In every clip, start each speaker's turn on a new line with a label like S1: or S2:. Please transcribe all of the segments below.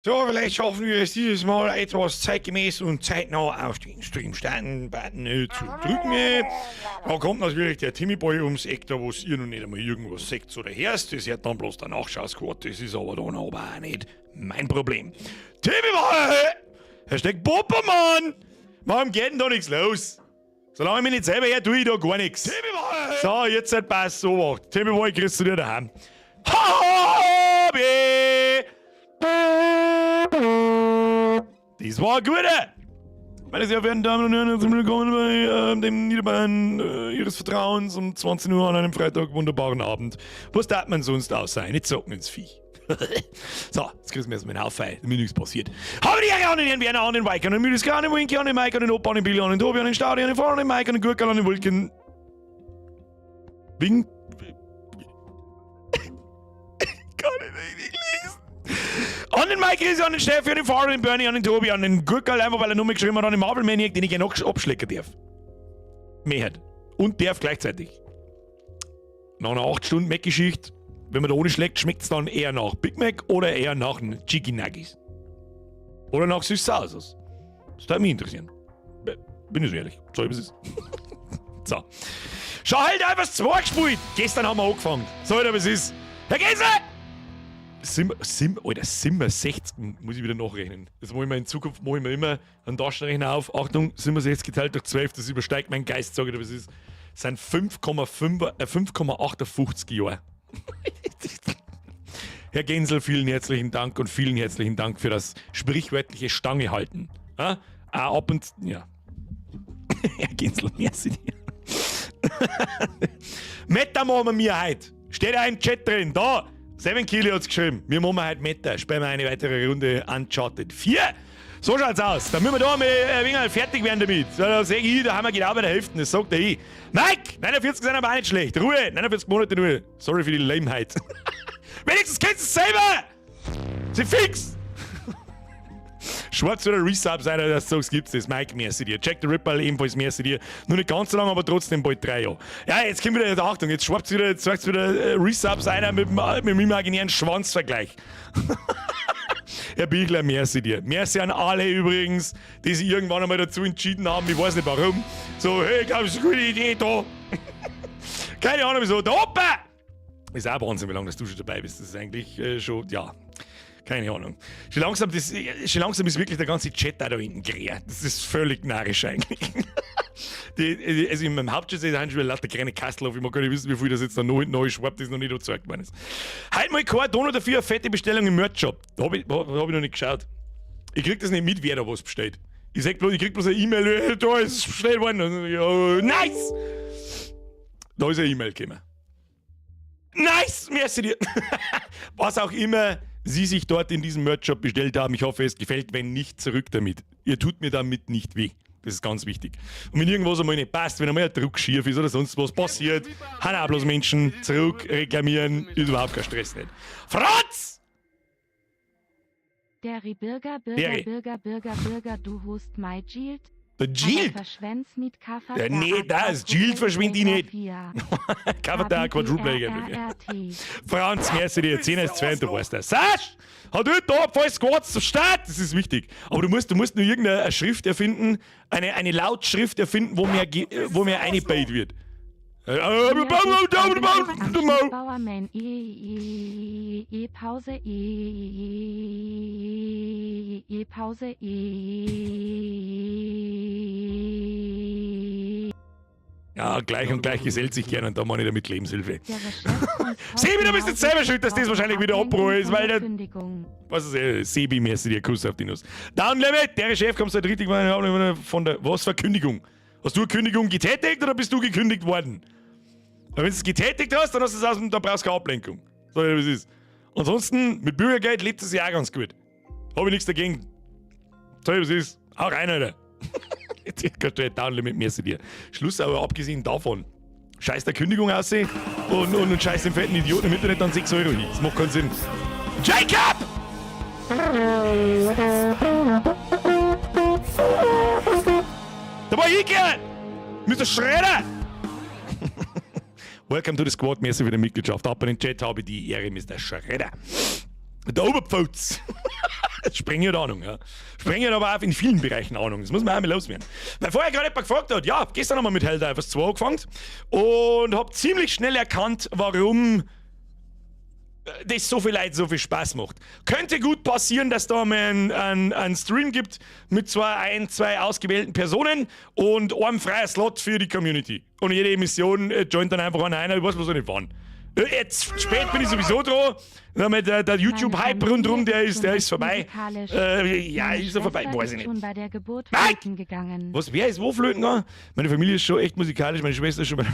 S1: So, vielleicht schaffen wir es dieses Mal etwas zeitgemäß und zeitnah auf den Stream starten Button zu drücken. Da kommt natürlich der Timmy Boy ums Eck, da wo ihr noch nicht einmal irgendwas seht oder hörst. Das hört dann bloß der Nachschausquad, das ist aber dann aber auch nicht mein Problem. Timmy Boy! Hashtag Poppermann! Warum geht denn da nichts los? Solange ich mich nicht selber her, tue ich da gar nichts. So, jetzt halt passt so macht. Timmy Boy, kriegst du dir daheim. Hobby! Das war ein guter! Meine sehr verehrten Damen und Herren, herzlich willkommen bei dem Niederbayern Ihres Vertrauens um 20 Uhr an einem Freitag wunderbaren Abend. Was darf man sonst außer eine Zocken ins Viech? So, jetzt kriegst du mir erstmal einen Haufen, damit nichts passiert. Habe die Ehre an den Herrn Werner, an den Weiker, an den Müdes, an den Winky, an den Mike, an den Opa, an den Billy, an den Tobi, an den Staudi, an den Fahrer, an den Mike, an den Gurkel, an den Wulken. Wing. Kann ich nicht lesen. An den Mike Riese, an den Steffi, an den Fahrer, an den Bernie, an den Tobi, an den Gurkel, einfach weil er nur geschrieben hat, an den Marvel Maniac, den ich gerne noch abschlecken darf. Mehr. Und darf gleichzeitig. Nach einer 8 Stunden Mac-Geschichte, wenn man da ohne schlägt, schmeckt es dann eher nach Big Mac oder eher nach Chicken Nuggets. Oder nach Süß-Sauersoße. Das würde mich interessieren. Bin ich so ehrlich. So, wie es ist. So. Schau halt einfach 2 gespielt. Gestern haben wir angefangen. So, wie es ist. Herr Gensler! Alter, 67, muss ich wieder nachrechnen. Das mache ich mir in Zukunft, mache ich mir immer einen Taschenrechner auf. Achtung, 67 geteilt durch 12, das übersteigt mein Geist, sage ich dir, was ist. Das sind 5,58 Jahre. Herr Gensel, vielen herzlichen Dank und vielen herzlichen Dank für das sprichwörtliche Stange halten. Ja? Auch ab und ja. Herr Gensel, merci dir. Meta machen wir mir heute. Steht auch im Chat drin. Da, Seven Kili hat's geschrieben. Wir machen heute Meta. Spielen wir eine weitere Runde Uncharted 4. So schaut's aus. Da müssen wir da mal ein wenig fertig werden damit. Da sag ich, da haben wir genau bei der Hälfte. Das sagt er ich. Mike! 49 sind aber auch nicht schlecht. Ruhe! 49 Monate nur. Sorry für die Lameheit. Wenigstens kennst du es selber! Sie fix! Schwarz oder Resub sein, dass du sagst, gibt's das. Mike, merci dir. Jack the Ripper, ebenfalls merci dir. Nur nicht ganz so lange, aber trotzdem bald 3 Jahre. Ja, jetzt kommt wieder, Achtung, jetzt schwappt wieder, jetzt sagst wieder Resubs einer mit dem imaginären Schwanzvergleich. Herr Bichler, merci dir. Merci an alle übrigens, die sich irgendwann einmal dazu entschieden haben, ich weiß nicht warum. So, hey, glaubst du, eine gute Idee da? Keine Ahnung wieso. Der Opa! Ist auch Wahnsinn, wie lange dass du schon dabei bist. Das ist eigentlich schon, ja, keine Ahnung. Schon langsam ist wirklich der ganze Chat da hinten gerät. Das ist völlig narrisch eigentlich. Also in meinem Hauptchat sind schon wieder lauter kleine Kastel auf. Ich mag gar nicht wissen, wie viel das jetzt da noch neu schwappt, das noch nicht überzeugt worden ist. Heute mal kein Dono dafür eine fette Bestellung im Merch-Shop. Da hab ich noch nicht geschaut. Ich krieg das nicht mit, wer da was bestellt. Ich sag bloß, ich krieg bloß eine E-Mail, da ist bestellt worden. Und, ja, nice! Da ist eine E-Mail gekommen. Nice! Merci dir! Was auch immer Sie sich dort in diesem Merch-Shop bestellt haben, ich hoffe, es gefällt. Wenn nicht, zurück damit. Ihr tut mir damit nicht weh. Das ist ganz wichtig. Und wenn irgendwas einmal nicht passt, wenn einmal ein Druck schief ist oder sonst was passiert, haben auch bloß Menschen zurück reklamieren, ist überhaupt kein Stress nicht. Franz!
S2: Derry Bürger, Bürger,
S1: Derry.
S2: Bürger, Bürger, Bürger, du hast my Gilt.
S1: Der Gilt?
S2: Verschwend's mit Kaffee.
S1: Ja, nee, das Gilt verschwindet ich nicht. Kaffee Quadruple. Franz, merci dir. 10 ist 2 und du weißt das. Sasch! Hat heute da voll Squads zum Start. Das ist wichtig. Aber du musst nur irgendeine Schrift erfinden, eine Lautschrift erfinden, wo mir eingebaut wird.
S2: Bauerman E E E Pause E E E Pause E.
S1: Ja, gleich und gleich gesellt sich gern und da mache ich damit Lebenshilfe.
S2: Der Chef von
S1: Sebi, du bist jetzt selber schuld, dass das wahrscheinlich wieder Abbruch ist, weil der.
S2: Kündigung.
S1: Was ist Sebi, merci dir, Kuss auf die Nuss. Down Limit, der Chef kommst halt richtig von der. Was für Kündigung? Hast du eine Kündigung getätigt oder bist du gekündigt worden? Wenn du es getätigt hast, dann hast du es aus dem, da brauchst du keine Ablenkung. So wie es ist. Ansonsten, mit Bürgergeld lebt es ja auch ganz gut. Habe ich nichts dagegen. So wie es ist. Hau rein, Alter. Jetzt kannst du Down Limit, merci dir. Schluss aber abgesehen davon. Scheiß der Kündigung aussehen und scheiß den fetten Idioten im Internet dann 6 Euro hin. Das macht keinen Sinn. Jacob! Da war ich gern! Mr. Schredder! Welcome to the Squad, merci für die Mitgliedschaft. Ab in den Chat habe ich die Ehre, Mr. Schredder. Der Oberpfalz. Sprenger hat Ahnung, ja. Sprenger hat aber auch in vielen Bereichen Ahnung. Das muss man auch mal loswerden. Weil vorher gerade jemand gefragt hat, ja, gestern haben wir mit Helldivers 2 angefangen und hab ziemlich schnell erkannt, warum das so viel Leuten so viel Spaß macht. Könnte gut passieren, dass da mal einen Stream gibt mit ein, zwei ausgewählten Personen und einem freien Slot für die Community. Und jede Mission joint dann einfach einer einer, ich weiß bloß nicht wann. Jetzt spät bin ich sowieso dran. Damit, der YouTube-Hype rundherum, der ist vorbei. Ja, ist er vorbei? Weiß ich nicht.
S2: Schon bei der Geburt
S1: Mike!
S2: flöten gegangen.
S1: Was, wer ist wo flöten gegangen? Meine Familie ist schon echt musikalisch, meine Schwester ist schon bei.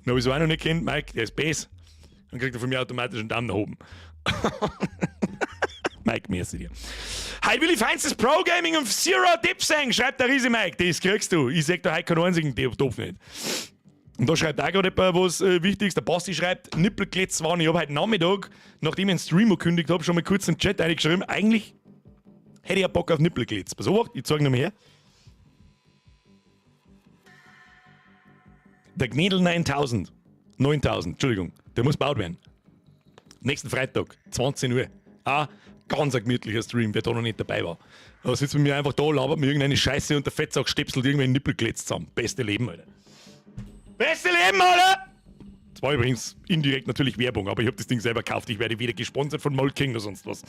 S1: Den hab ich so auch noch nicht kennt, Mike, der ist Bass. Dann kriegt er von mir automatisch einen Daumen nach oben. Mike, merci dir. Hi Willi, feinstes Pro Gaming und Zero Dipsang, schreibt der Riese Mike. Das kriegst du. Ich sag da heute keinen einzigen Topf nicht. Und da schreibt auch gerade jemand was Wichtiges. Der Basti schreibt, Nippelkletz waren. Ich hab heute Nachmittag, nachdem ich einen Stream gekündigt hab, schon mal kurz in den Chat reingeschrieben. Eigentlich hätte ich ja Bock auf Nippelkletz. Pass auf, ich zeig noch mal her. Der Gnädel 9000. 9000, Entschuldigung. Der muss gebaut werden. Nächsten Freitag, 20 Uhr. Ah, ganz ein gemütlicher Stream, wer da noch nicht dabei war. Da sitzt man mir einfach da, labert mir irgendeine Scheiße und der Fettsack stepselt irgendwelche Nippelkletz zusammen. Beste Leben, Alter. Beste Leben, Alter! Das war übrigens indirekt natürlich Werbung, aber ich hab das Ding selber gekauft. Ich werde weder gesponsert von Mold King noch sonst was.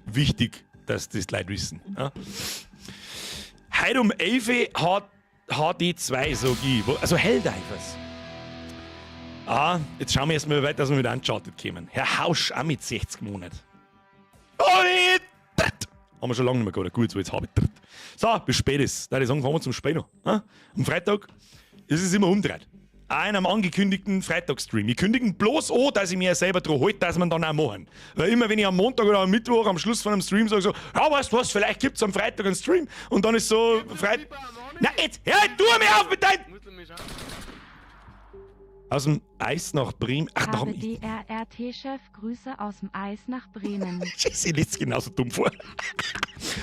S1: Wichtig, dass das die Leute wissen. Ja? Heute um 11 Uhr HD2, sag ich. Also Helldivers. Ah, jetzt schauen wir erstmal weiter, dass wir mit Uncharted kommen. Herr Hausch auch mit 60 Monaten. Oh, nee. Haben wir schon lange nicht mehr gehabt. Gut, so jetzt hab ich. So, bis spät ist. Da ich sagen, fahren wir zum Spiel noch. Am Freitag ist es immer umgedreht. Auch in einem angekündigten Freitagsstream. Ich kündige ihn bloß an, dass ich mir selber dran halte, dass wir ihn dann auch machen. Weil immer, wenn ich am Montag oder am Mittwoch am Schluss von einem Stream sage, so, ja, weißt du was, vielleicht gibt's am Freitag einen Stream. Und dann ist so, Freit-, Na, jetzt, hör, tu mir auf mit deinem... Aus dem Eis nach Bremen. Ach, nach dem
S2: Habe DRRT-Chef, Grüße aus dem Eis nach Bremen.
S1: Scheiße, ich lese genauso dumm vor.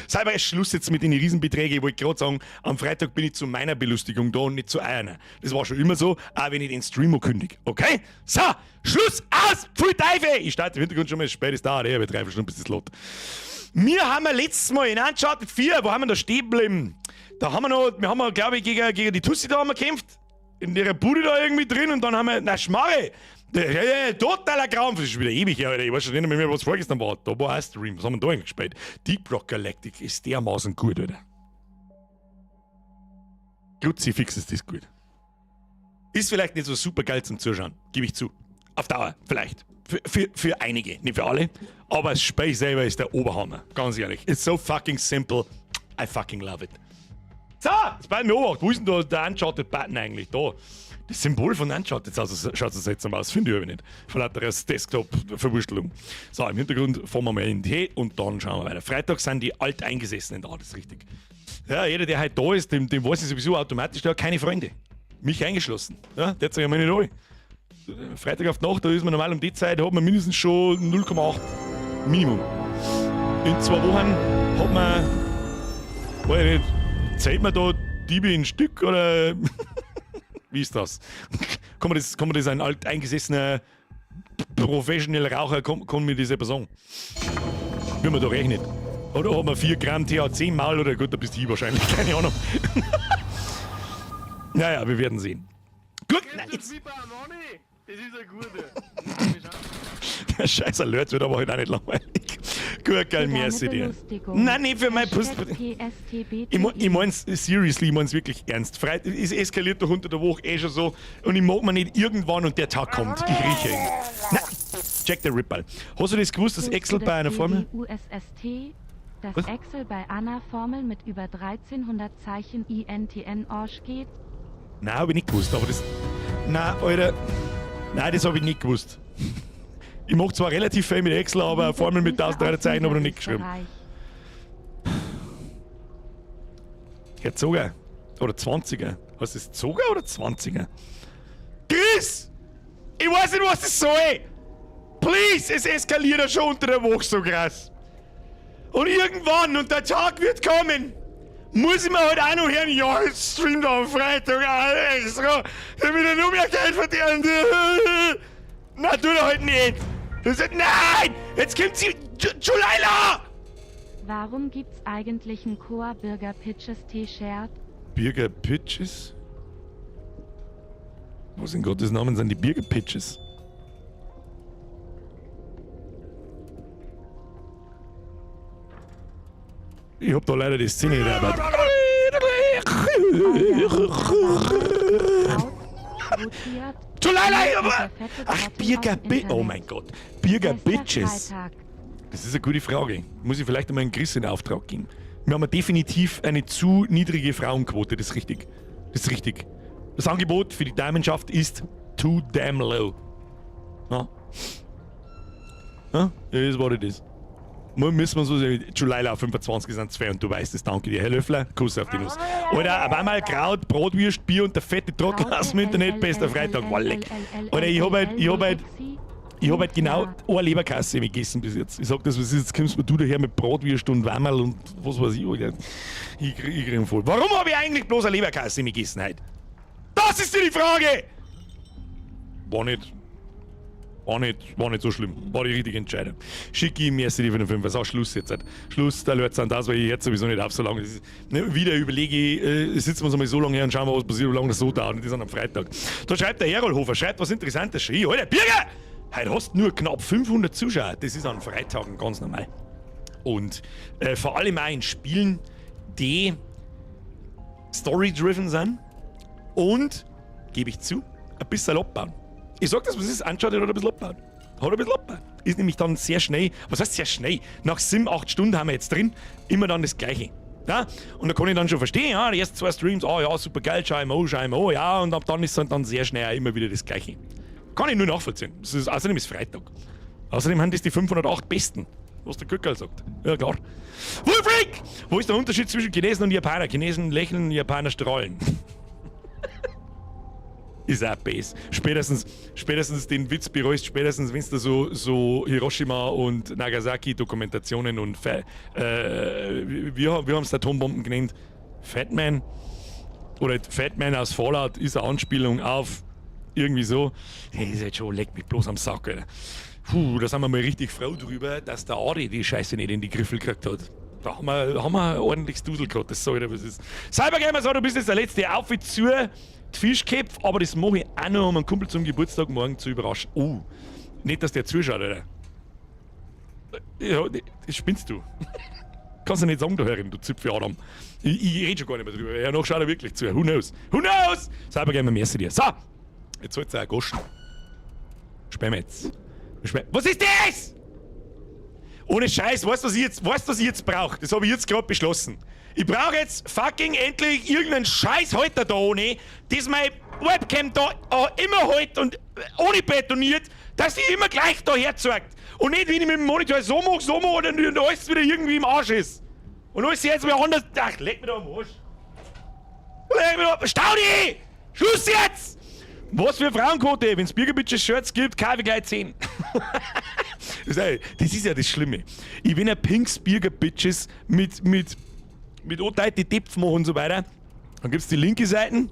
S1: Sei mal Schluss jetzt mit den Riesenbeträgen. Ich wollte gerade sagen, am Freitag bin ich zu meiner Belustigung da und nicht zu einer. Das war schon immer so, auch wenn ich den Stream kündige. Okay? So, Schluss, aus, pfui Teufel! Ich starte im Hintergrund schon mal, spät ist da, ich habe 3 Stunden bis das Lot. Wir haben ja letztes Mal in Uncharted 4, wo haben wir da stehen geblieben? Da haben wir noch, wir haben, glaub ich, gegen die Tussi da haben wir gekämpft. In ihrer Bude da irgendwie drin und dann haben wir, na Schmarre, der totaler Krampf, das ist schon wieder ewig her, Alter. Ich weiß schon nicht mehr, was vorgestern war. Da war auch Stream, was haben wir da eigentlich gespielt? Deep Rock Galactic ist dermaßen gut, Alter. Kruzifix ist das gut. Ist vielleicht nicht so super geil zum Zuschauen, gebe ich zu. Auf Dauer, vielleicht. Für einige, nicht für alle. Aber das Spiel selber ist der Oberhammer, ganz ehrlich. It's so fucking simple, I fucking love it. So, jetzt bei mir beobachten. Wo ist denn da der Uncharted-Button eigentlich? Da. Das Symbol von Uncharted schaut so seltsam aus, finde ich aber nicht. Von lauter Desktop-Verwurstelung. So, im Hintergrund fahren wir mal in den Tee und dann schauen wir weiter. Freitag sind die Alteingesessenen da, das ist richtig. Ja, jeder, der heute da ist, dem weiß ich sowieso automatisch, der hat keine Freunde. Mich eingeschlossen. Ja, der hat sich ja mal nicht alle. Freitag auf die Nacht, da ist man normal um die Zeit, hat man mindestens schon 0,8 Minimum. In 2 Wochen hat man, weiß ich nicht, zählt man da Diebe in Stück oder wie ist das? Kann man das ein alteingesessener professioneller Raucher, kann mir das etwas sagen? Wie man da rechnet. Oder hat man 4 Gramm THC im Maul oder gut, da bist du hier wahrscheinlich, keine Ahnung. Naja, wir werden sehen. Gut, na, jetzt.
S3: Das ist ein guter.
S1: Der scheiß Alert wird aber heute auch nicht langweilig. Gut, geil,
S2: Für deine
S1: merci dir.
S2: Belustigung.
S1: Nein, nicht für mein Post.
S2: Hashtag P S T B T
S1: Ich
S2: I.
S1: mein's seriously, ich mein's wirklich ernst. Freit, es eskaliert doch unter der Woche eh schon so und ich mag mir nicht irgendwann und der Tag kommt. Ich rieche ihn. Na, check der Ripple. Hast du das gewusst, dass
S2: Wusstest
S1: Excel
S2: du,
S1: bei einer
S2: dass
S1: Formel?
S2: WUSST, dass
S1: Was?
S2: Excel bei einer Formel mit über 1300 Zeichen INTN Orsch geht?
S1: Nein, hab ich nicht gewusst, aber das. Nein, Alter. Nein, das hab ich nicht gewusst. Ich mach zwar relativ viel mit Excel, aber eine
S2: Liebe
S1: Formel mit
S2: Grüße aus
S1: 1300 Zeichen hab ich noch nicht geschrieben.
S2: Niederösterreich.
S1: Herr Zoger. Oder 20er. Heißt das Zoger oder 20er? Chris! Ich weiß nicht, was das soll! Please, es eskaliert ja schon unter der Woche so krass. Und irgendwann, und der Tag wird kommen, muss ich mir halt auch noch hören, ja, jetzt streamt am Freitag auch extra, damit ich noch mehr Geld verdiene. Na, tu doch halt nicht! Das ist, nein! Jetzt kommt sie! Julaila!
S2: Warum gibt's eigentlich ein Koa Birger Pitches T-Shirt?
S1: Birger Pitches? Was in Gottes Namen sind die Birger Pitches? Ich hab da leider die Szene nicht, aber. Julaila! Aber, ach, Birger Bitches. Oh mein Gott. Birger Bitches. Das ist eine gute Frage. Muss ich vielleicht einmal einen Chris in Auftrag geben? Wir haben definitiv eine zu niedrige Frauenquote, das ist richtig. Das ist richtig. Das Angebot für die Damenschaft ist too damn low. Ja? Ja? It is what it is. Müssen wir so sagen, Julaila 25 sind zwei und du weißt es, danke dir. Herr Löffler, Kuss auf die Nuss. Alter, auf einmal Kraut, Bratwürst, Bier und der fette Trottel aus dem Internet, bester Freitag, war leck. Alter, ich hab halt genau eine Leberkasse gegessen bis jetzt. Ich sag das, was ist, jetzt kommst du daher mit Bratwürst und Wammerl und was weiß ich, Alter. Ich krieg ihn voll. Warum habe ich eigentlich bloß eine Leberkasse gegessen heute? Das ist die Frage! War nicht so schlimm. War die richtige Entscheidung. Schicki, merci dir für den 5. So, Schluss jetzt. Halt. Schluss, da Leute sind das, weil ich jetzt sowieso nicht auf so lange. Das ist, ne, wieder überlege ich, sitzen wir uns einmal so lange her und schauen wir, was passiert, wie lange das so dauert. Und das ist am Freitag. Da schreibt der Herolhofer, schreibt was Interessantes. Schrie, Alter, Birger! Heute hast du nur knapp 500 Zuschauer. Das ist an Freitagen ganz normal. Und vor allem auch in Spielen, die story-driven sind und, gebe ich zu, ein bisschen abbauen. Ich sag das, was ist, Uncharted hat ein bisschen abgebaut. Hat ein bisschen abgebaut. Ist nämlich dann sehr schnell, was heißt sehr schnell? Nach 7, 8 Stunden haben wir jetzt drin, immer dann das Gleiche. Ja? Und da kann ich dann schon verstehen, ja, die ersten 2 Streams, oh ja, super geil, schau ich mal an, schau ich mal an, ja, und ab dann ist es dann sehr schnell auch immer wieder das Gleiche. Kann ich nur nachvollziehen. Das ist, außerdem ist Freitag. Außerdem sind das die 508 Besten, was der Kückerl sagt. Ja, klar. Wolfric! Wo ist der Unterschied zwischen Chinesen und Japaner? Chinesen lächeln, Japaner strahlen. Ist auch base. Spätestens den Witz bereust, spätestens wenn du so Hiroshima und Nagasaki-Dokumentationen und wir haben's Atombomben genannt. Fatman oder Fatman aus Fallout ist eine Anspielung auf irgendwie so. Hey, ist jetzt schon, leck mich bloß am Sack, Alter. Puh, da sind wir mal richtig froh drüber, dass der Adi die Scheiße nicht in die Griffel gekriegt hat. Da haben wir ein ordentliches Dusel gehabt, das sag ich dir, was ist. Cybergamer sagt, du bist jetzt der Letzte. Auf zu, die Fischköpfe, aber das mache ich auch noch, um einen Kumpel zum Geburtstag morgen zu überraschen. Oh, nicht, dass der zuschaut, Alter. Ja, das spinnst du. Kannst du nicht sagen, du Herrin, du Zipfel Adam. Ich rede schon gar nicht mehr drüber. Ja, noch schaut er wirklich zu. Who knows? Who knows? Cybergamer, merci dir. So, jetzt soll's auch goschen. Sperren wir jetzt. Was ist das? Ohne Scheiß, weißt du, was ich jetzt brauch? Das hab ich jetzt grad beschlossen. Ich brauch jetzt fucking endlich irgendeinen Scheißhalter da ohne, das mein Webcam da auch immer hält und ohne betoniert, dass die immer gleich da herzeigt. Und nicht, wenn ich mit dem Monitor so mach, so mach und dann alles wieder irgendwie im Arsch ist. Und alles jetzt wieder anders. Ach, leck mich doch am Arsch. Leck mich doch. Staudi! Schluss jetzt! Was für Frauenquote, wenn's Birger Bitches Shirts gibt, kaufe ich gleich 10. Das ist ja das Schlimme. Ich bin ja Pinks Birger Bitches mit Anteil, die Depf machen und so weiter. Dann gibt's die linke Seite,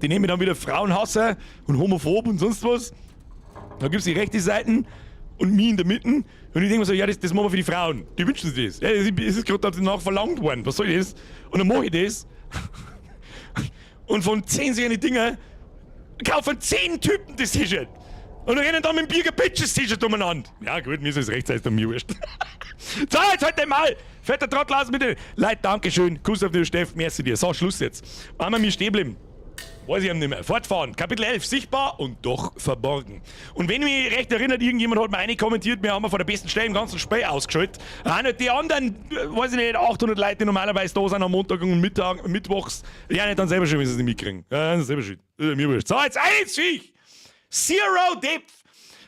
S1: die nehmen dann wieder Frauenhasser und homophob und sonst was. Dann gibt's die rechte Seite und mich in der Mitte. Und ich denk mir so, ja, das machen wir für die Frauen. Die wünschen sich das. Ja, es ist gerade danach verlangt worden. Was soll das? Und dann mach ich das. Und von 10 solchen Dinger kaufen 10 Typen das T-Shirt. Und rennen dann mit dem Birger Bitches T-Shirt umeinander. Ja gut, mir ist es recht, sei es mir wurscht. So, jetzt halt einmal! Fetter Trottel aus mit den Leute, Dankeschön. Kuss auf den Steff, merci dir. So, Schluss jetzt. Einmal mir stehen bleiben. Weiß ich nicht mehr. Fortfahren. Kapitel 11. Sichtbar und doch verborgen. Und wenn ich mich recht erinnert, irgendjemand hat mir eine kommentiert, wir haben von der besten Stelle im ganzen Spiel ausgeschaltet. Auch nicht die anderen, weiß ich nicht, 800 Leute, die normalerweise da sind am Montag und Mittag, Mittwochs. Ja, nicht dann selber schon, wenn sie es nicht mitkriegen. Ja, selber schuld. Mir wurscht. So, jetzt eins, Viech! Zero Depth!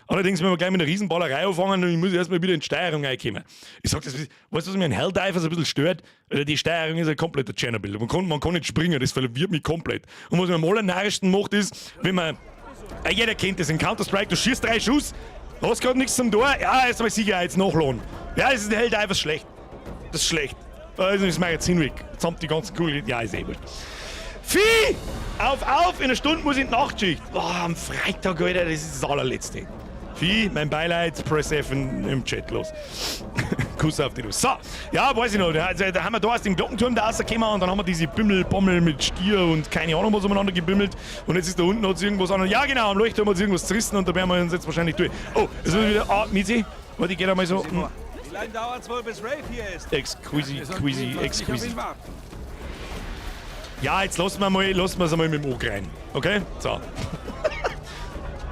S1: Allerdings, wenn wir gleich mit einer Riesenballerei anfangen, ich muss erstmal wieder in die Steuerung reinkommen. Ich sag das, weißt du, was mir an Helldivers ein bisschen stört? Die Steuerung ist ein kompletter Tschernobyl. Man kann nicht springen, das verwirrt mich komplett. Und was mir am allernarrischsten macht, ist, wenn man. Jeder kennt das in Counter-Strike, du schießt 3 Schuss, hast grad nichts zum Tor, ja, erst mal Sicherheitsnachladen. Ja, das ist in Helldivers schlecht. Das ist schlecht. Also ist das Magazin weg. Jetzt haben die ganzen Kugeln. Ja, ist eh wurscht. Vieh! Auf, auf! In einer Stunde muss ich in die Nachtschicht. Boah, am Freitag, Alter, das ist das allerletzte. Vieh, mein Beileid, Press F im Chat, los. Kuss auf die Nuss. So, ja, weiß ich noch. Da, da haben wir da aus dem Glockenturm da rausgekommen und dann haben wir diese Bimmelbommel mit Stier und keine Ahnung was umeinander gebimmelt. Und jetzt ist da unten hat's irgendwas an. Ja, genau, am Leuchtturm hat irgendwas zerrissen und da werden wir uns jetzt wahrscheinlich durch. Oh, jetzt ist wieder. Ah, Mizi. Warte, ich geh da mal so.
S4: Wie lange dauert's wohl, bis Rafe hier ist?
S1: Exquisi, quisi, exquisi. Ja, jetzt lassen wir mal, lassen wir's einmal mit dem Ohr rein. Okay? So.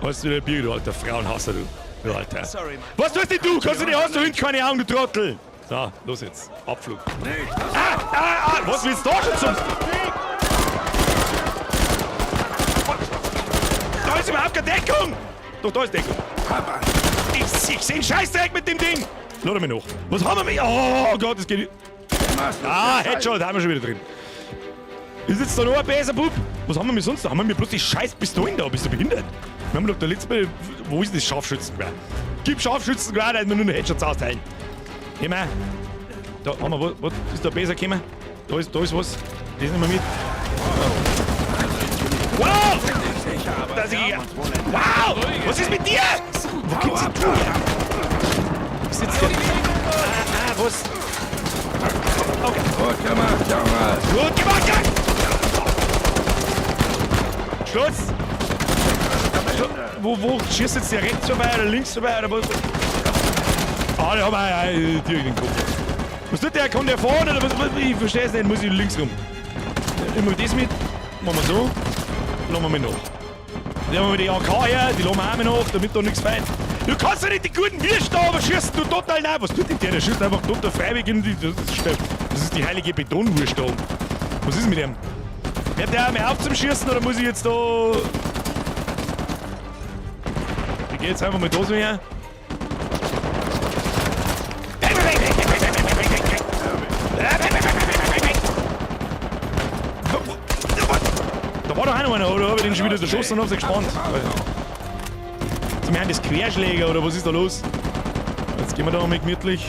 S1: Weißt du, der Bier, du alter Frauenhasser, du. Du alter.
S4: Sorry, Mann.
S1: Was tust denn du? Kannst du nicht aus, du Hund, keine Augen, du Trottel! So, los jetzt. Abflug. Ah, ah, ah! Was willst du da schon zum. Da ist überhaupt keine Deckung! Doch, da ist Deckung. Ich seh einen Scheißdreck mit dem Ding! Lade mich noch. Was haben wir mit. Oh Gott, das geht nicht. Ah, Headshot, haben wir schon wieder drin. Ist jetzt da noch ein besser Bub? Was haben wir mit sonst da? Haben wir mir bloß die scheiß Pistolen da? Bist du behindert? Wir haben doch der letzte Mal. Wo ist das Scharfschützengewehr? Gib Scharfschützengewehr, da wir nur noch Headshots austeilen. Geh mal. Da haben wir, was, ist da besser gekommen? Da ist was. Das nehmen wir mit. Wow! Das ist, wow! Was ist mit dir? Wo kommst denn du her? Was ist jetzt der? Ah, ah, was? Okay.
S5: Gut gemacht, Junge.
S1: Gut gemacht, ja! Schluss! Wo schießt jetzt der rechts vorbei oder links vorbei oder was? Ah, da haben wir direkt den Kopf. Was tut der? Kommt der vorne oder was? Ich verstehe es nicht, muss ich links rum. Nehmen wir das mit, machen wir so, lassen wir mal nach. Nehmen wir die AK her, die lassen wir auch mal nach, damit da nichts fehlt. Du kannst ja nicht die guten Würste da aber schießen, du total nein. Was tut denn der? Der schießt einfach total freiwillig in die. Das ist die heilige Betonwurst da. Was ist mit dem? Hört der mal auf zum Schießen oder muss ich jetzt da. Ich geh jetzt einfach mal da so her. Da war doch auch noch einer, oder? Hab ich den schon wieder erschossen und hab's gespannt? Zum Herrn des Querschläger, oder was ist da los? Jetzt gehen wir da mal gemütlich.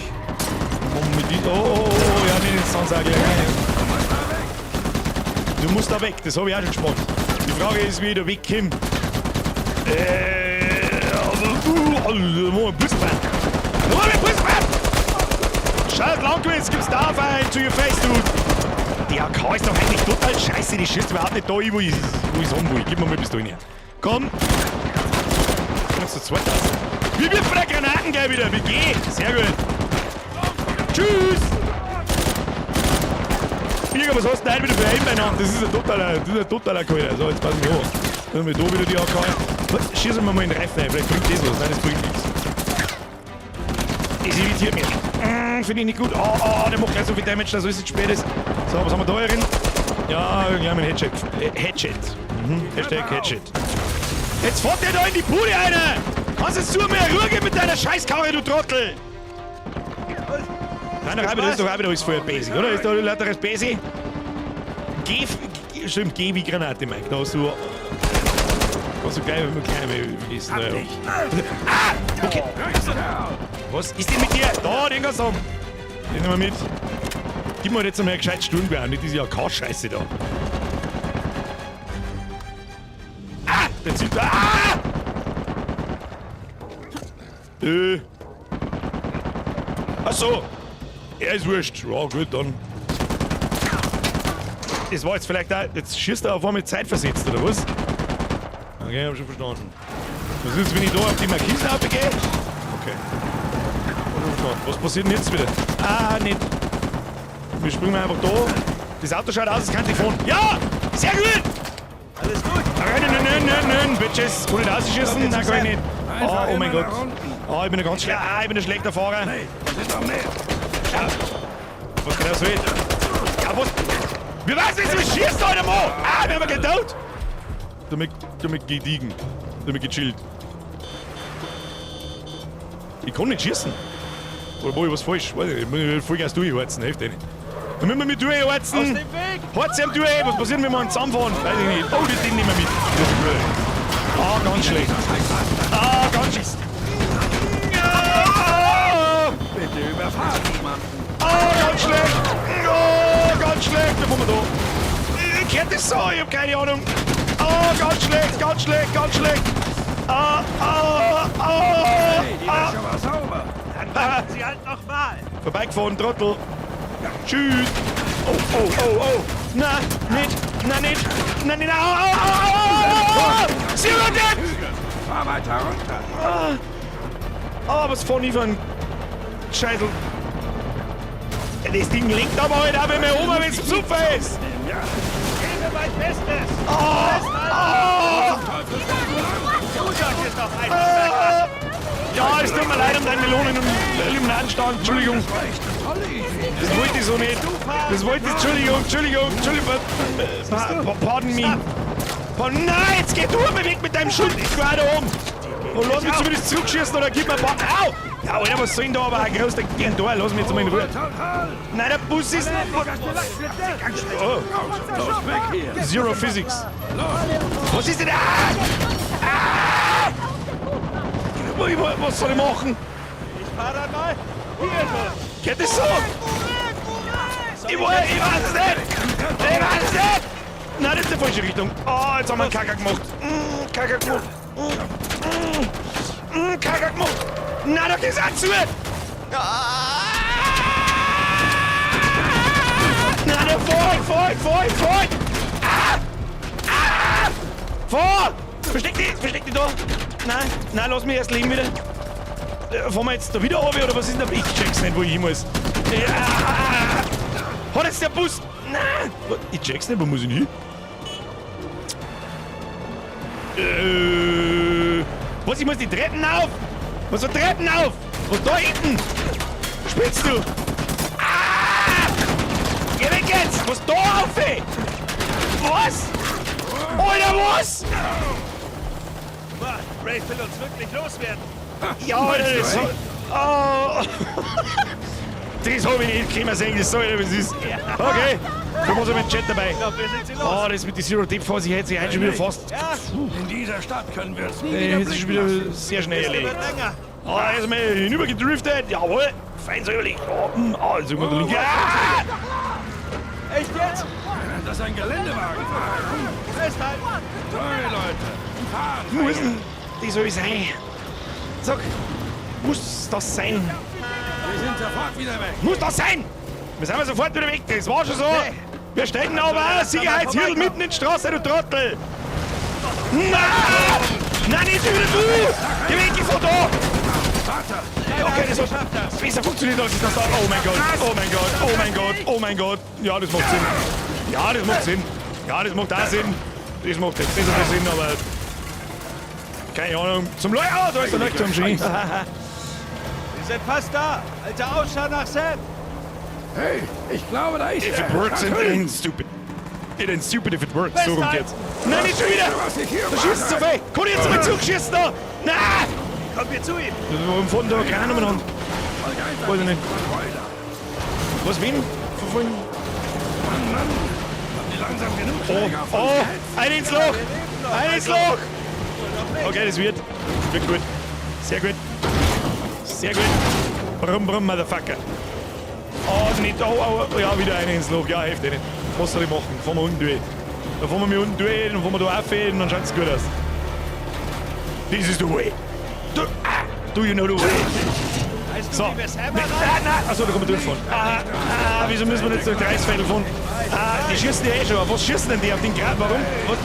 S1: Mit die, oh, oh, oh, ja, nicht ins Sandsack. Du musst da weg, das habe ich auch schon gespannt. Die Frage ist, wie ich da wegkomme. Busbahn. Busbahn! Scheiß lang gewesen, gibt's da auf ein to your face, dude. Die AK ist doch eigentlich total scheiße, die schießt überhaupt nicht da hin, wo ich's haben will. Gib mir mal Pistole her. Komm! Kommst du zweit aus? Wie wird von der Granaten gleich wieder? Wie geht? Sehr gut. Tschüss! Birger, was hast du denn heute wieder für Helm beieinander? Das ist ein totaler Kalter. So, jetzt pass ich auf. Dann haben wir da wieder die AK. Was? Schießen wir mal in den Reifen rein, vielleicht bringt das was. Nein, das bringt nichts. Das irritiert mich. Finde ich nicht gut. Oh, oh, der macht gleich so viel Damage, dass alles jetzt spät ist. So, was haben wir da drin? Ja, gleich mal ein Headshot. Headshot. Hashtag Headshot. Jetzt fährt der da in die Bude einer! Kannst jetzt zu mir Ruhe geben mit deiner Scheißkarre, du Trottel! Nein, doch, das ist doch auch wieder alles voll basic, oder? Ist da lauter das Basic? G, G, stimmt, G wie Granate, Mike. Da hast du. Hast du gleich, gleich vergessen. Ja. Ah! Okay. Was ist denn mit dir? Da, den kannst du haben. Den nehmen wir mit. Gib mir jetzt einmal ein gescheites Sturmgewehr, nicht diese AK-Scheiße da. Ah! Der zieht. Ah! Ach so. Er ist wurscht. Ja, gut, dann. Das war jetzt vielleicht auch. Jetzt schießt er auf einmal Zeit versetzt, oder was? Okay, hab schon verstanden. Was ist, wenn ich da auf die Markisen aufgehe? Okay. Hab schon verstanden. Was passiert denn jetzt wieder? Ah, nicht. Wir springen einfach da. Das Auto schaut aus, als könnte ich fahren. Ja! Sehr gut!
S4: Alles gut.
S1: Nein, nein, nein, nein, nein, Bitches. Kann ich nicht rausschießen? Nein, kann ich nicht. Oh, oh mein Gott. Oh, ich bin ein ganz schlechter. Ah, ich bin ein schlechter Fahrer.
S5: Hey, da sind noch mehr.
S1: Ja. Was genau so ist? Ja, was? Wie weiß jetzt, was schießt, Alter, Mann? Ah, wir haben gedaut. Damit gediegen. Damit gechillt. Ich kann nicht schießen. Oder mach ich was falsch? Weiß ich nicht. Ich muss Vollgas durchheizen, hilft eh nicht. Dann müssen wir mit durchheizen.
S4: Aus dem Weg!
S1: Heiz ihm durch, was passiert, wenn wir einen zusammenfahren? Weiß ich nicht. Oh, das Ding nehmen wir mit. Das ist blöd. Ah, ganz schlecht. Ah, ganz schlecht. Ah,
S5: Bitte überfahr niemanden.
S1: ah, ganz schlecht. Oh, ganz schlecht. Da kommen wir da. Kehrt das so? Ich hab keine Ahnung. Ah, ganz schlecht, ganz schlecht, ganz schlecht. Ah, ah, ah,
S5: Hey, die Wäsche war sauber.
S4: Dann machen Sie halt nochmal.
S1: Vorbeigefahren, Trottel. Tschüss. Oh, oh, oh, oh. Na, nicht, na, nicht. Na, nicht, au, au, au, au, au, au. Zero Death!
S5: Fahr weiter runter.
S1: Ah, was fahren ich für ein Scheißel? Ja, das Ding lenkt aber halt auch, wenn man oben, wenn's super ist.
S5: Ja.
S4: Gebe mein Bestes.
S1: Ah, ah,
S4: Du solltest doch einfach bergan.
S1: Ja, es tut mir leid um deinen Melonen- und Limonadenstand. Entschuldigung.
S5: Das war echt eine tolle Idee.
S1: Das wollte ich so nicht. Das wollte ich, Entschuldigung, Entschuldigung, Entschuldigung. Pardon me. Pardon, nein, jetzt geh du mal weg mit deinem Schulterquer da oben. Und lass mich zumindest zurückschießen oder gib mir ein paar. Au! Ja, Alter, was soll denn da aber ein großer Gern da? Lass mich jetzt mal in Ruhe.
S5: Halt, halt, halt.
S1: Nein, der Bus ist. Oh,
S5: Los, weg hier.
S1: Zero Physics. Was ist denn? Ah! Ah! Was soll ich machen?
S4: Ich fahr dann mal. Hier so.
S1: Geht das so? Ich weiß es nicht! Ich weiß es nicht! Nein, das ist die falsche Richtung. Oh, jetzt haben wir einen Kacker gemacht. Kacker gemacht. Kacker gemacht. Nein, da geht's auch zu. Ah! Nein, der fahr, fahr, fahr, fahr. Ah! Ah! Fahr! Versteck dich da. Nein, nein, lass mich erst leben wieder. Fahren wir jetzt da wieder runter oder was ist denn da? Ich check's nicht, wo ich hin muss. Ja. Hat jetzt der Bus? Nein! Ich check's nicht, wo muss ich hin? Was, ich muss die Treppen auf? Was für Treppen auf? Was da hinten? Spinnst du? Ah! Geh weg jetzt! Was da auf, ey? Was? Alter, was?
S4: Mann, Rafe will uns wirklich loswerden.
S1: Ja, Alter, das so. Oh. Das hab ich nicht können sehen, das sag ich dir, wie es ist. Okay, da muss ich mit dem Chat dabei.
S4: Ich glaube, wir sind sie los.
S1: Oh, das mit den Zero Deep Phase, ich hätte sich heute schon wieder fast.
S4: Ja,
S5: In dieser Stadt können wir uns nie wieder
S1: Hätte sich schon
S5: blicken
S1: wieder
S5: lassen.
S1: sehr schnell
S4: es wird
S1: erledigt.
S4: länger.
S1: Ah, oh, erstmal hinübergedriftet. Jawohl. Fein säuberlich. Oh, also gut, linke. Ah!
S4: Echt jetzt?
S5: Das ist ein Geländewagen.
S4: Festhalten.
S5: Sorry, Leute. Fahren.
S1: Muss denn das soll sein? Sag, muss das sein?
S5: Wir sind sofort wieder weg.
S1: Muss das sein? Wir sind sofort wieder weg. Das war schon so. Wir steigen aber auch Sicherheitshürden mitten in die Straße, du Trottel. Nein! Nein, nicht wieder du! Geh weg von da! Okay, das hat besser funktioniert, als ich das da. Oh mein Gott, oh mein Gott, oh mein Gott, oh mein Gott. Ja, das macht Sinn. Ja, das macht Sinn. Ja, das macht auch Sinn. Das macht jetzt nicht so viel Sinn, aber. Keine Ahnung. Zum Leuchten. Oh, da ist der Leuchtturm schon.
S4: Wir sind fast da. Alte Ausschau nach Sam.
S5: Hey, ich glaube, da ist
S1: If
S5: er.
S1: it works, it
S5: Da drüben.
S1: ain't stupid. It ain't stupid if it works. So rum geht's. Nein, nicht schon wieder!
S5: Was ich hier
S1: Da schießt zu viel! Kann ich jetzt mal zurückschießen da? Nein!
S4: Kommen wir zu ihm.
S1: Warum fahren da Kran umeinander? Weiß ich nicht. Was, wen? Verfolgen?
S5: Mann, Mann. Haben die langsam genug
S1: Oh,
S5: Schläger auf uns
S1: oh,
S5: gehetzt?
S1: ein ins Loch! Ein ins Loch! Okay, das wird. Wird gut. Sehr gut. Sehr gut. Brumm, brumm, Motherfucker. Oh, nicht. Oh, oh, ja, wieder eine ins Loch. Ja, hilft eh nicht. Was soll ich machen? Fahren wir unten durch. Da fahren wir mit unten durch, dann fahren wir da auf und dann schaut's gut aus. This is the way. Do you know the way?
S4: Weißt du,
S1: So.
S4: wie wir Sam
S1: Nein,
S4: erreichen?
S1: nein, achso, da kann man durchfahren. Ah, ah, wieso müssen wir nicht durch Dreisfeld fahren? Ah, die schießen ja eh schon. Auf was schießen denn die? Auf den Grab? Warum? Was,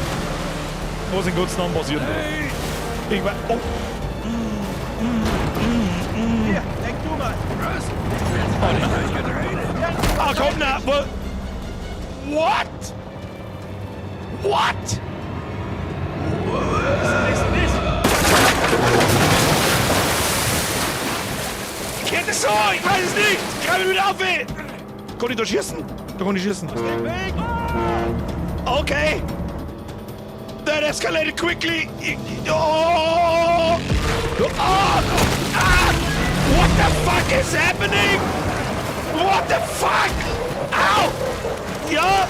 S1: was in Gottes Namen passiert? Ich war. Oh,
S4: Hier, denk du mal.
S5: Was? Ich bin durchgedreht.
S1: ah, komm, na. What? What?
S4: Ist nicht.
S1: Geht es so? Ich weiß es nicht. Greif mich wieder auf, ey. Kann ich da schießen? Da kann ich schießen.
S4: Weg.
S1: Okay. That escalated quickly. Oh! Oh! Ah! What the fuck is happening? What the fuck? Au! Ja!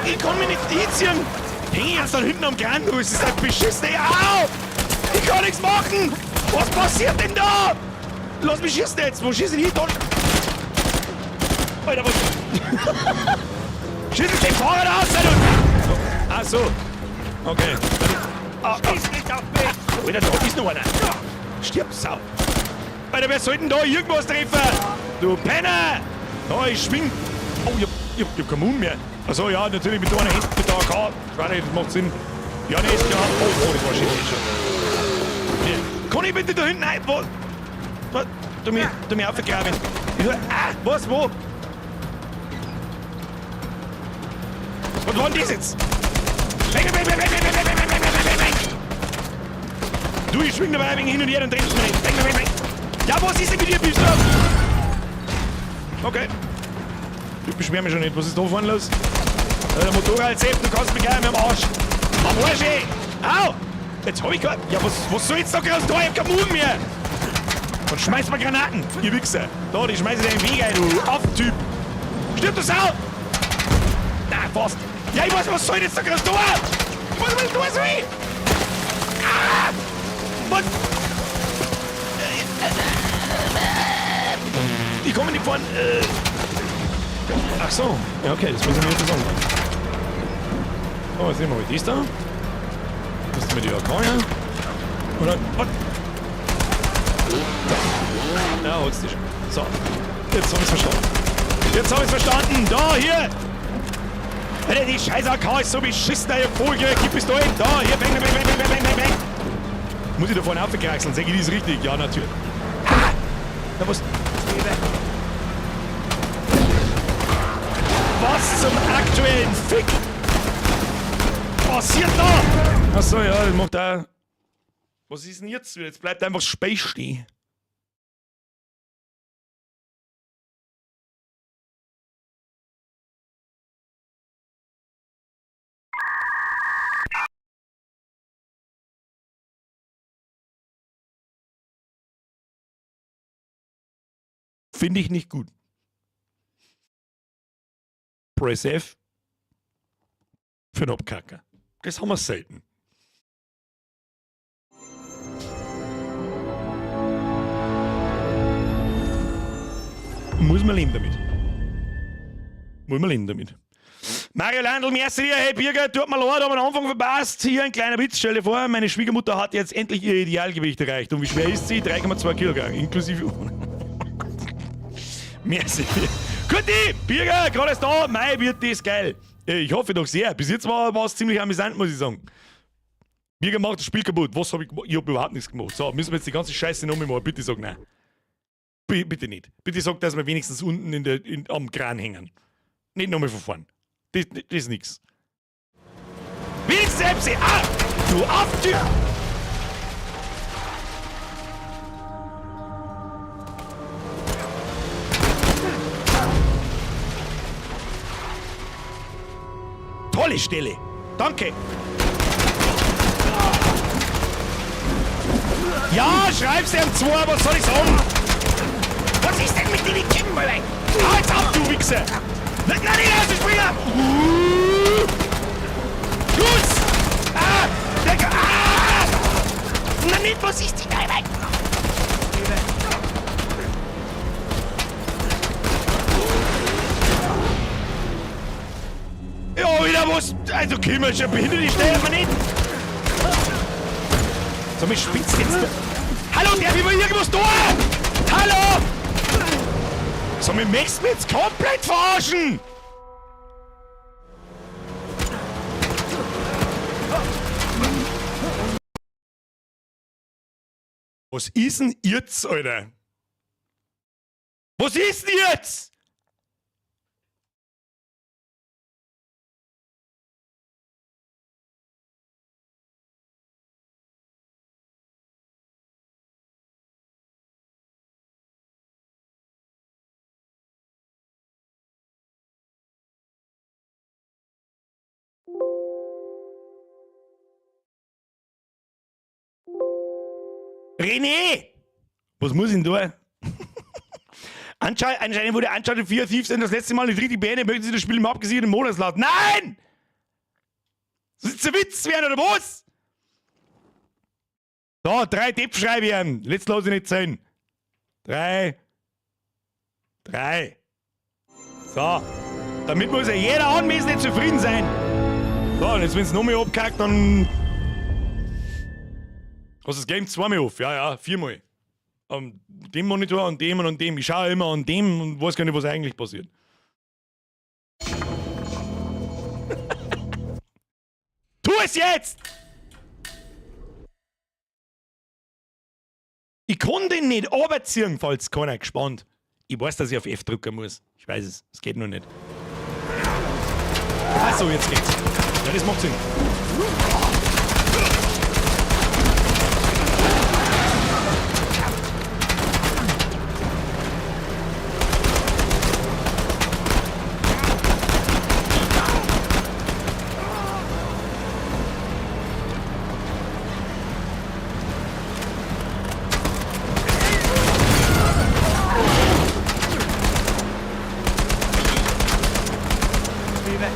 S1: Ich kann mich nicht hinziehen. Häng ich jetzt da hinten am Kran, du. Es ist ein beschissene. Au! Ich kann nichts machen! Was passiert denn da? Lass mich schießen jetzt! Wo schießen ich hin? Da. Alter, was? Schieß den Fahrrad aus, du! Ach so. Okay. Au, au.
S4: Schieß nicht auf mich!
S1: Alter, da ist noch einer. Stirb, Sau. Alter, wer soll denn da irgendwas treffen? Du Penner! Da, ich schwing. Oh, ich hab keinen Mund mehr. Achso, ja, natürlich mit einer Hand, mit der AK. Freilich, das macht Sinn. Ja, nee, ist klar. Oh, oh, das war shit. Schon. Ja. Kann ich bitte da hinten ein? Wo? Was? Tu mich aufgraben. Ich so, ah, was, wo? Was war denn das jetzt? Weg, weg, weg, weg, weg, weg, weg, weg, weg, weg, weg, weg. Du, ich schwing dabei ein wenig hin und her, dann triffst du mich nicht. Weg, weg, weg, weg. Ja, was ist denn mit dir, bist du? Okay. Ich beschwer mich schon nicht. Was ist da vorne los? Der Motorrad, Sepp, du kannst mich gleich mit dem Arsch. Am Arsch, ey. Au! Jetzt hab ich grad. Ja, was soll jetzt da groß da? Ich hab keinen Mund mehr. Und schmeiß mal Granaten, ihr Wichser. Da, die schmeiß ich dir in den Weg ein, du Affentyp. Stirb, du Sau! Na, fast. Ja, ich weiß, was soll jetzt da groß da? Ich weiß, was ich tun soll. Ah! Was? Ich komme nicht vorn. Ach so. Ja, okay, das muss ich mir jetzt sagen. Oh, jetzt nehmen wir mal das da. Das ist mit die AK, ja. Und dann. Was? Da. Ja, holst dich. So. Jetzt hab ich's verstanden. Jetzt hab ich's verstanden. Da, hier. Alter, die scheiß AK ist so beschissen, ey. Vogel, gib es da hin. Da, hier, bang, bang, bang, bang, bang, bang, bang. Muss ich da vorne aufkraxeln? Sag ich das richtig? Ja, natürlich. Ah! Na, was? Was zum aktuellen Fick passiert da? Achso, ja, das macht auch. Was ist denn jetzt? Jetzt bleibt einfach Space stehen. Finde ich nicht gut. Press F für den Abkacker. Das haben wir selten. Muss man leben damit. Muss man leben damit. Mario Landl, merci dir. Hey Birger, tut mir leid, aber am Anfang verpasst. Hier ein kleiner Witz, stell dir vor, meine Schwiegermutter hat jetzt endlich ihr Idealgewicht erreicht. Und wie schwer ist sie? 3,2 Kilogramm, inklusive... Merci. Guti, Birger, gerade ist da. Mei, wird das geil. Ich hoffe doch sehr. Bis jetzt war es ziemlich amüsant, muss ich sagen. Birger macht das Spiel kaputt. Was hab ich gemacht? Ich hab überhaupt nichts gemacht. So, müssen wir jetzt die ganze Scheiße nochmal machen. Bitte sag nein. Bitte nicht. Bitte sag, dass wir wenigstens unten am Kran hängen. Nicht nochmal von vorn. Das ist nix. Wenigstens MC! Ah! Du Afftyp! Tolle Stelle! Danke! Ja, schreib's ihm 2, was soll ich sagen? Was ist denn mit den Kippen, Alter? Halt's ab, du Wichser! Nein, nein, nicht rausspringen! Los! Ah! Der, ah! Nein, nicht, was ist die da? Ja, wieder was! Also, können wir schon behindert, die stellen wir nicht! So, mich spitzt jetzt! Hallo, der will mir irgendwas tun! Hallo! So, mich möchtest du jetzt komplett verarschen! Was ist denn jetzt, Alter? Was ist denn jetzt? René! Was muss ich denn tun? Anscheinend wurde Uncharted 4 Thieves das letzte Mal nicht richtig beendet. Möchten Sie das Spiel im abgesicherten Modus laden? Nein! Das ist ein Witz werden, oder was? So, 3 Tipps schreibe ich ihm. Let's lass ich nicht zählen. 3. 3. So. Damit muss ja jeder Anwesende zufrieden sein. So, und jetzt, wenn's noch mehr abkackt, dann. Hast das Game zweimal auf? Ja, ja, viermal. An dem Monitor, an dem und an dem. Ich schaue immer an dem und weiß gar nicht, was eigentlich passiert. Tu es jetzt! Ich kann den nicht runterziehen, falls keiner gespannt. Ich weiß, dass ich auf F drücken muss. Ich weiß es. Es geht nur nicht. Achso, jetzt geht's. Ja, das macht Sinn.
S4: Geh weg.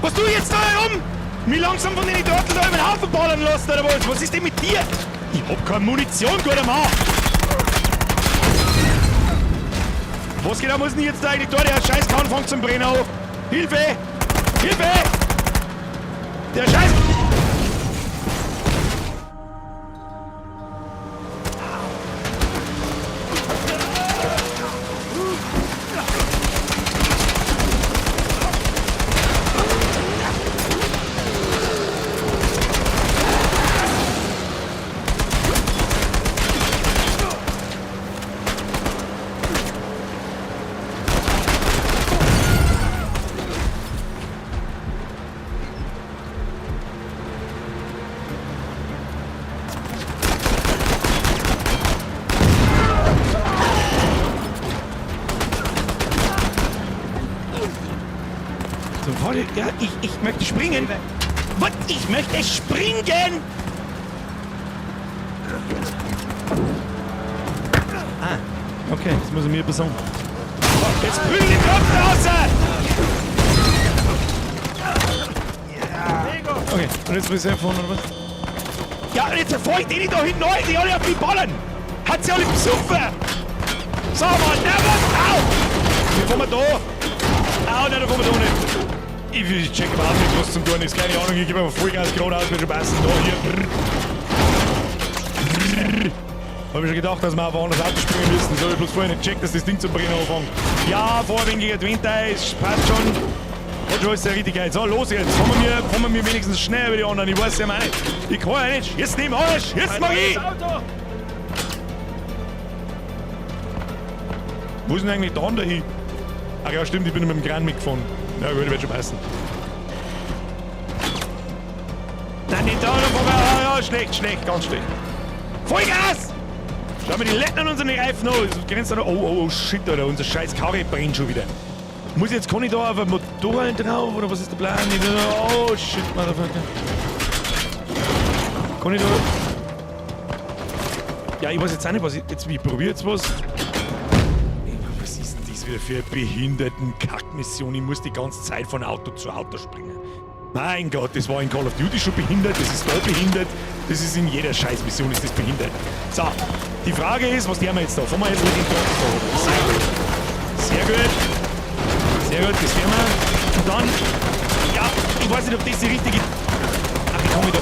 S1: Was tu ich jetzt da herum? Mich langsam von den Turtles da über den Haufen ballern lassen, oder was? Was ist denn mit dir? Ich hab keine Munition, guter Mann! Was genau muss denn jetzt da eigentlich da? Der scheiß Kahn fängt zum Brennen an. Hilfe! Hilfe! Der scheiß... So, warte, ja, ich möchte springen. Was? Ich möchte springen! Ah, okay, das muss ich mir besorgen. Jetzt prügeln die Köpfe raus! Okay, und jetzt muss ich herfahren, oder was? Ja, und jetzt fahr ich den da hinten rein, die alle auf die Ballen! Hat sie alle besoffen! So, Mann, na was? Au! Wie fahren wir da? Au, nein, da fahren wir da nicht. Ich check überhaupt nicht, was zum tun ist. Keine Ahnung, ich gebe einfach Vollgas geradeaus, wird schon passen. Da, hier. Brrr. Hab ich schon gedacht, dass wir auf ein anderes Auto springen müssen. So hab ich bloß vorher nicht gecheckt, dass das Ding zum Brennen anfängt. Ja, fahr ein wenig Adventure, passt schon. Hat schon alles sehr richtig geil. So, los jetzt. Fahren wir mir wenigstens schnell über die anderen. Ich weiß ja mal nicht. Ich kann ja nicht. Jetzt nehmen alles. Jetzt mach ich.
S4: Auto!
S1: Wo ist denn eigentlich der andere hin? Ach ja, stimmt, ich bin mit dem Kran mitgefahren. Ja gut, wird schon passen. Nein, nicht da, da fahren wir. Ah, ja, schlecht, schlecht, ganz schlecht. Vollgas! Schau mal, die lecken an unseren Reifen an. Das grenzt an. Oh, oh, oh, shit, Alter, unser scheiß Karre brennt schon wieder. Muss ich jetzt, kann ich da auf ein Motorrad drauf oder was ist der Plan? Oh, shit, motherfucker. Kann ich da... Ja, ich weiß jetzt auch nicht, was ich... Jetzt, ich probiere jetzt was. Was ist denn das wieder für eine behinderten Kackmission? Ich muss die ganze Zeit von Auto zu Auto springen. Mein Gott, das war in Call of Duty schon behindert, das ist da behindert, das ist in jeder Scheißmission ist das behindert. So, die Frage ist, was tun wir jetzt da? Fahren wir jetzt mit dem Truck da oben? Sehr gut. Sehr gut. Sehr gut, das werden wir. Und dann, ja, ich weiß nicht, ob das die richtige... Ach, ich komme da...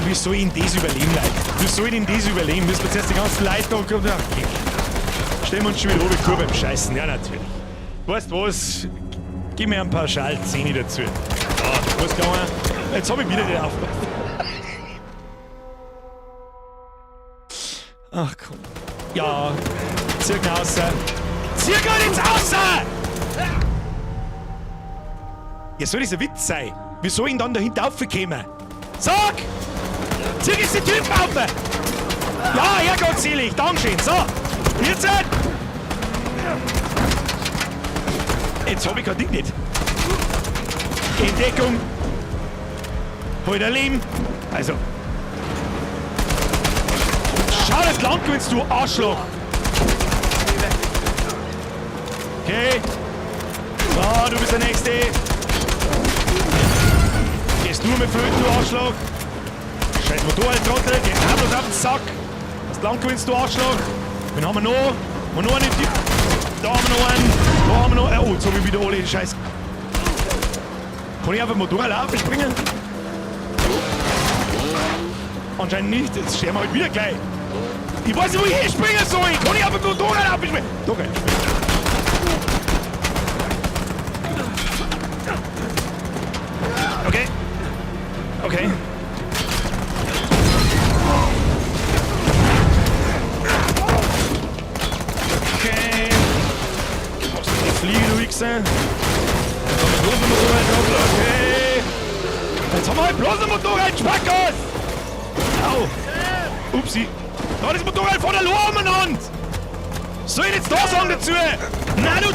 S1: Wie soll ich denn das überleben, Leute? Wie soll ich denn das überleben? Müssen wir zuerst die ganzen Leute da... Ach, okay. Stellen wir uns schon wieder oben Kurve beim Scheißen. Ja, natürlich. Weißt du was? Gib mir ein paar Schallzähne dazu. So, was gegangen? Jetzt hab ich wieder den Aufbau. Ach komm. Ja, zirk raus. Zirk halt jetzt raus! Ja, soll das ein Witz sein? Wie soll ich denn dann dahinter aufkommen? Sag! Zirk jetzt die Typen auf! Ja, Herrgott selig, Dankeschön. So, jetzt! Jetzt hab ich kein Ding nicht. Entdeckung. Hol dein Leben. Also. Schau, dass du Land gewinnst, du Arschloch. Okay. So, du bist der Nächste. Gehst du mit Flöten, du Arschloch. Scheiß Motorradtrottel, geht auch bloß auf den Sack. Was lang gewinnst du, Arschloch? Wen haben wir noch? Haben wir noch einen? Da haben wir noch einen. Da haben wir noch einen. Oh, jetzt hab ich wieder alle Scheiß. Kann ich auf dem Motorrad laufen springen? Anscheinend nicht. Jetzt sterben wir halt wieder gleich. Ich weiß nicht, wo ich hinspringen soll. Kann ich auf dem Motorrad laufen springen? Da kann ich springen. Okay. Okay. Okay. Machst du die Fliege, du Wichser? Jetzt haben wir bloß ein Motorrad. Okay. Jetzt haben wir halt bloß ein Motorrad, Spackos! Au! Upsi! Da das Motorrad vor der Lohr umeinander! Soll ich jetzt da sagen dazu? Nein, du!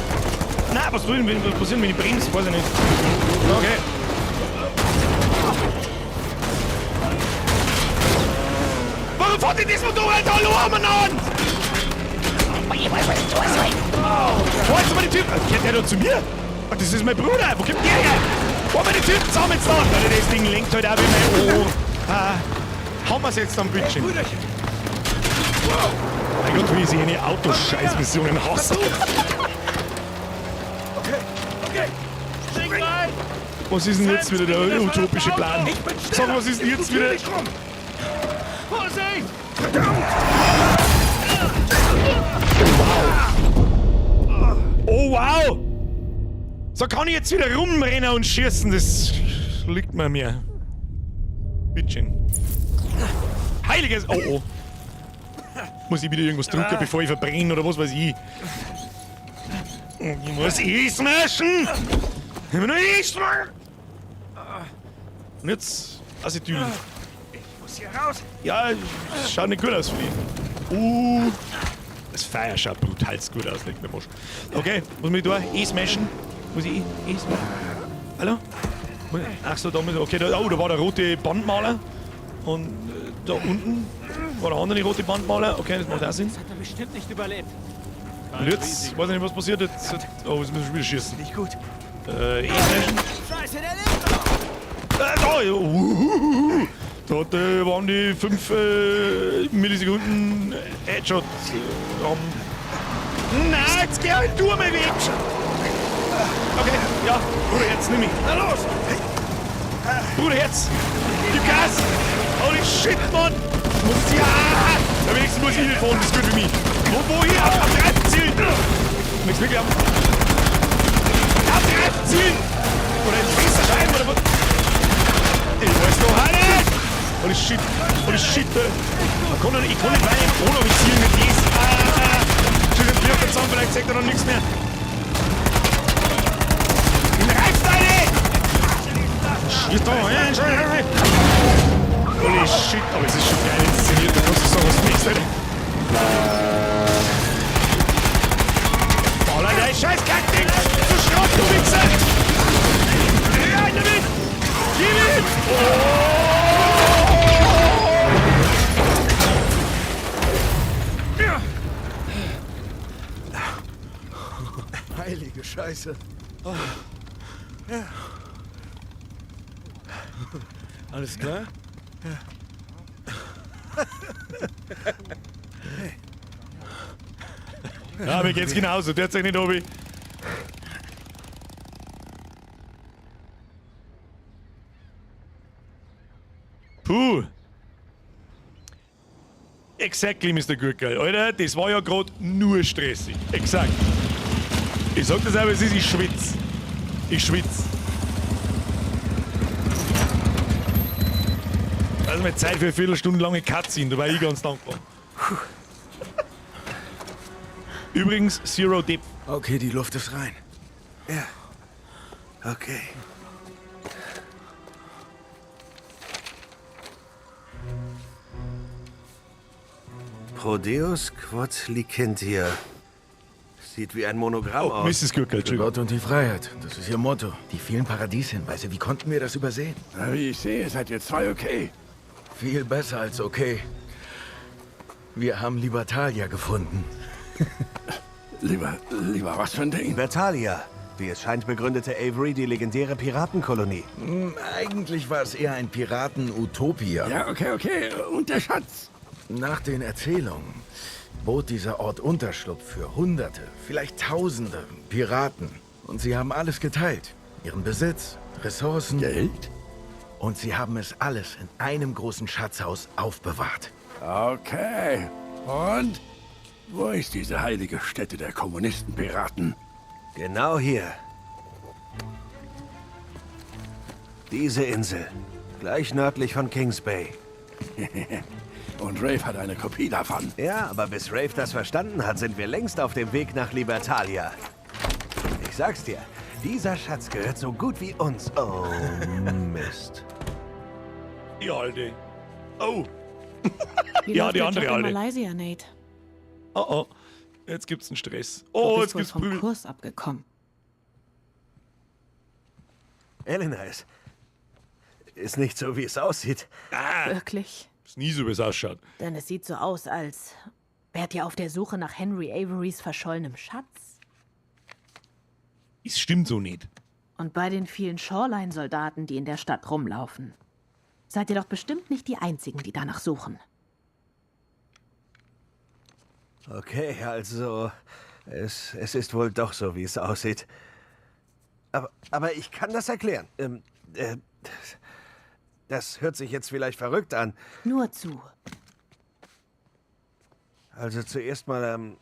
S1: Nein, was soll denn, was passiert, wenn ich bremse? Weiß ich nicht. Okay. Warum fährt denn das Motorrad da Lohr umeinander? Wo ist mal die Typen? Kennt der da zu mir? Ach, das ist mein Bruder. Wo kommt der her? Wo haben wir die Typen zusammen jetzt da? Alter, das Ding lenkt halt auch wie mein Oh. Ah, haben wir's jetzt am Bildschirm? Mein Gott, wie ich eine Autoscheißmissionen hasse.
S4: Okay, okay.
S3: Spring rein!
S1: Was ist denn jetzt wieder der utopische Plan?
S5: Ich bin schneller.
S1: Sag, was ist denn jetzt wieder?
S3: Vorsicht!
S1: Oh wow! So kann ich jetzt wieder rumrennen und schießen, das liegt mir mehr. Bitteschön. Heiliges... Oh oh. Muss ich wieder irgendwas drücken, bevor ich verbrenne oder was weiß ich. Ich muss E smashen! Ich muss nur E smashen! Und jetzt... Acetyl.
S4: Ich muss hier raus.
S1: Ja, das schaut nicht gut aus für dich. Das Feuer schaut brutal gut aus, legt mir Arsch. Okay, muss ich da E smashen? Muss ich E smashen? Hallo? Ach so, da muss ich, okay, da, oh, da war der rote Bandmaler. Und da unten war der andere rote Bandmaler. Okay, das macht auch Sinn.
S4: Das hat er bestimmt nicht überlebt.
S1: Und jetzt, weiß ich nicht, was passiert. Jetzt, oh, jetzt müssen wir wieder schießen.
S4: Nicht gut.
S1: E smashen.
S4: Scheiße, der lebt noch!
S1: Da, ja, Da waren die 5 Millisekunden Headshot. Nein, jetzt geh halt du mal weg! Okay, ja, Bruderherz, nimm mich.
S4: Na los!
S1: Bruderherz! Gib Gas! Holy shit, Mann! Muss ja! Ja, wenigstens muss ich nicht fahren, das ist gut für mich. Wo hier? Auf den Reifen zielen! Nichts wirklich auf den Reifen zielen! Oder ins Fenster schreiben oder was? Ich weiß doch auch nicht! Holy shit! Holy shit! Ich kann nicht weiter ohne mich zielen mit dies. Ah! Entschuldigung, Blöcke zusammen, vielleicht zeigt er noch nichts mehr. In Reifen! Schieß doch! Holy shit, aber es ist schon geil inszeniert, da kannst du sagen, was du willst, Alter. Baller, dein scheiß Kackding! Du Schrott, du Wichser! Rein damit! Gib ihm! Oh!
S4: Heilige Scheiße. Oh. Ja. Alles klar? Ja.
S1: Ja, mir geht's genauso. Der zeigt nicht, Obi. Puh. Exactly, Mr. Gurkel. Alter, das war ja gerade nur stressig. Exakt. Ich sag das aber, es ist, ich schwitz. Ich schwitz. Also mal Zeit für eine Viertelstunde lange Cutscene, da war ich ganz dankbar. Übrigens, Zero Depth.
S5: Okay, die Luft ist rein. Ja. Okay.
S6: Prodeus quod licentia. Sieht wie ein Monogramm
S1: Oh,
S6: aus.
S1: Mrs. Gürkel,
S5: Für
S1: Entschuldigung.
S5: Gott und die Freiheit. Das ist ihr Motto. Die vielen Paradieshinweise, wie konnten wir das übersehen?
S7: Na, wie ich sehe, seid ihr zwei okay.
S5: Viel besser als okay. Wir haben Libertalia gefunden.
S7: Lieber, was für ein Ding?
S6: Libertalia. Wie es scheint, begründete Avery die legendäre Piratenkolonie.
S5: Eigentlich war es eher ein Piraten-Utopia.
S7: Ja, okay, okay. Und der Schatz?
S5: Nach den Erzählungen bot dieser Ort Unterschlupf für Hunderte, vielleicht Tausende Piraten. Und sie haben alles geteilt. Ihren Besitz, Ressourcen.
S7: Geld?
S5: Und sie haben es alles in einem großen Schatzhaus aufbewahrt.
S7: Okay. Und? Wo ist diese heilige Stätte der Kommunistenpiraten?
S6: Genau hier. Diese Insel. Gleich nördlich von Kings Bay.
S7: Und Rafe hat eine Kopie davon.
S6: Ja, aber bis Rafe das verstanden hat, sind wir längst auf dem Weg nach Libertalia. Ich sag's dir, dieser Schatz gehört so gut wie uns. Oh, Mist.
S1: Die Alte. Oh.
S8: Wie
S1: Ja,
S8: läuft
S1: die
S8: der
S1: andere
S8: Job in
S1: Alte.
S8: Malaysia, Nate?
S1: Oh, oh. Jetzt gibt's einen Stress.
S8: Du
S1: Oh,
S8: bist
S1: jetzt
S8: wohl
S1: gibt's
S8: vom
S1: Prügel.
S8: Kurs abgekommen.
S6: Elena ist. Ist nicht so, wie es aussieht.
S1: Ah,
S8: Wirklich?
S1: ist nie so, wie es ausschaut.
S8: Denn es sieht so aus, als wärt ihr auf der Suche nach Henry Averys verschollenem Schatz.
S1: Es stimmt so nicht.
S8: Und bei den vielen Shoreline-Soldaten, die in der Stadt rumlaufen. Seid ihr doch bestimmt nicht die Einzigen, die danach suchen.
S6: Okay, also. Es ist wohl doch so, wie es aussieht. Aber ich kann das erklären. Das hört sich jetzt vielleicht verrückt an.
S8: Nur zu.
S6: Also zuerst mal,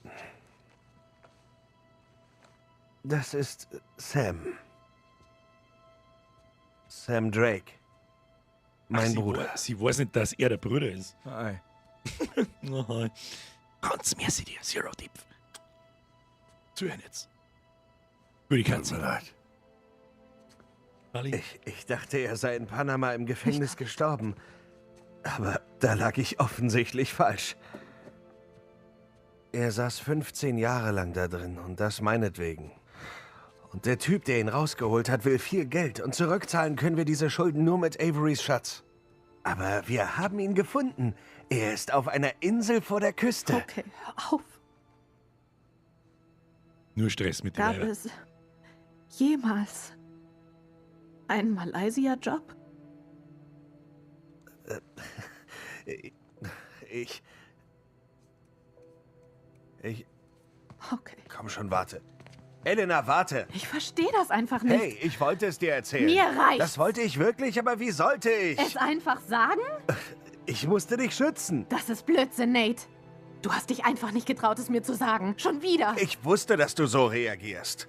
S6: das ist Sam. Sam Drake. Mein
S1: Ach, sie
S6: Bruder.
S1: Sie weiß nicht, dass er der Bruder ist.
S5: Hi.
S1: Nein. Ganz merci dir, Zero Deep. Zuhören jetzt. Gute
S7: Tut
S1: Katze.
S7: mir leid.
S1: Ali.
S6: Ich dachte, er sei in Panama im Gefängnis gestorben. Aber da lag ich offensichtlich falsch. Er saß 15 Jahre lang da drin und das meinetwegen. Und der Typ, der ihn rausgeholt hat, will viel Geld und zurückzahlen können wir diese Schulden nur mit Averys Schatz. Aber wir haben ihn gefunden. Er ist auf einer Insel vor der Küste.
S8: Okay, hör auf.
S1: Nur Stress mit dem
S8: Gab
S1: Weiber.
S8: es jemals einen Malaysia-Job?
S6: Ich. Ich.
S8: Okay.
S6: Komm schon, warte. Elena, warte.
S8: Ich verstehe das einfach nicht.
S6: Hey, ich wollte es dir erzählen.
S8: Mir reicht's.
S6: Das wollte ich wirklich, aber wie sollte ich?
S8: Es einfach sagen?
S6: Ich musste dich schützen.
S8: Das ist Blödsinn, Nate. Du hast dich einfach nicht getraut, es mir zu sagen. Schon wieder.
S6: Ich wusste, dass du so reagierst.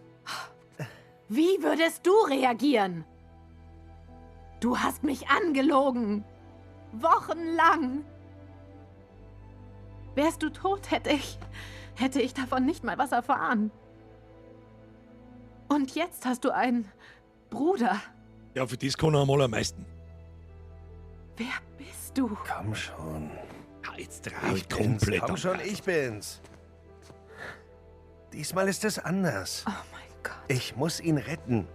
S8: Wie würdest du reagieren? Du hast mich angelogen. Wochenlang. Wärst du tot, hätte ich davon nicht mal was erfahren. Und jetzt hast du einen Bruder.
S1: Ja, für das kann er am allermeisten.
S8: Wer bist du?
S6: Komm schon.
S1: Ja, jetzt dreh
S6: Ich
S1: ich
S6: bin's.
S1: komplett
S6: Komm
S1: am
S6: schon,
S1: Rad.
S6: ich bin's. Diesmal ist es anders.
S8: Oh mein Gott.
S6: Ich muss ihn retten.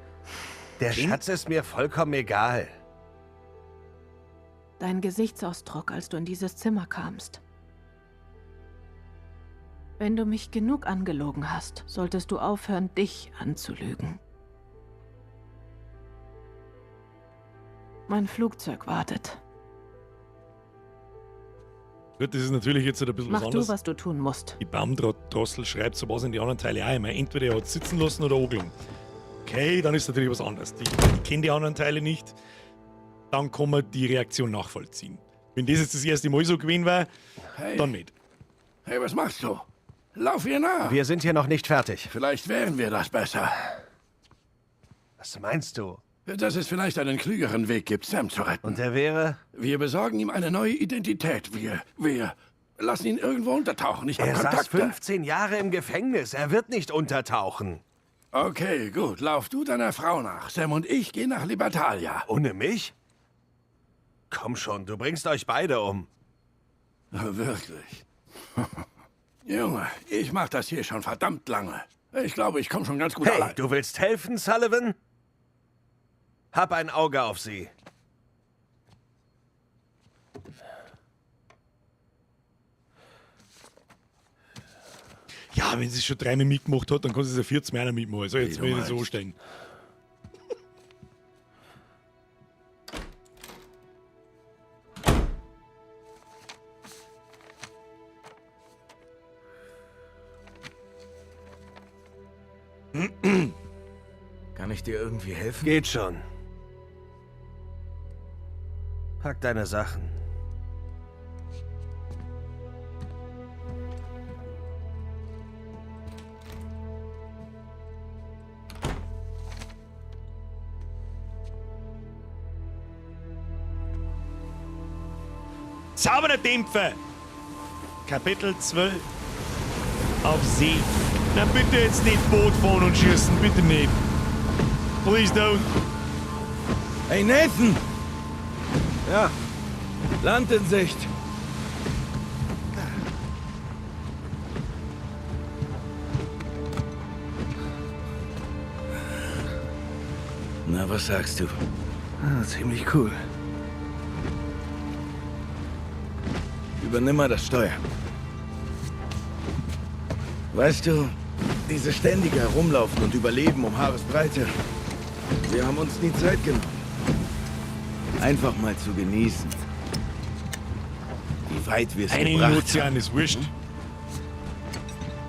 S6: Der Schatz ist mir vollkommen egal.
S8: Dein Gesichtsausdruck, als du in dieses Zimmer kamst. Wenn du mich genug angelogen hast, solltest du aufhören, dich anzulügen. Mein Flugzeug wartet.
S1: Gut, das ist natürlich jetzt halt ein bisschen
S8: Mach
S1: was
S8: du,
S1: anderes.
S8: was du tun musst.
S1: Die Baumdrossel schreibt sowas in die anderen Teile auch immer. Entweder er hat sitzen lassen oder angelogen. Okay, dann ist natürlich was anderes. Ich kenne die anderen Teile nicht. Dann kann man die Reaktion nachvollziehen. Wenn das jetzt das erste Mal so gewesen wäre,
S7: Hey.
S1: dann nicht.
S7: Hey, was machst du? Lauf ihr nach.
S6: Wir sind hier noch nicht fertig.
S7: Vielleicht wären wir das besser.
S6: Was meinst du?
S7: Dass es vielleicht einen klügeren Weg gibt, Sam zu retten.
S6: Und der wäre?
S7: Wir besorgen ihm eine neue Identität. Wir lassen ihn irgendwo untertauchen. Ich hab
S6: Er saß
S7: Kontakte.
S6: 15 Jahre im Gefängnis. Er wird nicht untertauchen.
S7: Okay, gut. Lauf du deiner Frau nach. Sam und ich gehen nach Libertalia.
S6: Ohne mich? Komm schon, du bringst euch beide um.
S7: Wirklich? Junge, ich mach das hier schon verdammt lange. Ich glaube, ich komme schon ganz gut
S6: Hey,
S7: allein.
S6: du willst helfen, Sullivan? Hab ein Auge auf sie.
S1: Ja, Ja, wenn sie es schon dreimal mitgemacht hat, dann kann sie es ja 14 Mal mitmachen. So, jetzt will ich das so anstellen.
S5: Kann ich dir irgendwie helfen?
S6: Geht schon. Pack deine Sachen.
S1: Sauberer Dämpfer! Kapitel 12. Auf See. Na bitte jetzt nicht Boot fahren und schießen, bitte nicht. Please don't.
S5: Hey Nathan!
S6: Ja.
S5: Land in Sicht! Na, was sagst du?
S6: Ah, ziemlich cool.
S5: Übernimm mal das Steuer. Weißt du, diese ständige Herumlaufen und Überleben um Haaresbreite, wir haben uns nie Zeit genommen. Einfach mal zu genießen. Wie weit wir es
S1: Einen
S5: gebracht
S1: Ozean
S5: haben.
S1: ist wurscht.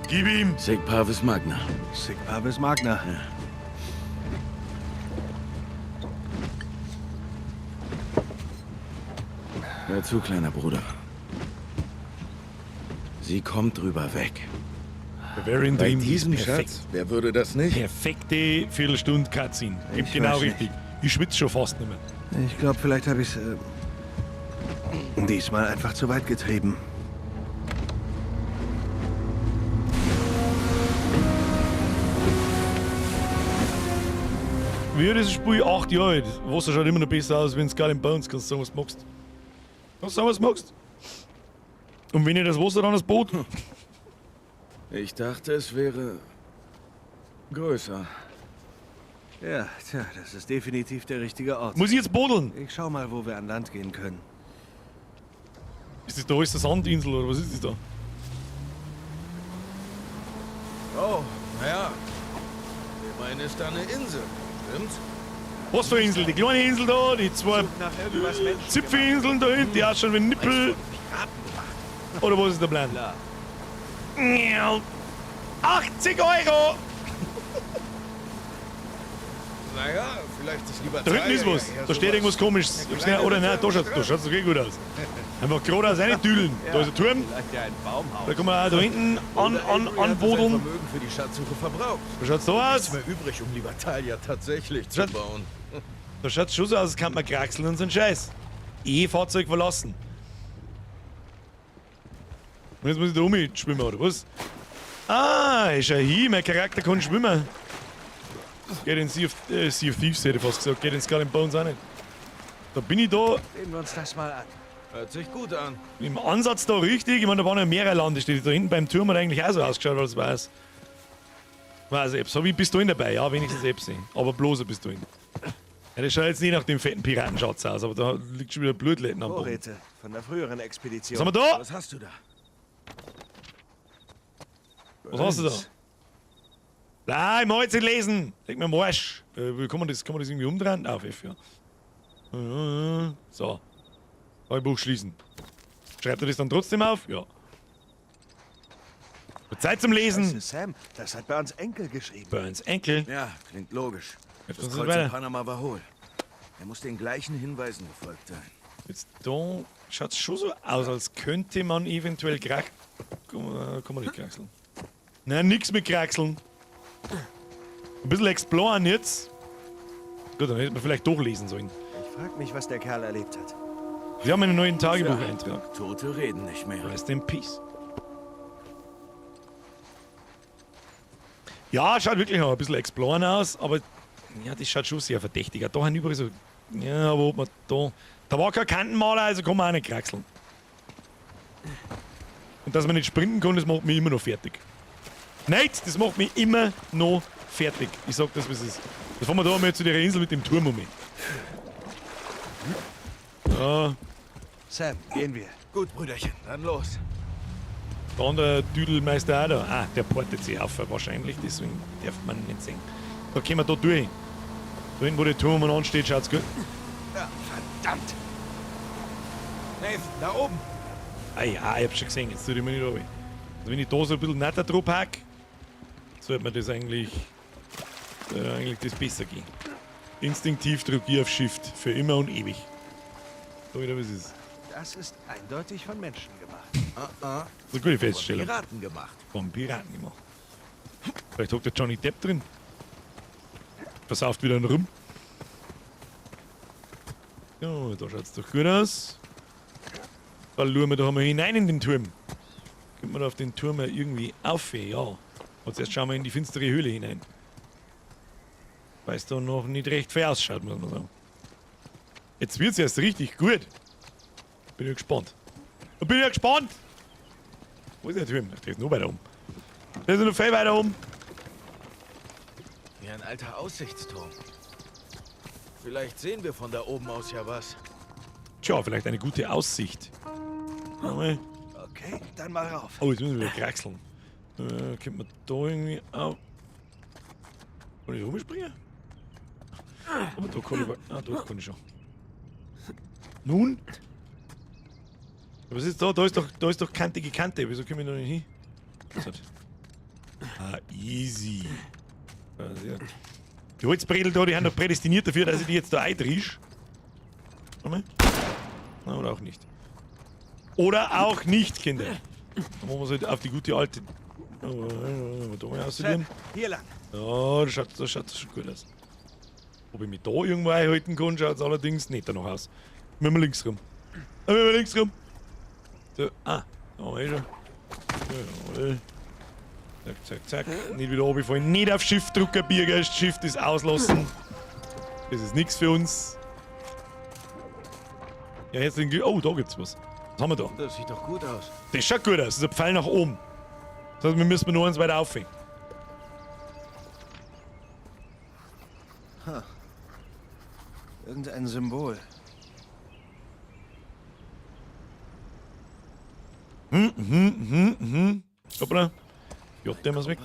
S1: Gib ihm!
S5: Sic Parvis Magna.
S6: Sic Parvis Magna.
S5: Ja. Hör zu, kleiner Bruder. Sie kommt drüber weg.
S1: Bavarian
S5: Bei
S1: Dream ist
S5: diesem
S1: perfekt.
S5: Schatz, wer würde das nicht?
S1: Perfekte Viertelstunde Cutscene.
S6: Ich
S1: Genau
S6: weiß nicht.
S1: richtig. Ich schwitze schon fast nicht mehr.
S6: Ich glaube, vielleicht habe ich es diesmal einfach zu weit getrieben.
S1: Wie das Spiel 8 Jahre alt. Wasser schaut immer noch besser aus, wenn Skull and Bones. Kannst du sagen, was du magst. Kannst du sagen, was du magst. Und wenn nicht das Wasser, dann das Boot.
S5: Ich dachte, es wäre größer.
S6: Ja, tja, das ist definitiv der richtige Ort.
S1: Muss ich jetzt buddeln?
S6: Ich schau mal, wo wir an Land gehen können.
S1: Ist das da alles eine Sandinsel oder was ist das da?
S5: Oh, naja. Immerhin ist da eine Insel, stimmt's?
S1: Was für eine Insel? Die kleine Insel da, die zwei Zipfelinseln da hinten, die ausschauen wie Nippel. Oder was ist der Plan? 80 Euro!
S5: Naja, vielleicht ist lieber
S1: Da hinten ist was. Da steht irgendwas Komisches. Ich hab's nicht, oder nein, da schaut's okay gut aus. Einfach geradeaus rein düdeln. Da ist ein Turm.
S4: Vielleicht ja ein Baumhaus.
S1: Da kann man auch da hinten anbodeln.
S5: Vermögen für die Schatzsuche verbraucht.
S1: Da schaut's so aus.
S5: Nichts mehr übrig, um Libertalia tatsächlich zu bauen.
S1: Da schaut's schon so aus, als könnte man kraxeln und so einen Scheiß. E-Fahrzeug verlassen. Und jetzt muss ich da umschwimmen, oder was? Ah, ist ja hier, mein Charakter kann schwimmen. Geht in Sea of Thieves, hätte ich fast gesagt. Geht in Skull and Bones auch nicht. Da bin ich da.
S6: Sehen wir uns das mal an.
S5: Hört sich gut an.
S1: Im Ansatz da richtig. Ich meine, da waren ja mehrere Landestelle. Da hinten beim Turm hat eigentlich auch so ausgeschaut, als weiß. Weiß Apps. Hab ich bis dahin dabei, ja, wenigstens Apps. Aber bloß bis dahin. Ja, das schaut jetzt nicht nach dem fetten Piratenschatz aus, aber da liegt schon wieder Blutletten am Boden.
S6: Vorräte von der früheren Expedition.
S1: Was haben wir da?
S5: Was hast du da?
S1: Was hast du da? Nein, ich mag jetzt nicht lesen. Leg mir am Arsch. Wie kann man das, irgendwie umdrehen? Auf F, ja. So. Buch schließen. Schreibt er das dann trotzdem auf? Ja. Zeit zum Lesen.
S6: Scheiße, Sam, das hat Burns Enkel geschrieben.
S1: Burns Enkel?
S5: Ja, klingt logisch.
S1: Jetzt
S5: Das
S1: müssen wir
S5: Kreuz in
S1: weiter.
S5: Panama war hohl. Er muss den gleichen Hinweisen gefolgt sein.
S1: Jetzt da schaut's schon so aus, als könnte man eventuell krack. Kann man nicht kraxeln. Nein, nix mit kraxeln. Ein bisschen exploren jetzt. Gut, dann hätte man vielleicht doch lesen sollen.
S6: Ich frag mich, was der Kerl erlebt hat.
S1: Wir haben einen neuen Tagebucheintrag.
S5: Tote reden nicht mehr.
S1: Rest in peace. Ja, schaut wirklich noch ein bisschen exploren aus, aber ja, das schaut schon sehr verdächtig aus. Da haben überall so. Ja, aber ob man da. Da war kein Kantenmaler, also kann man auch nicht kraxeln. Und dass man nicht sprinten kann, das macht mich immer noch fertig. Nein, das macht mich immer noch fertig. Ich sag das, wie es ist. Jetzt fahren wir da einmal zu der Insel mit dem Turm um. Ja.
S6: Sam, gehen wir.
S5: Gut, Brüderchen, dann los.
S1: Der andere Düdelmeister auch da. Ah, der portet sich auf wahrscheinlich, deswegen darf man nicht sehen. Da können wir da durch. Da hinten, wo der Turm ansteht, schaut's gut.
S4: Ja, verdammt! Nathan, da oben!
S1: Ah ja, ich hab's schon gesehen, jetzt tue ich mir nicht runter. Also wenn ich da so ein bisschen netter drauf pack, sollte mir das eigentlich, das besser gehen. Instinktiv drücke ich auf Shift, für immer und ewig. So wieder was ist.
S6: Das ist eindeutig von Menschen gemacht.
S1: Das ist eine gute Feststellung.
S5: Von Piraten gemacht.
S1: Von Piraten gemacht. Vielleicht hockt der Johnny Depp drin. Versauft wieder einen Rum. Ja, da schaut's doch gut aus. Da schauen wir doch einmal hinein in den Turm. Könnte man da auf den Turm ja irgendwie auf, ja. Und zuerst schauen wir in die finstere Höhle hinein. Weil es da noch nicht recht fair ausschaut, muss man sagen. Jetzt wird's erst richtig gut. Bin ja gespannt. Bin ja gespannt! Wo ist der Turm? Ach, der ist noch weiter oben. Der ist noch viel weiter oben.
S5: Wie ein alter Aussichtsturm. Vielleicht sehen wir von da oben aus ja was.
S1: Tja, vielleicht eine gute Aussicht.
S6: Okay, dann mal rauf.
S1: Oh, jetzt müssen wir wieder kraxeln. Könnte man da irgendwie auf. Kann ich rumspringen? Aber da kann ich. Ah, da kann ich schon. Nun? Was ist da? Da ist doch kantige Kante. Wieso komme ich da nicht hin? Ah, easy. Die Holzbredel da, die haben doch prädestiniert dafür, dass ich die jetzt da eindrisch. Warte mal. Na, oder auch nicht. Oder auch nicht, Kinder. Dann machen wir es halt auf die gute alte. Da mal ausprobieren.
S6: Hier lang.
S1: Ja, das schaut schon gut aus. Ob ich mich da irgendwo einhalten kann, schaut es allerdings nicht danach aus. Müssen wir links rum. Müssen wir links rum. So, ah, da haben wir eh schon. Jawohl. Zack, zack, zack. Nicht wieder runterfallen. Nicht auf Shift drücken, Biergeist. Shift ist auslassen. Das ist nichts für uns. Ja, herzlichen Glückwunsch. Oh, da gibt's was. Was haben wir da?
S5: Das sieht doch gut aus.
S1: Das schaut gut aus. Das ist ein Pfeil nach oben. Das heißt, wir müssen nur eins weiter aufhängen.
S6: Huh. Irgendein Symbol.
S1: Hoppla. Ja, der muss weg.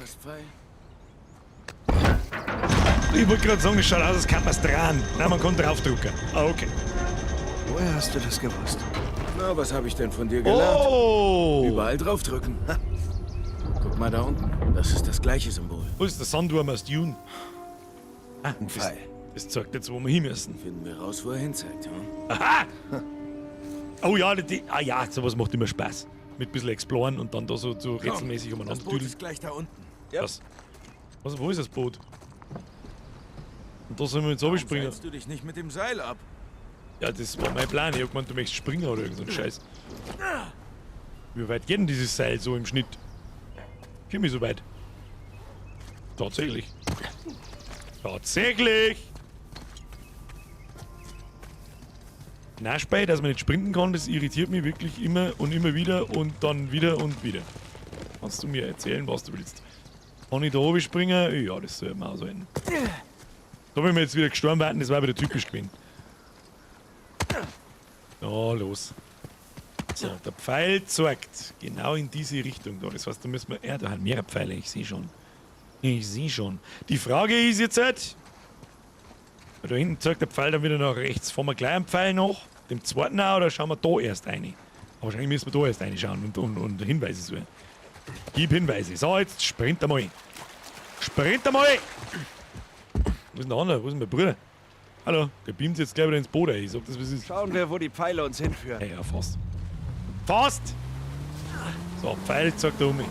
S1: Ich wollte gerade sagen, es schaut aus, als kann man es dran. Nein, man kann draufdrücken. Ah, okay.
S6: Woher hast du das gewusst?
S5: Na, was habe ich denn von dir gelernt?
S1: Oh!
S5: Überall draufdrücken. Guck mal da unten. Das ist das gleiche Symbol.
S1: Wo ist der Sandwurm aus Dune? Ah,
S6: ein Pfeil.
S1: Das zeigt jetzt, wo wir hin müssen.
S5: Finden wir raus, wo er hinzeigt, hm?
S1: Aha! Oh ja, ah ja, sowas macht immer Spaß. Mit ein bisschen exploren und dann da so rätselmäßig umeinander
S5: Das Boot ist gleich da unten.
S4: Ja.
S1: Was? Was? Wo ist das Boot? Und da sollen wir jetzt runterspringen.
S5: Warum seilst du dich nicht mit dem Seil ab?
S1: Ja, das war mein Plan. Ich hab gemeint, du möchtest springen oder irgend so ein Scheiß. Wie weit geht denn dieses Seil so im Schnitt? Komm ich so weit? Tatsächlich. Tatsächlich! Naschbei, dass man nicht sprinten kann, das irritiert mich wirklich immer und immer wieder und dann wieder und wieder. Kannst du mir erzählen, was du willst? Kann ich da oben springen? Ja, das soll man aushalten. Da wenn wir jetzt wieder gestorben werden, das war wieder typisch gewesen. Ja, los. So, der Pfeil zeigt genau in diese Richtung da. Das heißt, da müssen wir... Ja, da haben mehrere Pfeile, ich sehe schon. Ich sehe schon. Die Frage ist jetzt halt... Da hinten zeigt der Pfeil dann wieder nach rechts. Fahren wir gleich einen Pfeil nach, dem zweiten auch, oder schauen wir da erst rein? Aber wahrscheinlich müssen wir da erst reinschauen und Hinweise suchen. Gib Hinweise. So, jetzt sprint einmal. Sprint einmal! Wo ist denn der andere? Wo ist denn mein Bruder? Hallo, der beamt jetzt gleich wieder ins Boot rein. Ich sag das, was ist.
S6: Schauen wir, wo die Pfeile uns hinführen.
S1: Ja, ja, fast. Fast! So, Pfeil zeigt da um mich.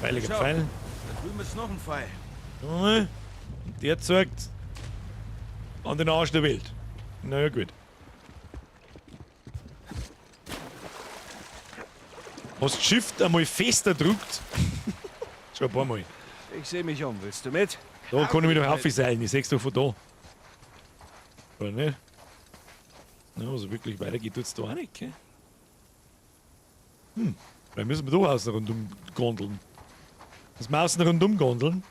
S1: Pfeiliger Pfeil.
S5: Da drüben ist noch ein Pfeil.
S1: Und der zeigt an den Arsch der Welt. Na ja, gut. Hast Shift einmal fester gedrückt? Schon ein paar Mal.
S6: Ich sehe mich um. Willst du mit?
S1: Da kann ich mich doch aufseilen. Ich seh's doch von da. Oder nicht? Na, also wirklich weiter geht es da auch nicht, gell? Hm. Vielleicht müssen wir da außen rundum gondeln. Müssen wir außen rundum gondeln?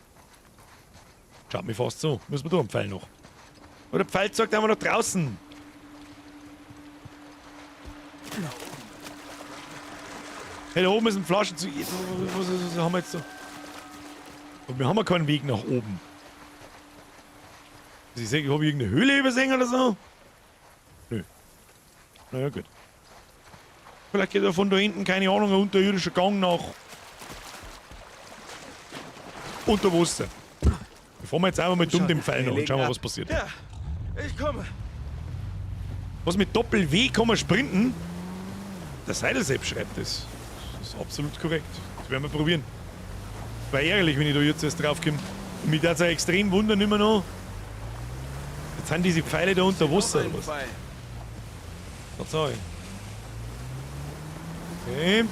S1: Schaut mir fast so. Müssen wir da einen Pfeil noch. Oder Pfeil zeigt einfach noch draußen. Hey, da oben ist ein Flaschenzug. Was haben wir jetzt da? Und wir haben ja keinen Weg nach oben. Also ich sehe, habe ich irgendeine Höhle übersehen oder so? Nö. Naja, gut. Vielleicht geht er von da hinten, keine Ahnung, ein unterirdischer Gang nach unter Wasser. Wir fahren jetzt einfach mal dumm dem Pfeil nach und schauen mal, was passiert.
S4: Ja, ich komme.
S1: Was mit Doppel-W kann man sprinten? Der Seidelsepp schreibt das. Das ist absolut korrekt. Das werden wir probieren. War ärgerlich, wenn ich da jetzt erst drauf komme. Und mich darf es extrem wundern immer noch. Jetzt sind diese Pfeile da unter Wasser oder was? Was sag ich? Okay.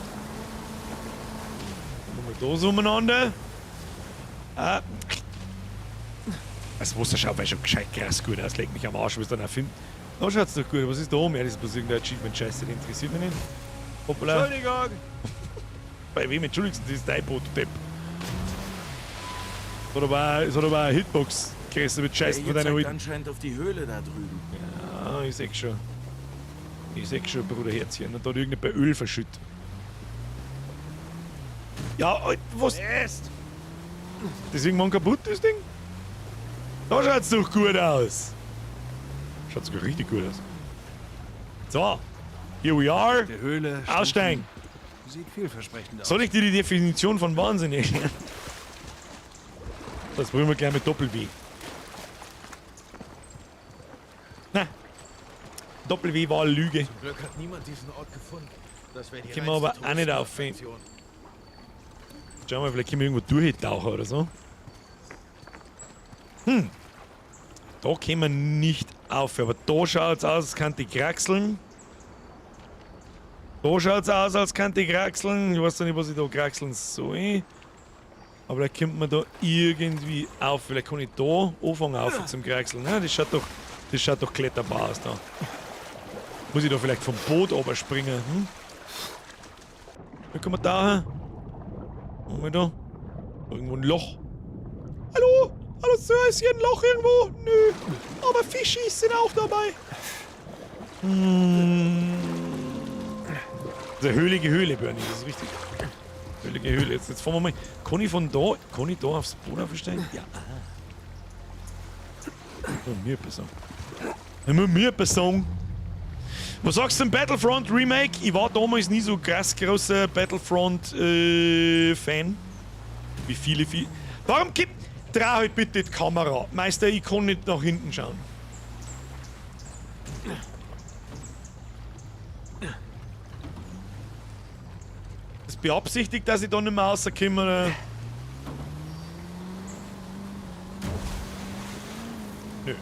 S1: Dann machen wir da so umeinander. Ah. Das Wasser schaut schon gescheit krass gut aus. Leg mich am Arsch, was ich dann auch finde. Da schaut's doch gut. Was ist da oben? Ja, das ist bloß irgendein Achievement-Scheiße, die interessiert mich nicht. Hoppala.
S4: Entschuldigung!
S1: Bei wem entschuldigst du? Das ist dein Boot, du Depp. Das hat aber eine Hitbox gerissen mit Scheißen von deiner alten.
S5: anscheinend auf die Höhle da drüben.
S1: Ja, ich seh schon. Ich seh schon, Bruder Herzchen. Und da hat irgendjemand Öl verschüttet. Ja, was?
S4: Ist!
S1: Das ist irgendwann kaputt, das Ding? Da schaut's doch gut aus. Schaut sogar richtig gut aus. So, here we are.
S6: Der Höhle.
S1: Aussteigen.
S6: Sieht vielversprechend aus.
S1: Soll ich dir die Definition von Wahnsinn erklären? Das probieren wir gleich mit Doppel-W. Na. Doppel-W war eine Lüge.
S5: Zum Glück hat niemand diesen Ort gefunden. Das wäre die
S1: Können wir aber auch nicht aufhören. Schauen wir mal, vielleicht können wir irgendwo durchtauchen oder so. Hm. Da können wir nicht auf, aber da schaut's aus, als könnte ich kraxeln. Da schaut's aus, als könnte ich kraxeln. Ich weiß noch nicht, was ich da kraxeln soll. Aber da kommt man da irgendwie auf. Vielleicht kann ich da anfangen auf zum Kraxeln. Ne? Das schaut doch kletterbar aus da. Muss ich da vielleicht vom Boot runterspringen? Hm? Wie kommen wir da hin? Haben wir da? Irgendwo ein Loch. Hallo? Hallo Sir, ist hier ein Loch irgendwo? Nö. Aber Fischis sind auch dabei. Hm. Das ist eine höhlige Höhle, Bernie, das ist richtig. Höhlige Höhle. Jetzt fahren wir mal. Kann ich von da, kann ich da aufs Boot aufsteigen? Ja. Oh, mir Person. Mir Person. Was sagst du zum Battlefront Remake? Ich war damals nie so krass großer Battlefront-Fan. Wie viele, viele. Warum gibt. Dreh halt bitte die Kamera. Meister, ich kann nicht nach hinten schauen. Das beabsichtigt, dass ich da nicht mehr rauskomme, oder? Nö.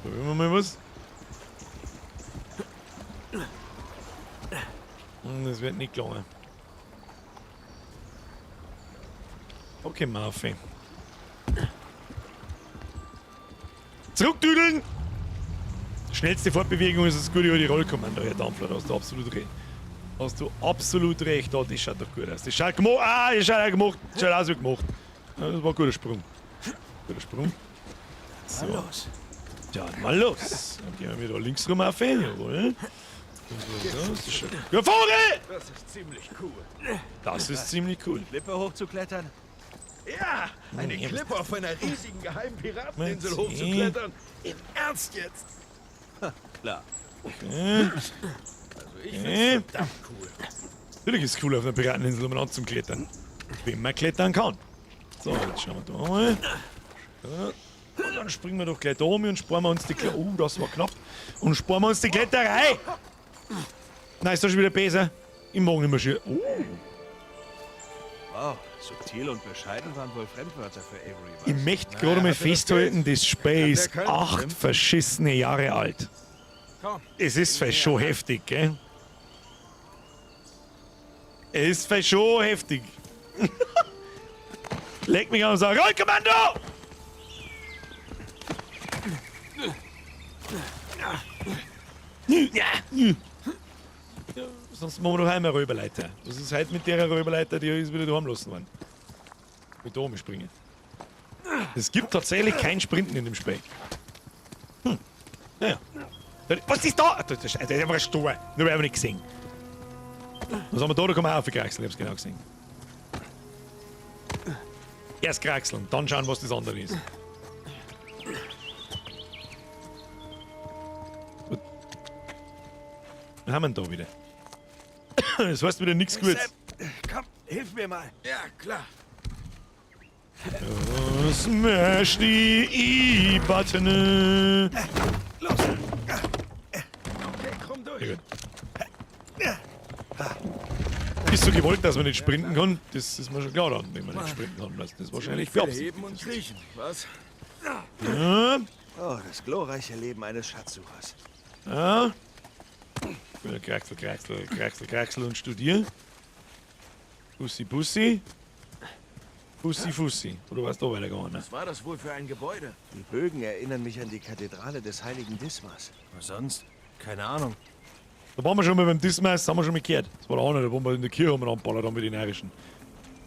S1: Probieren wir mal was. Das wird nicht gelungen. Okay, Murphy. Zurückdüdeln! Schnellste Fortbewegung ist das gute alte Rollkommando, Herr Dampfler, da hast du absolut recht. Hast du absolut recht, oh, das schaut doch gut aus. Das schaut gemacht, ah, das schaut auch gemacht, das schaut aus wie gemacht. Das war ein guter Sprung. Guter Sprung. So.
S6: Mal los.
S1: Ja, mal los. Dann gehen wir wieder links rum auf, jawohl. So, ja, Vogel!
S4: Das ist ziemlich cool.
S1: Das ist ziemlich cool.
S4: Klippe hochzuklettern?
S5: Ja, eine Klippe auf einer riesigen geheimen Pirateninsel hochzuklettern. Im Ernst jetzt?
S4: Klar.
S1: Okay.
S5: Also ich find's verdammt cool.
S1: Natürlich ist es cool, auf einer Pirateninsel umeinander zum Klettern. Wenn man klettern kann. So, jetzt schauen wir da mal. Und dann springen wir doch gleich da um und sparen wir uns die Kletterei. Oh, das war knapp. Und sparen wir uns die Kletterei. Nein, ist das schon wieder besser. Ich mag nicht mehr schön. Oh.
S6: Wow, subtil und bescheiden waren wohl Fremdwörter für Avery. Was?
S1: Ich möchte gerade mal festhalten, das Spiel ist 8 verschissene Jahre alt. Es ist vielleicht schon heftig, gell? Es ist vielleicht schon heftig. Leg mich an und sag, Rollkommando! Ja. Ja, sonst machen wir doch einmal Räuberleiter. Das ist halt mit der Räuberleiter, die ist wieder daheim lassen worden. Mit da springen. Es gibt tatsächlich kein Sprinten in dem Spiel. Hm. Naja. Was ist da? Das ist einfach ein Stor. Nur weil wir nicht gesehen. Was haben wir da? Da kann man auch aufkraxeln. Ich hab's genau gesehen. Erst kraxeln, dann schauen, was das andere ist. Gut. Was haben wir denn da wieder? Das heißt wieder nichts Gutes.
S6: Komm, hilf mir mal.
S5: Ja, klar.
S1: Smash die E-Button.
S5: Los! Okay, komm durch.
S1: Sehr gut. Ist so gewollt, dass man nicht sprinten kann. Das ist mir schon klar, dann, wenn man nicht sprinten kann. Das ist wahrscheinlich beabsichtigt.
S5: Heben und kriechen, was?
S1: Ja.
S6: Oh, das glorreiche Leben eines Schatzsuchers.
S1: Ja. Kraxel, kraxel, kraxel, kraxel und studier. Bussi, Bussi. Fussi, Fussi. Oder warst du da weitergegangen? Ne?
S5: Was war das wohl für ein Gebäude?
S6: Die Bögen erinnern mich an die Kathedrale des heiligen Dismas.
S4: Was sonst? Keine Ahnung.
S1: Da waren wir schon mal beim Dismas, haben wir schon mal gehört. Das war der eine, da waren wir in der Kirche haben wir anballert haben mit den Irischen.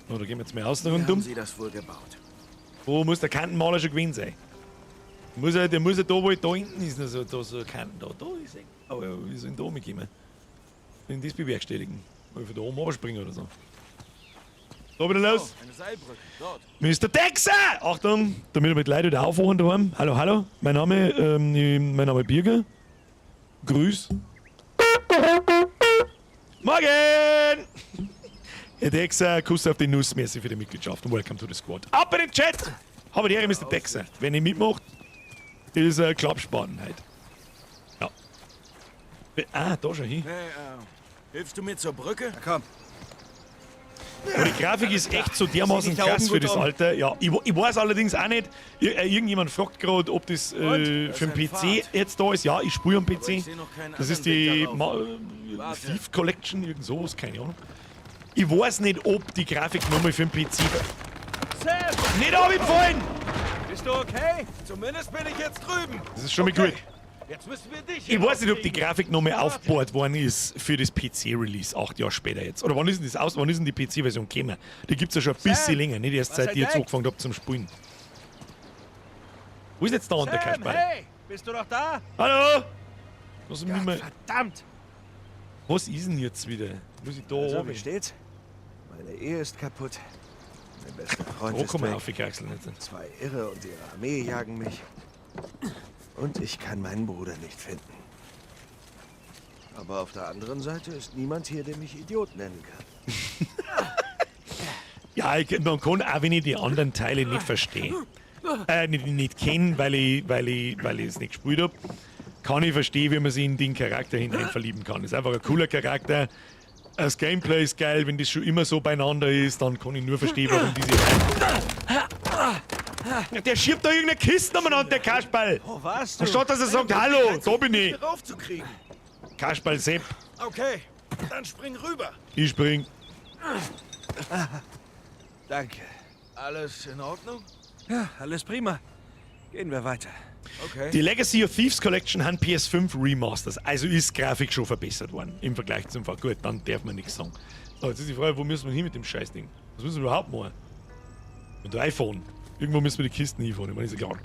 S1: So, da gehen wir jetzt mal außen
S5: Wie
S1: rundum.
S5: haben sie das wohl gebaut?
S1: Wo muss der Kantenmaler schon gewesen sein? Muss er, der muss ja da, wo da hinten ist, noch so, da so ein Kanten da. Da ist er. Aber wie soll ich denn da rumkommen? In das bewerkstelligen. Mal von da oben runterspringen oder so. Da wieder los.
S5: Oh, eine Seilbrücke, dort.
S1: Mr. Dexter! Achtung, damit wir mit Leuten wieder aufwachen daheim. Hallo, hallo. Mein Name, mein Name Birger. Grüß. Morgen! Herr Dexter, Kuss auf die Nuss, merci für die Mitgliedschaft und welcome to the squad. Ab in den Chat! Habe die Ehre, Mr. Dexter. Wenn ihr mitmacht, ist ein Klappspaten heute. Ja. Ah, da schon hin.
S5: Hey, hilfst du mir zur Brücke?
S4: Na komm.
S1: Aber die Grafik ist echt so dermaßen
S4: Sieh dich da
S1: krass
S4: oben
S1: für
S4: gut
S1: das
S4: um.
S1: Alter. Ja, ich weiß allerdings auch nicht, irgendjemand fragt gerade, ob das für
S5: ist
S1: den
S5: ein
S1: PC
S5: Pfad.
S1: jetzt da ist. Ja, ich spiele am
S5: Aber
S1: PC.
S5: ich seh noch keinen
S1: Das ist
S5: anderen
S1: die
S5: Weg darauf.
S1: Thief Collection, irgend sowas, keine Ahnung. Ich weiß nicht, ob die Grafik nochmal für den PC.
S3: Sam!
S1: Nicht abgefallen!
S3: Bist du okay?
S5: Zumindest bin ich jetzt drüben.
S1: Das ist schon mal gut.
S3: Jetzt müssen wir dich
S1: Ich weiß nicht, ob die Grafik nochmal aufgebaut worden ist für das PC-Release, 8 Jahre später jetzt. Oder wann ist denn das aus? Wann ist denn die PC-Version gekommen? Die gibt's ja schon ein bisschen länger, nicht erst
S3: Was
S1: seit ich jetzt
S3: entdeckt?
S1: angefangen habe zum Spielen. Wo ist jetzt da der
S3: Sam,
S1: Kasperl?
S3: hey! Bist du noch da?
S1: Hallo! Was,
S3: Gott,
S1: mehr...
S3: verdammt!
S1: Was ist denn jetzt wieder? Muss ich da
S6: Also,
S1: oben?
S6: wie steht's? Meine Ehe ist kaputt. Mein bester Freund
S1: Wo
S6: ist
S1: kann man
S6: weg.
S1: aufgekraxelt jetzt?
S6: Zwei Irre und ihre Armee jagen mich. Und ich kann meinen Bruder nicht finden. Aber auf der anderen Seite ist niemand hier, der mich Idiot nennen kann.
S1: Ja, man kann auch, wenn ich die anderen Teile nicht verstehe, nicht kenne, weil ich es nicht gespielt habe, kann ich verstehen, wie man sich in den Charakter hinein verlieben kann. Ist einfach ein cooler Charakter. Das Gameplay ist geil, wenn das schon immer so beieinander ist, dann kann ich nur verstehen, warum diese. Ja, der schiebt da irgendeine Kiste umeinander, der Kasperl.
S6: Wo warst du?
S1: Anstatt dass er sagt, hallo, da bin ich.
S5: Raufzukriegen.
S1: Kasperl Sepp,
S5: Okay, dann spring rüber.
S1: ich spring.
S6: Danke.
S5: Alles in Ordnung?
S6: Ja, alles prima. Gehen wir weiter.
S5: Okay.
S1: Die Legacy of Thieves Collection haben PS5 Remasters, also ist Grafik schon verbessert worden im Vergleich zum Vor. Gut, dann darf man nichts sagen. So, jetzt ist die Frage, wo müssen wir hin mit dem Scheißding? Was müssen wir überhaupt machen? Mit dem iPhone. Irgendwo müssen wir die Kisten hinfahren, ich meine, ist ja klar.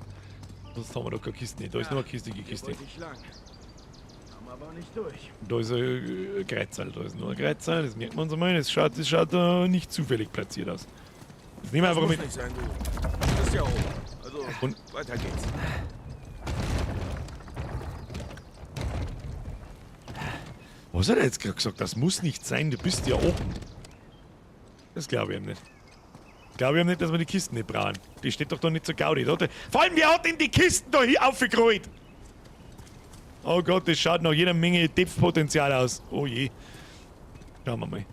S1: Sonst haben wir da keine Kiste nicht. Da ist nur eine kistige Kiste.
S5: Wollte ich lang. Kam aber nicht durch.
S1: Da ist ein Kreuzerl, da ist nur ein Kreuzerl, das merkt man uns einmal. Das schaut nicht zufällig platziert aus. Das nehmen wir einfach
S5: Muss
S1: mit.
S5: nicht sein, du. Bist ja oben. Also,
S1: Und-
S5: weiter geht's.
S1: Was hat er jetzt gerade gesagt? Das muss nicht sein, du bist ja oben. Das glaube ich ihm nicht. Glaube ich ihm nicht, dass wir die Kisten nicht brauchen. Die steht doch da nicht zur Gaudi. Da vor allem, wer hat denn die Kisten da hier aufgerollt? Oh Gott, das schaut nach jeder Menge Depth-Potenzial aus. Oh je. Schauen wir mal.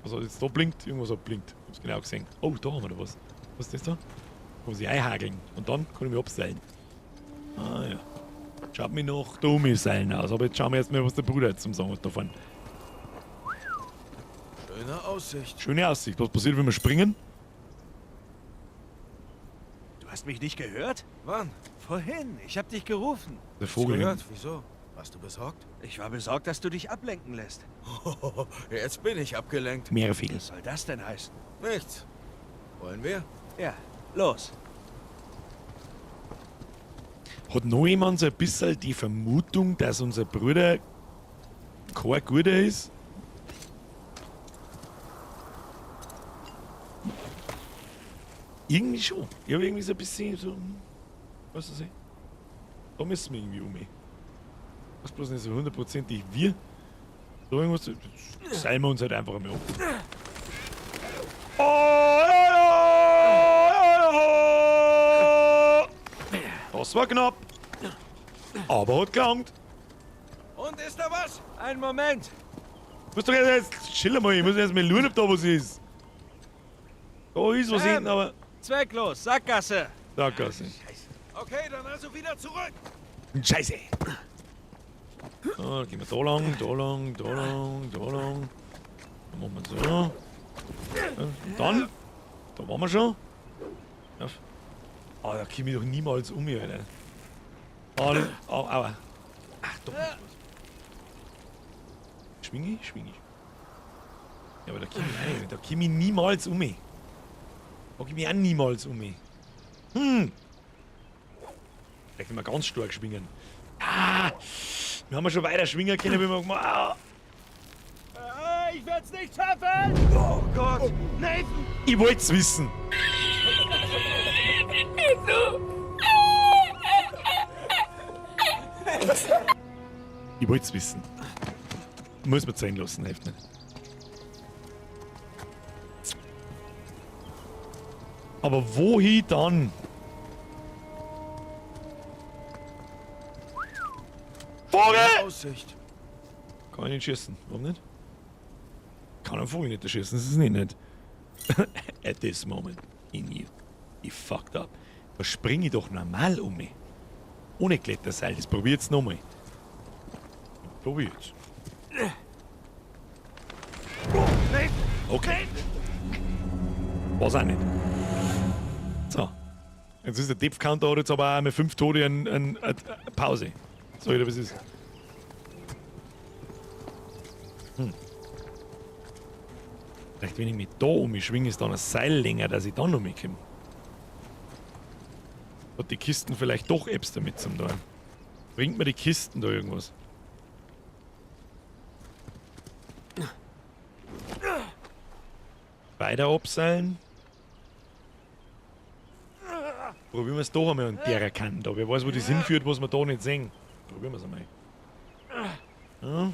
S1: Was hat jetzt da blinkt? Irgendwas hat blinkt. Ich hab's genau gesehen. Oh, da haben wir da was. Was ist das da? Kann man sich einhakeln. Und dann kann ich mich abseilen. Ah ja. Schaut mich noch dumme Seilen aus. Aber jetzt schauen wir erst mal, was der Bruder jetzt zum Sagen hat davon.
S5: Schöne Aussicht.
S1: Schöne Aussicht. Was passiert, wenn wir springen?
S6: Du hast mich nicht gehört?
S5: Wann?
S6: Vorhin. Ich hab dich gerufen.
S1: Der Vogel.
S5: Gehört? Wieso? Warst du besorgt?
S6: Ich war besorgt, dass du dich ablenken lässt.
S5: Jetzt bin ich abgelenkt.
S1: Mehrvögel.
S6: Was soll das denn heißen?
S5: Nichts. Wollen wir?
S6: Ja, los.
S1: Hat noch jemand so ein bisschen die Vermutung, dass unser Bruder kein guter ist? Irgendwie schon. Ich habe irgendwie so ein bisschen so. Weißt du, da müssen wir irgendwie um. Was bloß nicht so hundertprozentig wir. So irgendwas. Seilen wir uns halt einfach einmal um. Das war knapp. Aber hat gelangt.
S3: Und ist da was? Einen Moment.
S1: Muss doch jetzt chill mal, ich muss erst mal schauen, ob da was ist. Da ist was hinten, aber.
S3: Zwecklos, Sackgasse.
S1: Sackgasse.
S4: Okay, dann also wieder zurück.
S1: Scheiße. So, dann gehen wir da lang, da lang, da lang, da lang. Dann machen wir so. Und dann. Da waren wir schon. Ah, da komme ich doch niemals um hier, Alter. Ah, das, au, aua. Ach, doch nicht was. Schwinge ich? Schwinge ich. Ja, aber da komme ich auch nicht. Da komme ich niemals um. Da komme ich auch niemals um. Hm. Vielleicht immer ganz stark schwingen. Ah! Wir haben ja schon weiter schwingen können, wie wir gemacht haben.
S3: Ah, ich werd's nicht schaffen!
S4: Oh Gott! Nathan!
S1: Ich wollt's wissen. Ich wollt's wissen. Muss man zeigen lassen, hilft nicht. Aber wohin dann? Vogel!
S4: Aussicht.
S1: Kann ich nicht schießen. Warum nicht? Kann einen Vogel nicht erschießen, das ist nicht nett. At this moment in you. Ich fucked up. Da springe ich doch normal um mich. Ohne Kletterseil, das probier jetzt nochmal. Probier jetzt. Okay. War's auch nicht. So. Jetzt ist der Depth Counter hat jetzt aber auch mit 5 Tote eine Pause. So, oder was ist? Hm. Vielleicht, wenn ich mich da umschwinge, ist dann ein Seil länger, dass ich dann noch mitkomme. Hat die Kisten vielleicht doch Apps damit zum tun? Bringt mir die Kisten da irgendwas? Weiter abseilen. Probieren wir es doch einmal an der Kante da. Wer weiß, wo das hinführt, was wir da nicht sehen. Probieren wir es einmal. Ja.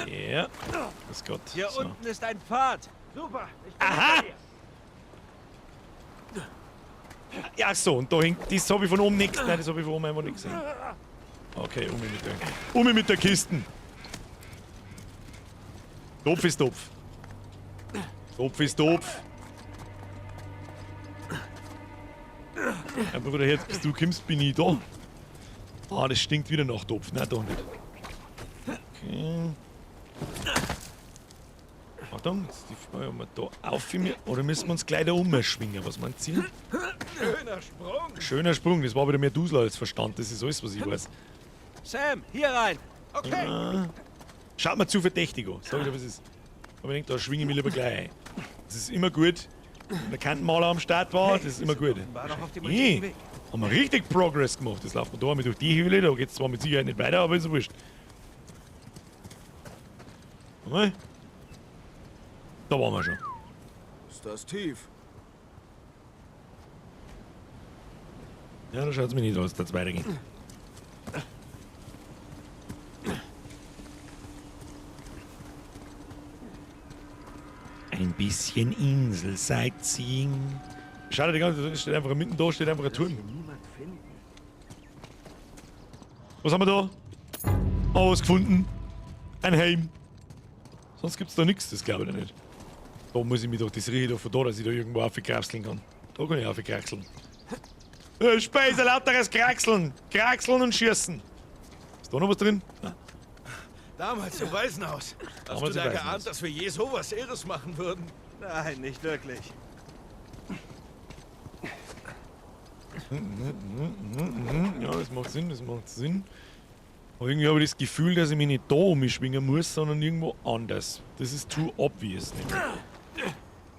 S1: Ja. Das Gott.
S3: Hier
S1: so.
S3: unten ist ein Pfad.
S4: Super. Ich bin
S1: Aha! Ja, so, und da hängt. Das habe ich von oben nichts. Nein, das habe ich von oben einfach nicht gesehen. Okay, um mit der Kisten. Topf ist Topf. Topf ist Topf. Ja, Bruder, jetzt bis du kommst, bin ich da. Ah, das stinkt wieder nach Topf. Nein, doch nicht. Okay. Achtung, jetzt ist die Frage, ob wir da auf mir oder müssen wir uns gleich da umschwingen? Was meint ihr?
S4: Schöner Sprung.
S1: Schöner Sprung, das war wieder mehr Dusel als Verstand. Das ist alles, was ich weiß.
S3: Sam, hier rein.
S4: Okay.
S1: Schaut mir zu verdächtig an. Sag ich dir, was ist. Aber ich denke, da schwinge ich mich lieber gleich ein. Das ist immer gut. Wenn der Kantenmaler am Start war, das ist immer gut.
S3: War doch auf dem
S1: Hey,
S3: richtigen Weg.
S1: haben wir richtig Progress gemacht. Das laufen wir da einmal durch die Höhle, da geht es zwar mit Sicherheit nicht weiter, aber ist ja wurscht. Mal. Da waren wir schon.
S5: Ist das tief?
S1: Ja, da schaut es mir nicht aus, dass es weitergeht. Ein bisschen Insel-Sightseeing. Schade, die ganze Zeit steht einfach mitten da, steht einfach ein Turm. Was haben wir da? Oh, was gefunden. Ein Heim. Sonst gibt's da nichts, das glaube ich nicht. Da muss ich mich doch, das rieche ich doch von da, dass ich da irgendwo aufkraxeln kann. Da kann ich aufkraxeln. Speise, lauteres Kraxeln. Kraxeln und Schießen. Ist da noch was drin? Nein.
S4: Damals im Waisenhaus. Hast
S1: Damals
S4: du
S1: im
S4: da
S1: Waisenhaus.
S4: geahnt, dass wir je sowas Irres machen würden?
S3: Nein, nicht wirklich.
S1: Ja, das macht Sinn, das macht Sinn. Aber irgendwie habe ich das Gefühl, dass ich mich nicht da umschwingen muss, sondern irgendwo anders. Das ist too obvious.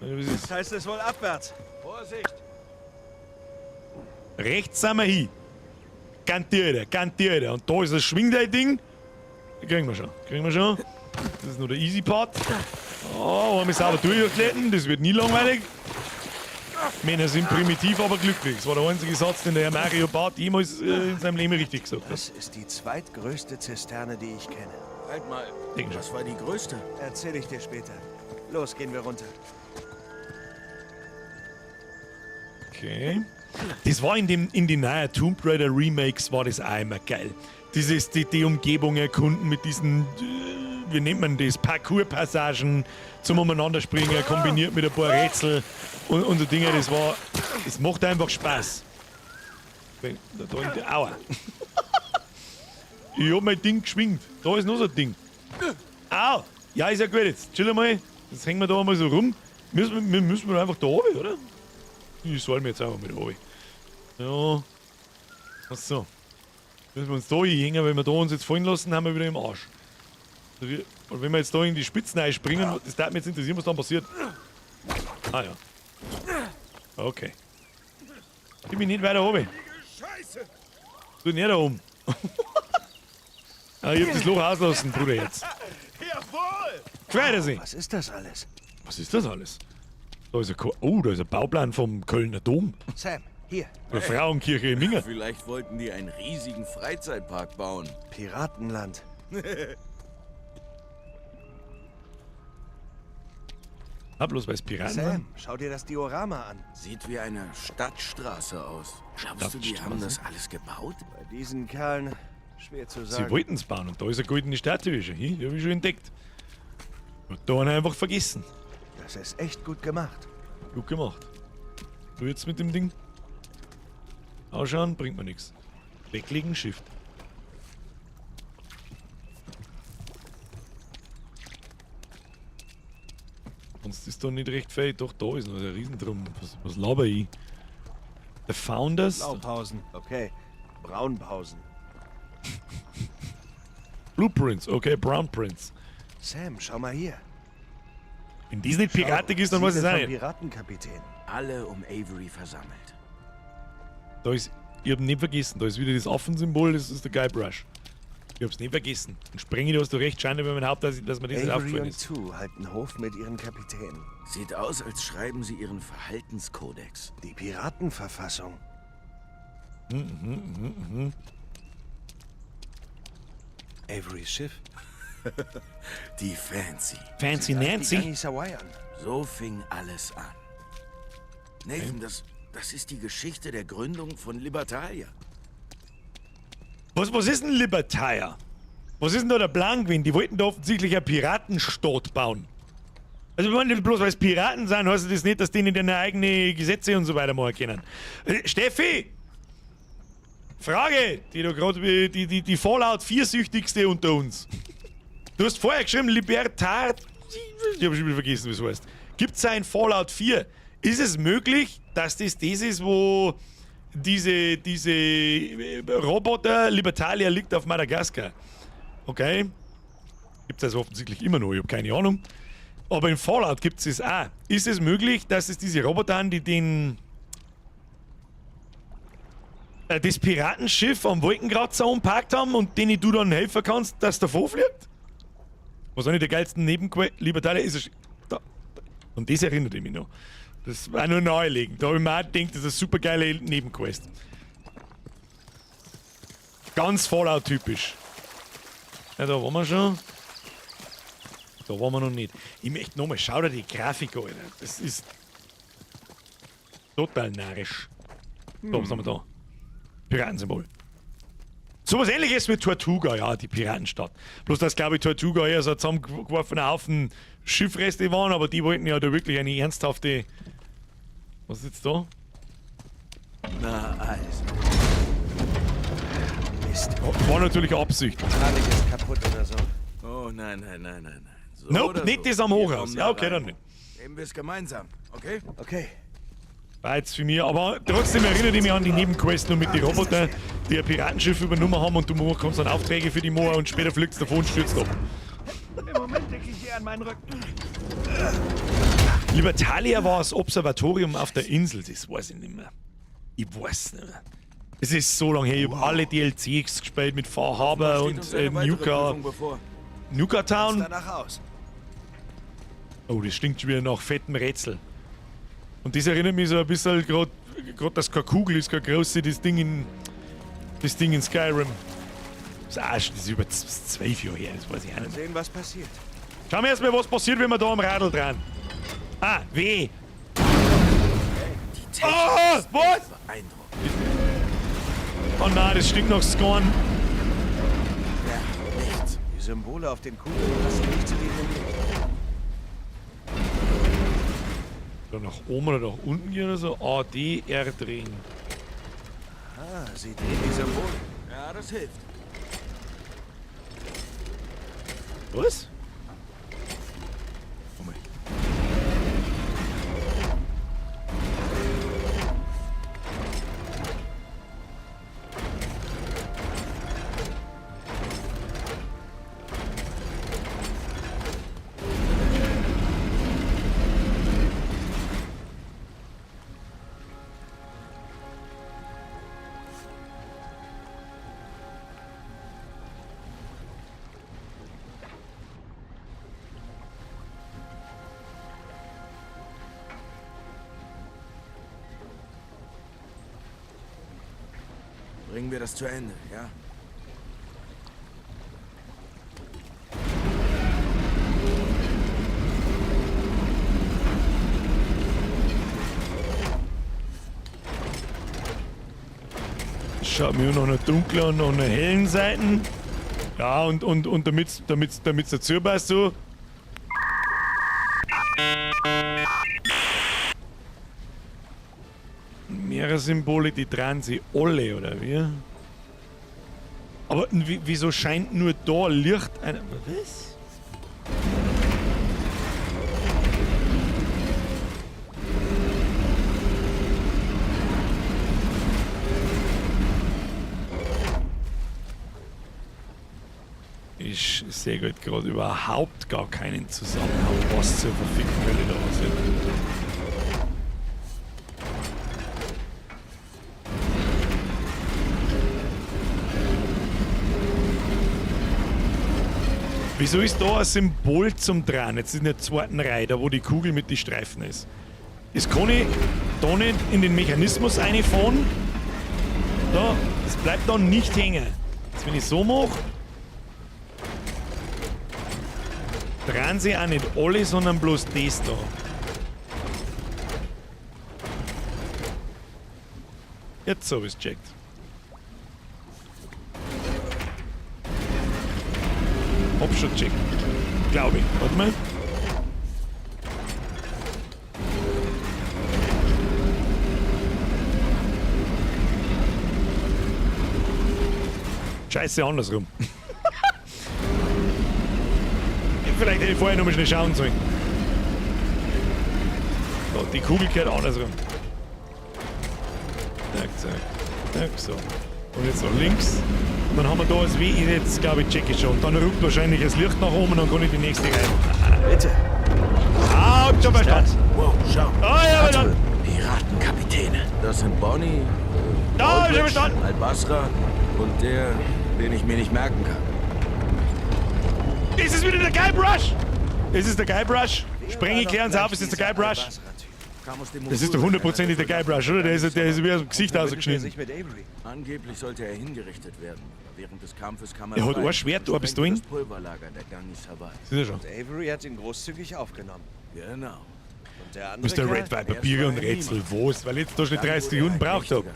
S1: Nämlich. Was ist?
S3: Das heißt es wohl abwärts.
S4: Vorsicht!
S1: Rechts sind wir hin. Gantier, Gantier. Und da ist das Schwingdei-Ding. Kriegen wir schon, kriegen wir schon. Das ist nur der Easy Part. Oh, einmal sauber durchgleiten, das wird nie langweilig. Männer sind primitiv, aber glücklich. Das war der einzige Satz, den der Herr Mario Barth jemals in seinem Leben richtig gesagt hat.
S6: Das ist die zweitgrößte Zisterne, die ich kenne.
S5: Halt mal.
S1: Denk schon.
S5: Was war die größte?
S6: Erzähl ich dir später. Los, gehen wir runter.
S1: Okay. Das war in den neuen Tomb Raider Remakes war das auch immer geil. Dieses, die Umgebung erkunden mit diesen, wie nennt man das, Parcours-Passagen zum Umeinanderspringen, kombiniert mit ein paar Rätsel und so Dinge, das war, das macht einfach Spaß. Da, aua. Ich hab mein Ding geschwingt. Da ist noch so ein Ding. Au! Ja, ist ja gut jetzt. Chill mal. Jetzt hängen wir da einmal so rum. Müssen wir einfach da runter, oder? Ich soll mir jetzt einfach mit runter. Ja. Ach so. Müssen wir uns da hinhängen, wenn wir da uns jetzt fallen lassen, haben wir wieder im Arsch. Und wenn wir jetzt da in die Spitzen einspringen, das darf mich jetzt interessieren, was dann passiert. Ah ja. Okay. Ich bin nicht weiter oben.
S3: Scheiße!
S1: Du nicht da oben. Ah, ich hab das Loch auslassen, Bruder, jetzt.
S3: Jawohl!
S1: Gefreut er sich.
S6: Was ist das alles?
S1: Was ist das alles? Da ist ein oh, da ist ein Bauplan vom Kölner Dom.
S6: Sam, hier.
S1: Oder Frauenkirche in Minga.
S5: Vielleicht wollten die einen riesigen Freizeitpark bauen.
S6: Piratenland.
S1: Ah, bloß weil es Piraten sind.
S6: Sam, schau dir das Diorama an.
S5: Sieht wie eine Stadtstraße aus. Glaubst du, die haben das alles gebaut?
S6: Bei diesen Kerlen schwer zu sagen.
S1: Sie wollten es bauen und da ist eine goldene Statue schon. Die habe ich schon entdeckt. Und da haben wir einfach vergessen.
S6: Das ist echt gut gemacht.
S1: Gut gemacht. Du jetzt mit dem Ding? Ausschauen, bringt mir nichts. Weglegen, Shift. Sonst ist da nicht recht fähig. Doch, da ist noch ein Riesendrum. Was laber ich? The Founders?
S6: Blaupausen. Okay. Braunpausen.
S1: Blueprints, okay, Brownprints.
S6: Sam, schau mal hier.
S1: Wenn dies nicht piratig ist, dann weiß ich es auch nicht.
S6: Piratenkapitän.
S5: Alle um Avery versammelt.
S1: Da ist, ich hab nicht vergessen, da ist wieder das Affensymbol, das ist der Guybrush. Ich hab's nicht vergessen. Und sprenge, du hast du recht, scheint über mein Haupt, dass mir das nicht
S6: Avery
S1: aufgefallen
S6: und
S1: ist.
S6: Two halten Hof mit ihren Kapitänen.
S5: Sieht aus, als schreiben sie ihren Verhaltenskodex.
S6: Die Piratenverfassung. Averys Schiff.
S5: Die Fancy.
S1: Fancy Nancy.
S6: Die Sawai an.
S5: So fing alles an. Nathan, das ist die Geschichte der Gründung von Libertalia.
S1: Was ist denn Libertalia? Was ist denn da der Plan gewesen? Die wollten da offensichtlich einen Piratenstaat bauen. Also, ich meine, bloß weil es Piraten sind, heißt das nicht, dass die nicht ihre eigenen Gesetze und so weiter machen können. Steffi! Frage, die du gerade, die Fallout 4-süchtigste unter uns. Du hast vorher geschrieben, Libertar. Ich hab schon wieder vergessen, wie es heißt. Gibt's ein Fallout 4? Ist es möglich, dass das das ist, wo diese Roboter Libertalia liegt auf Madagaskar? Okay. Gibt's also offensichtlich immer noch, ich hab keine Ahnung. Aber in Fallout gibt's es auch. Ist es möglich, dass es diese Roboter sind, die den das Piratenschiff am Wolkenkratzer umparkt haben und denen du dann helfen kannst, dass der fliegt? Was eine der geilsten Nebenquests, Libertalia ist es. Da, und das erinnert ich mich noch. Das war nur nahelegend. Da habe ich mir auch gedacht, das ist eine super geile Nebenquest. Ganz Fallout-typisch. Ja, da waren wir schon. Da waren wir noch nicht. Ich möchte nochmal, schau dir die Grafik an, Alter. Das ist total narrisch. So, was haben wir da? Piratensymbol. So was Ähnliches mit Tortuga, ja, die Piratenstadt. Bloß, dass, glaube ich, Tortuga eher so ein zusammengeworfener Haufen Schiffreste waren, aber die wollten ja da wirklich eine ernsthafte. Was ist jetzt da?
S5: Na also.
S6: Mist.
S1: War natürlich Absicht.
S6: Titanic ist kaputt oder so.
S5: Oh nein, nein, nein, nein, nein. So
S1: Nope, nicht
S5: so.
S1: das am Hochhaus.
S5: Da
S1: Ja, okay,
S5: rein.
S1: dann nicht.
S5: Nehmen wir es gemeinsam, okay?
S6: Okay.
S1: War jetzt für mich, aber trotzdem erinnert ich mich an die Nebenquest nur mit den Robotern, die ein Piratenschiff übernommen haben und du bekommst dann Aufträge für die Moa und später fliegst du davon und stürzt ab.
S3: Im Moment denke ich eher an meinen Rücken.
S1: Libertalia war das Observatorium auf der Insel, das weiß ich nicht mehr. Ich weiß nicht mehr. Es ist so lange her, ich habe alle DLCs gespielt mit Far Harbor und Nuka. Nuka Town. Oh, das stinkt schon wieder nach fettem Rätsel. Und das erinnert mich so ein bisschen gerade, dass keine Kugel ist, keine große, das Ding in Skyrim. Das ist, auch, das ist über 12 Jahre her, das weiß ich auch nicht.
S4: Mal sehen, was passiert.
S1: Schauen wir erstmal, was passiert, wenn wir da am Radl dran. Ah, weh! Oh, was? Oh nein, das stinkt nach Scorn.
S4: Ja, nichts. Die Symbole auf den Kugeln passen nicht zu diesem Licht.
S1: Da nach oben oder nach unten gehen oder so? A, D, R drehen.
S4: Ah, sie drehen die Symbole. Ja, das hilft.
S1: Was? Moment.
S5: Bringen wir das zu Ende, ja?
S1: Schaut mir noch eine dunkle und noch eine hellen Seiten. Ja, und damit's dazu passt so. Mehrere Symbole, die drehen sie alle, oder wie? Aber wieso scheint nur da Licht ein... Was? Ich sehe halt gerade überhaupt gar keinen Zusammenhang, was zur verfickten Hölle da passiert. Wieso ist da ein Symbol zum Dran? Jetzt in der zweiten Reihe, da wo die Kugel mit den Streifen ist. Das kann ich da nicht in den Mechanismus reinfahren. Da, das bleibt da nicht hängen. Jetzt, wenn ich so mache, drehen sie auch nicht alle, sondern bloß das da. Jetzt habe ich es gecheckt. Hab schon gecheckt. Glaube ich. Warte mal. Scheiße, andersrum. Vielleicht hätte ich vorher noch mal schnell schauen sollen. So, die Kugel gehört andersrum. Zack, zack, zack, so. Und jetzt noch links. Und dann haben wir da das W, jetzt glaube ich, check ich schon. Und dann rückt wahrscheinlich das Licht nach oben und dann kann ich die nächste rein.
S4: Bitte.
S1: Ah, hab schon verstanden.
S5: Wow, schau.
S1: Ah, ja, verstanden.
S5: Piratenkapitäne. Das sind Bonnie,
S1: da, hab ich schon verstanden.
S5: Al-Basra und der, den ich mir nicht merken kann.
S1: Es ist wieder der Guybrush! Es ist der Guybrush. Spreng ich klären's auf, es ist der Guybrush. Das ist doch hundertprozentig der Guybrush, oder? Der ist wie aus dem Gesicht ausgeschnitten.
S5: Angeblich sollte er hingerichtet werden. Aber während des Kampfes kam er.
S1: Er hat ein Schwert, da bist du hin.
S5: Das Pulverlager der Gangi Sabbat.
S1: Ist er schon.
S4: Und Avery hat ihn großzügig aufgenommen.
S5: Genau.
S4: Und der andere
S1: Mr. Red Viper, Bier und Rätsel, was? Weil ich jetzt da schon 30 Sekunden braucht habe.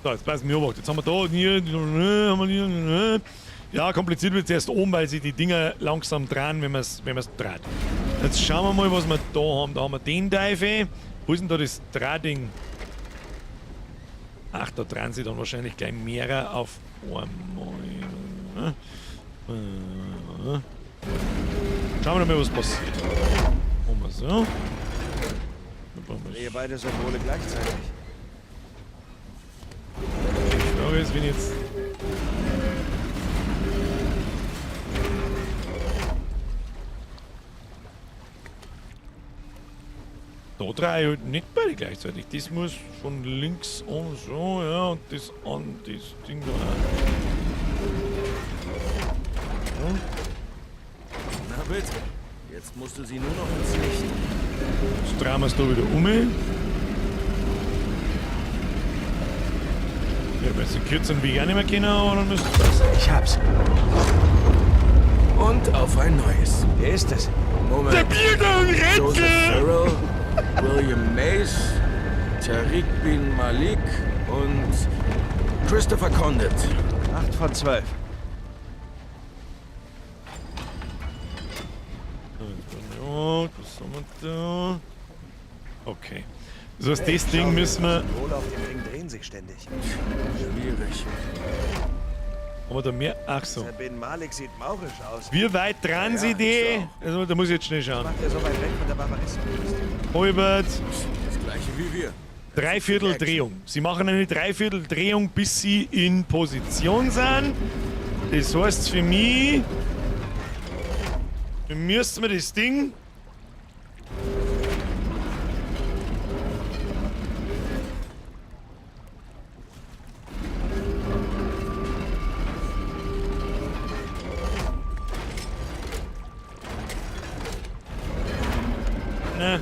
S1: So, jetzt passen wir auf. Jetzt haben wir da, hier, haben wir hier. Ja, kompliziert wird es erst oben, weil sie die Dinger langsam dran, wenn man es dreht. Jetzt schauen wir mal, was wir da haben. Da haben wir den Teufel. Wo ist denn da das Drahding? Ach, da drehen sie dann wahrscheinlich gleich mehrere auf einmal. Schauen wir mal, was passiert. Machen wir so.
S4: Drehe beide Symbole gleichzeitig.
S1: Die Frage ist, wenn jetzt... Da drei halt nicht beide gleichzeitig. Das muss von links an so, ja, und das an das Ding da. Ja.
S5: Na bitte. Jetzt musst du sie nur noch ins Licht.
S1: Jetzt drehen wir es da wieder um. Ja, weil sie kürzeren Weg auch nicht mehr kennen, aber dann müsste es passen.
S6: Ich hab's.
S5: Und auf ein neues.
S6: Wer ist es?
S5: Moment.
S1: Der Biergarten
S5: Joseph
S1: Rätsel!
S5: Farrell, William Mace, Tariq bin Malik und Christopher Condit.
S6: 8 von 12.
S1: Ja, was haben wir da? Okay. Das heißt, das Ding müssen wir.
S6: Die Symbole auf dem Ring drehen sich ständig.
S5: Schwierig.
S1: Haben wir da mehr? Ach so.
S6: Der Bin Malik sieht maurisch aus.
S1: Wie weit dran
S5: Ja,
S1: sie
S5: ich
S1: die? Also, da muss ich jetzt schnell schauen.
S6: Macht er so weit weg von der Barbaristenküste?
S1: Halbert.
S5: Das gleiche wie wir.
S1: Dreiviertel Drehung. Sie machen eine Dreiviertel Drehung, bis sie in Position sind. Das heißt für mich, wir müssen wir das Ding. Ne.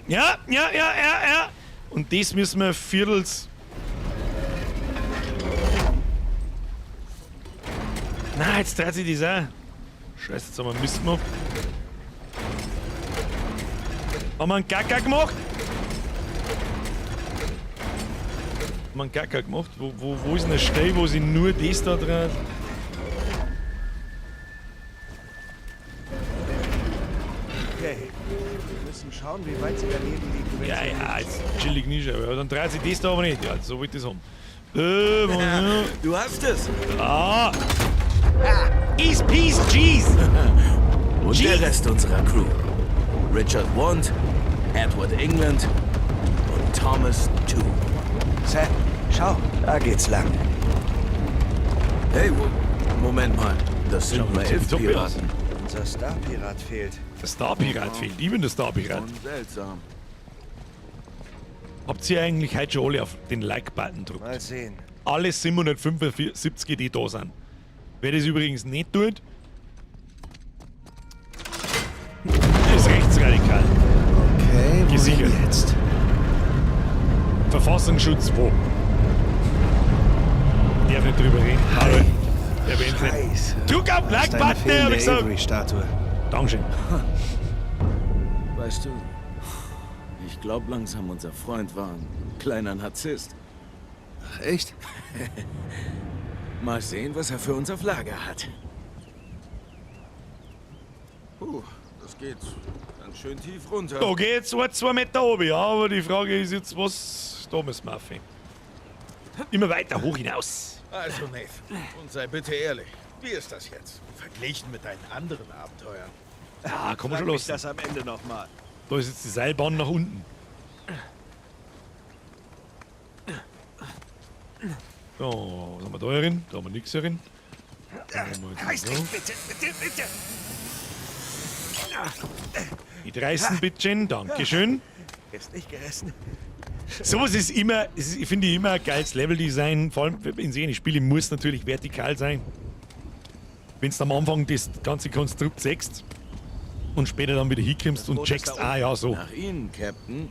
S1: Ja, ja, ja, ja, ja. Und das müssen wir viertels. Na, jetzt dreht sich das auch. Scheiße, jetzt haben wir Mist gemacht. Haben wir einen Gacker gemacht? Haben wir einen Gacker gemacht? Wo ist denn der Stelle, wo sie nur das da dreht?
S6: Okay. Wir müssen schauen, wie weit sie daneben liegen. Wenn
S1: Ja,
S6: sie
S1: ja, jetzt chillig nicht, aber dann dreht sich das da aber nicht. Ja, so wollte ich das haben. Moment.
S5: Du hast es.
S1: Ah! Ease Peace Cheese!
S5: Und
S1: Jeez.
S5: der Rest unserer Crew. Richard Want, Edward England und Thomas Tew.
S6: Sam, schau, da geht's lang.
S5: Hey, Moment mal. Das sind
S1: Schau,
S5: nur
S1: das
S5: 11
S1: sieht so
S5: Piraten.
S6: Unser Star-Pirat fehlt.
S1: Der Star-Pirat fehlt. Ich bin der Star-Pirat.
S5: Schon seltsam.
S1: Habt ihr eigentlich heute schon alle auf den Like-Button gedrückt?
S6: Mal sehen.
S1: Alle 775, die da sind. Wer das übrigens nicht tut, ist rechtsradikal.
S6: Okay, wohin
S1: Gesichert.
S6: jetzt?
S1: Verfassungsschutz wo? Darf nicht drüber reden. Hallo. Erwähnt nicht.
S6: Scheiße.
S1: Drück auf
S6: Das ist eine
S1: Like-Button, hab
S6: fehlende
S1: ich gesagt.
S6: Avery-Statue.
S1: Dankeschön.
S5: Weißt du, ich glaube langsam, unser Freund war ein kleiner Narzisst.
S6: Ach, echt?
S5: Mal sehen, was er für uns auf Lager hat. Puh, das geht ganz schön tief runter.
S1: Da geht's 1, 2 Meter runter, ja, aber die Frage ist jetzt, was da müssen wir aufhören. Immer weiter hoch hinaus.
S7: Also, Nathan, und sei bitte ehrlich. Wie ist das jetzt? Verglichen mit deinen anderen Abenteuern.
S1: Ja, komm schon
S6: Frag mich
S1: los.
S6: das am Ende nochmal.
S1: Da ist jetzt die Seilbahn nach unten. So, was haben wir da herin? Da haben wir nichts herin. Da haben wir jetzt
S6: Reiß
S1: so.
S6: dich, bitte, bitte, bitte.
S1: Die reißen bitte, Dankeschön.
S6: Ist nicht gerissen.
S1: Sowas ist immer, es ist, ich finde immer ein geiles Leveldesign, vor allem in solchen Spielen muss natürlich vertikal sein. Wenn du am Anfang das ganze Konstrukt siehst und später dann wieder hinkommst und
S6: Boot ist
S1: checkst,
S6: da
S1: ah ja, so.
S5: Nach Ihnen, Captain.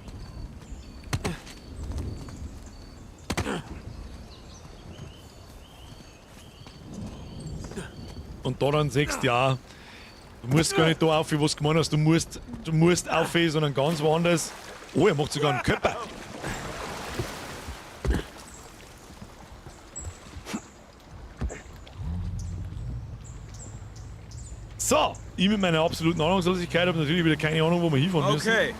S1: Und da dann siehst, ja, du musst gar nicht da auf, was du gemeint hast, du musst auf, sondern ganz woanders. Oh, er macht sogar einen Körper. So, ich mit meiner absoluten Ahnungslosigkeit habe natürlich wieder keine Ahnung, wo wir hinfahren müssen.
S5: Okay,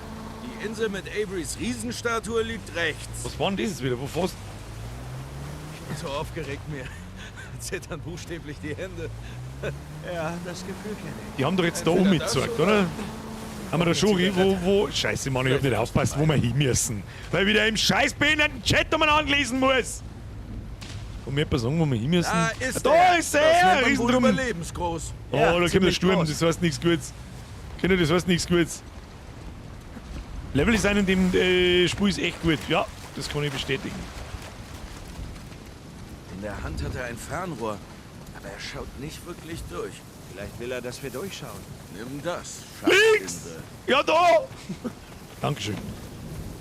S5: die Insel mit Averys Riesenstatue liegt rechts.
S1: Was war denn das jetzt wieder? Wo fährst
S5: Ich bin so aufgeregt, mir zittern buchstäblich die Hände.
S6: Ja, das Gefühl kenne ich.
S1: Die haben doch jetzt da
S5: Entweder
S1: umgezeigt,
S5: das
S1: oder?
S5: oder-
S1: Haben wir da schon, wo, Scheiße, Mann, ich hab nicht aufgepasst, wo wir hin müssen. Weil ich wieder im scheiß behinderten Chat umeinander lesen muss. Kann mir jemand sagen, wo wir hin müssen?
S5: Da ist
S1: da
S5: er.
S1: ist
S5: Das
S1: er!
S5: nennt man wohl
S1: Riesendrum.
S5: überlebensgroß.
S1: Oh,
S6: Ja,
S1: da kommt der
S6: ziemlich
S1: Sturm,
S6: groß.
S1: das heißt nichts Gutes. Kinder, das heißt nichts Gutes. Level Design in dem Spiel ist echt gut. Ja, das kann ich bestätigen.
S5: In der Hand hat er ein Fernrohr, aber er schaut nicht wirklich durch.
S6: Vielleicht will er, dass wir durchschauen.
S5: Nimm das,
S1: Links!
S5: Schatzinsel.
S1: Ja, da! Dankeschön.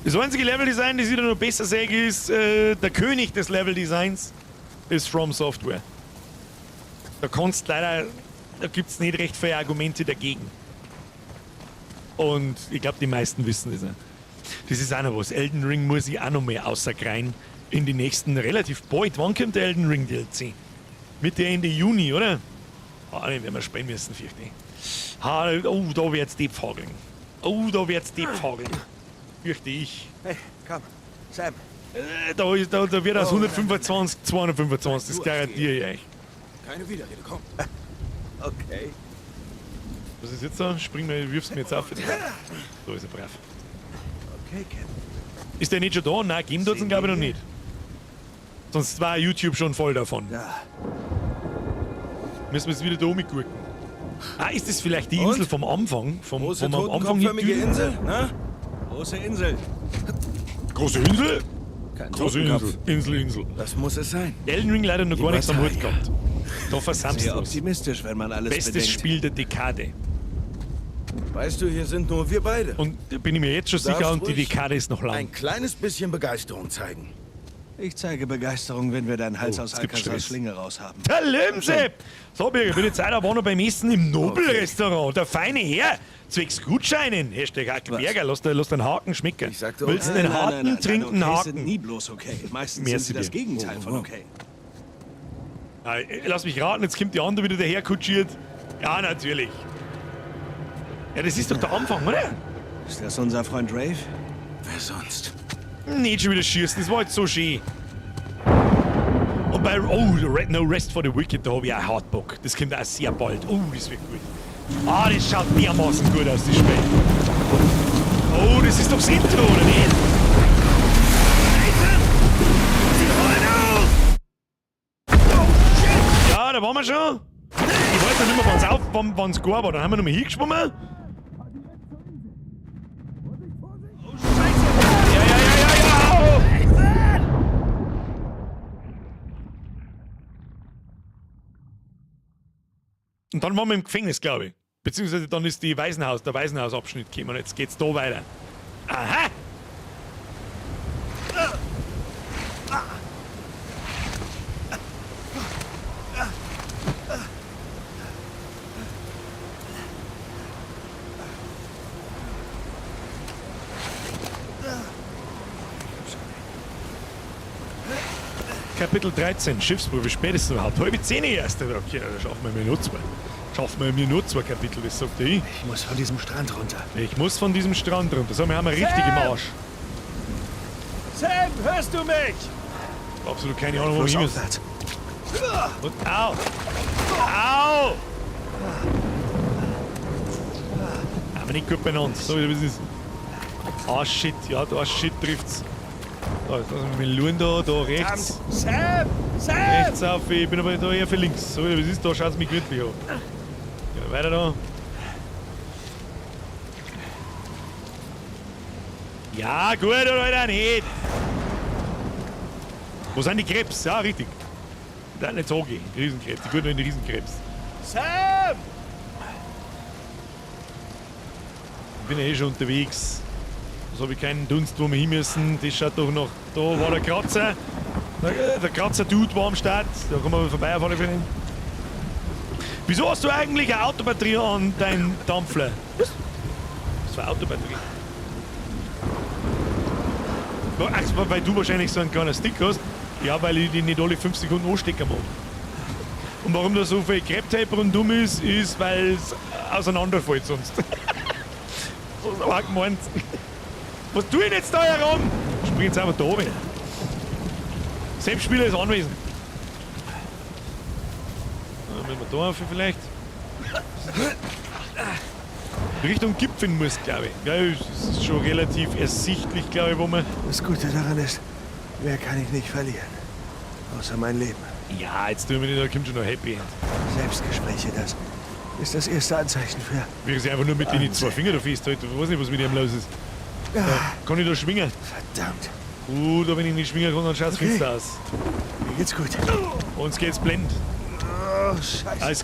S1: Das einzige Level-Design, das ich da noch besser sehe, ist der König des Level-Designs ist From Software. Da kannst leider, da gibt's nicht recht viele Argumente dagegen. Und ich glaube, die meisten wissen das nicht. Das ist auch noch was. Elden Ring muss ich auch noch mehr außerkreien in die nächsten relativ bald. Wann kommt der Elden Ring DLC? Mitte, Ende Juni, oder? Ah, den werden wir spielen müssen, fürchte ich. Ha, oh, da wird's deep hageln. Oh, da wird's deep hageln. Fürchte ich.
S6: Hey, komm. Sam,
S1: Da wird aus 125 225, das garantiere ich euch.
S7: Keine Widerrede, komm.
S6: okay.
S1: Was ist jetzt da? Spring mal, wirfst mir jetzt auf. Da ist er brav.
S6: Okay, Captain.
S1: Ist der nicht schon da? Nein, geben tut's ihn, glaube ich, noch nicht. Sonst war YouTube schon voll davon.
S6: Da.
S1: Müssen wir jetzt wieder da umgurken. Ah, ist das vielleicht die Insel
S5: Und?
S1: vom Anfang? Vom,
S5: Große
S1: vom am Anfang
S5: totenkopfförmige
S1: hier
S5: Insel, ne?
S6: Große Insel.
S1: Große Insel?
S5: Kein
S1: Große
S5: Totenkopf.
S1: Insel. Insel, Insel.
S5: Das muss es sein.
S1: Elden Ring leider noch gar nichts am Hut
S5: Libertalia.
S1: gehabt. Da versammst
S6: Sehr
S1: du was.
S6: optimistisch, wenn man alles
S1: Bestes
S6: bedenkt.
S1: Spiel der Dekade.
S5: Weißt du, hier sind nur wir beide.
S1: Und da bin ich mir jetzt schon sicher,
S5: Darfst
S1: und die
S5: ruhig
S1: Dekade ist noch lang.
S5: Ein kleines bisschen Begeisterung zeigen.
S6: Ich zeige Begeisterung, wenn wir deinen Hals
S1: Oh,
S6: aus
S1: es gibt
S6: Alcazars
S1: Stress.
S6: Schlinge raushaben.
S1: Der Lömsepp! So, Birger, bitte Zeit, da war noch beim Essen im Nobel-Restaurant. Der feine Herr, zwecks Gutscheinen. Hashtag Hackelberger, lass den Haken schmecken.
S5: Ich sagte,
S1: Willst du
S5: okay.
S1: den harten, trink
S6: Deine
S1: einen
S6: Okays sind
S1: Haken.
S6: nie bloß okay. Meistens
S1: Merci
S6: sind sie das
S1: dir.
S6: Gegenteil von okay.
S1: Ah, lass mich raten, jetzt kommt die andere wieder daher kutschiert. Ja, natürlich. Ja, das ist doch der Anfang, oder?
S6: Ist das unser Freund Rafe?
S5: Wer sonst?
S1: Nicht schon wieder schießen, das war jetzt so schön. Und bei oh, No Rest for the Wicked, da habe ich auch hart Bock. Das kommt auch sehr bald. Oh, das wird gut. Ah, das schaut dermaßen gut aus, das Spiel. Oh, das ist doch das Intro, oder nicht?
S3: Nathan! Sie holen auf! Oh, shit!
S1: Ja, da waren wir schon. Ich weiß noch nicht mehr, wann's auf, wann's gar war. Dann haben wir nochmal hingeschwommen.
S3: Oh, Scheiße!
S1: Ja, ja, ja, ja, ja.
S3: Nathan!
S1: Und dann waren wir im Gefängnis, glaube ich. Beziehungsweise dann ist die Waisenhaus, der Waisenhausabschnitt gekommen und jetzt geht's da weiter. Aha! Kapitel 13, Schiffsprobe, spätestens überhaupt. 9:30 erst. Okay, da schaffen wir mir nur zwei. Schaffen wir mir nur zwei Kapitel, das sagt ich.
S6: Ich muss von diesem Strand runter.
S1: Ich muss von diesem Strand runter. So, wir haben richtig im Arsch.
S3: Sam, hörst du mich?
S1: Absolut keine Ahnung, wo wir hin müssen.
S6: Flussaufwärts.
S1: Und, au! Au! Aber nicht gut benannt. So, wie das ist. Ah, shit. Ja, da shit trifft's. Da, jetzt lassen wir mit Luren da, da rechts.
S3: Sam! Sam!
S1: Rechts auf, ich bin aber da eher für links. So, wie das ist, da schaut's mich gemütlich an. Ja, weiter da. Ja, gut, oder weiter nicht. Wo sind die Krebs? Ja, richtig. Da nicht so gehen. Riesenkrebs, die guten alten Riesenkrebs.
S3: Sam!
S1: Ich bin ja eh schon unterwegs. So habe ich keinen Dunst, wo wir hin müssen. Das schaut doch noch. Da war der Kratzer. Der Kratzer-Dude war am Start. Da kommen wir vorbei auf alle Fälle. Wieso hast du eigentlich eine Autobatterie an deinem Dampfler? Was? Das war eine Autobatterie. Ach, weil du wahrscheinlich so einen kleinen Stick hast. Ja, weil ich die nicht alle 5 Sekunden anstecken mag. Und warum da so viel Crepe-Tape rundum ist, ist, weil es auseinanderfällt sonst. So ist aber gemeint. Was tue ich denn jetzt da herum? Spring jetzt einfach da oben. Selbstspieler ist anwesend. Dann müssen wir da auf vielleicht. Richtung Gipfel muss, glaube ich. Ja, es ist schon relativ ersichtlich, glaube ich, wo man.
S6: Das Gute daran ist, mehr kann ich nicht verlieren. Außer mein Leben.
S1: Ja, jetzt tun wir nicht, da kommt schon noch Happy End.
S6: Selbstgespräche, das ist das erste Anzeichen für...
S1: Wie sie einfach nur mit den zwei Fingern da festhalten. Ich weiß nicht, was mit ihm los ist. Ja. Kann ich da schwingen?
S6: Verdammt.
S1: Da wenn ich nicht schwingen kann, dann schaut's
S6: Okay.
S1: finster aus.
S6: Mir geht's gut.
S1: Uns geht's blendend.
S6: Oh, Scheiße.
S1: Ah, es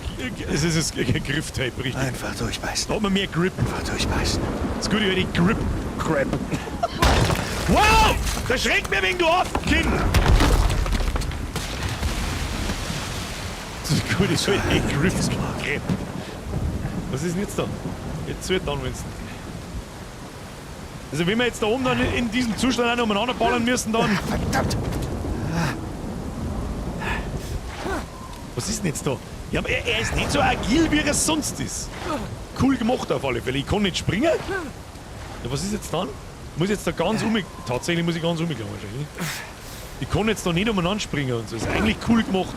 S1: ist ein Grifftape, richtig.
S6: Einfach durchbeißen.
S1: Da hat man mehr Grip.
S6: Einfach durchbeißen.
S1: Das gute alte Grip Crap. Wow! Da schreckt mir wegen du auf, Kind! Das gute alte Grip Crap. Was ist denn jetzt da? Jetzt wird dann, wenn's. Also wenn wir jetzt da oben dann in diesem Zustand auch noch umeinander ballern müssen, dann.
S6: Verdammt!
S1: Was ist denn jetzt da? Ja, aber er ist nicht so agil, wie er es sonst ist. Cool gemacht auf alle Fälle. Ich kann nicht springen. Ja, was ist jetzt dann? Muss ich jetzt da ganz um. Tatsächlich muss ich ganz umgehen wahrscheinlich. Ich kann jetzt da nicht umeinander springen und so. Ist eigentlich cool gemacht.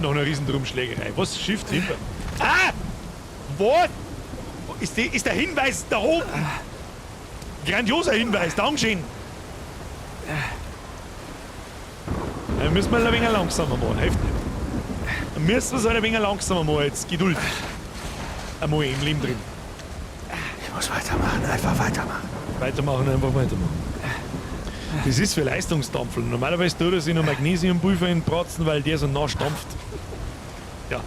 S1: Nach einer riesen Drumschlägerei. Was? Shift hinter. Ah! Was? Ist der Hinweis da oben? Grandioser Hinweis, Dankeschön. Dann müssen wir ein wenig langsamer machen, hilft nicht. Dann müssen wir es halt ein wenig langsamer machen, jetzt Geduld. Einmal im Leben drin.
S6: Ich muss weitermachen, einfach weitermachen.
S1: Weitermachen, einfach weitermachen. Das ist für Leistungsdampfeln. Normalerweise tut er sich noch Magnesiumpulver in den Bratzen, weil der so nah stampft. Ja.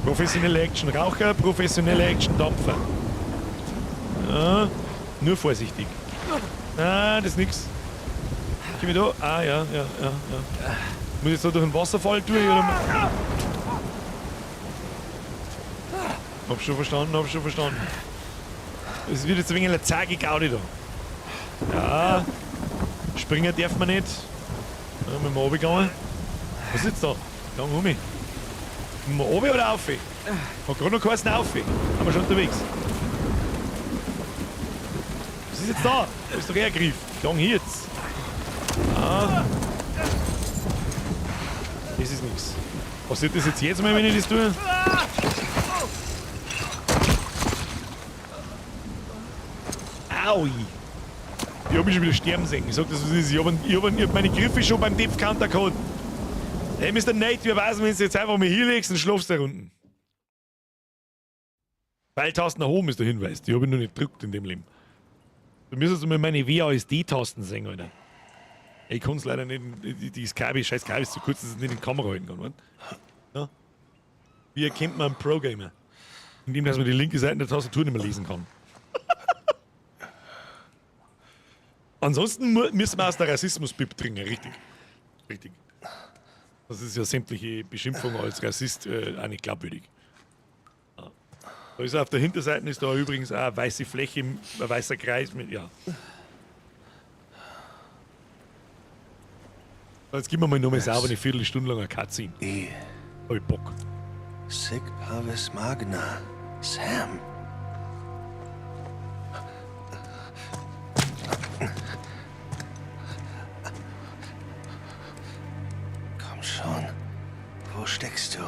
S1: Professionelle Action-Raucher, professionelle Action-Dampfer. Ja, nur vorsichtig. Ah, das ist nix. Komm ich da? Ah, ja. Muss ich jetzt da durch den Wasserfall durch, oder? Hab schon verstanden, Es wird jetzt ein wenig eine zage Gaudi da. Ja. Springen darf man nicht. Ja, müssen wir runtergegangen. Was ist jetzt da? Gang um mich. Müssen wir runter oder auf? Hat gerade noch geheißen auf. Sind wir schon unterwegs. Was ist jetzt da? Da ist doch er Griff. Gang hier jetzt. Ah. Das ist nix. Passiert das jetzt mal, wenn ich das tue? Aui! Ich hab mich schon wieder sterben sehen. Ich sag das, was ist. Ich hab meine Griffe schon beim Depth Counter gehabt. Hey, Mr. Nate, wir weiß, wenn du jetzt einfach mal hinlegst und schlafst da unten. Pfeiltasten nach oben ist der Hinweis. Die hab ich noch nicht gedrückt in dem Leben. Du müsstest mal meine WASD-Tasten sehen, Alter. Ich kann's leider nicht. Die Kabel, scheiß Kabel ist zu kurz, dass ich nicht in die Kamera halten kann, oder? Ja? Wie erkennt man einen Pro-Gamer? Indem, dass man die linke Seite der Tastatur nicht mehr lesen kann. Ansonsten müssen wir aus der Rassismus-Bib trinken, richtig. Richtig. Das ist ja sämtliche Beschimpfung als Rassist auch nicht glaubwürdig. Ja. Da ist auf der Hinterseite ist da übrigens auch eine weiße Fläche, ein weißer Kreis mit, ja. Jetzt gib mir mal nochmal sauber eine Viertelstunde lang eine Cutscene. Hab ich Bock.
S6: Sic Parvis Magna. Sam. Komm schon. Wo steckst du?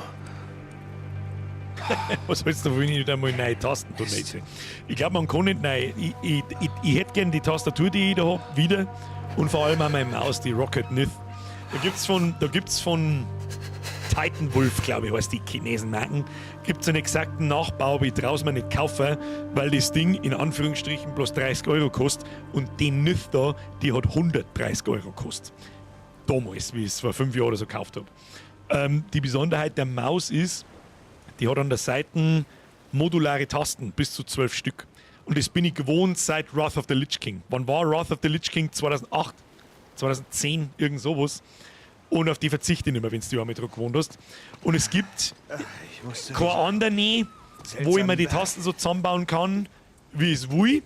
S1: Was hältst du davon, wenn ich da mal neue Tasten tun möchte? Ich glaube, man kann nicht neu. Ich hätte gern die Tastatur, die ich da hab, wieder. Und vor allem auch meine Maus, die Rocket Nith. Da gibt's von Titan Wolf, glaube ich, heißt die Chinesen-Marken, gibt's einen exakten Nachbau, aber ich trau's mir nicht kaufen, weil das Ding in Anführungsstrichen bloß 30 Euro kostet und die Nith da, die hat 130 Euro gekostet. Damals, wie ich es vor 5 Jahren oder so gekauft hab. Die Besonderheit der Maus ist, die hat an der Seite modulare Tasten, bis zu 12 Stück. Und das bin ich gewohnt seit Wrath of the Lich King. Wann war Wrath of the Lich King? 2008, 2010, irgend sowas. Und auf die verzichte ich nicht mehr, wenn du die einmal dran gewohnt hast. Und es gibt keine andere, wo ich mir die Tasten so zusammenbauen kann, wie ich es will.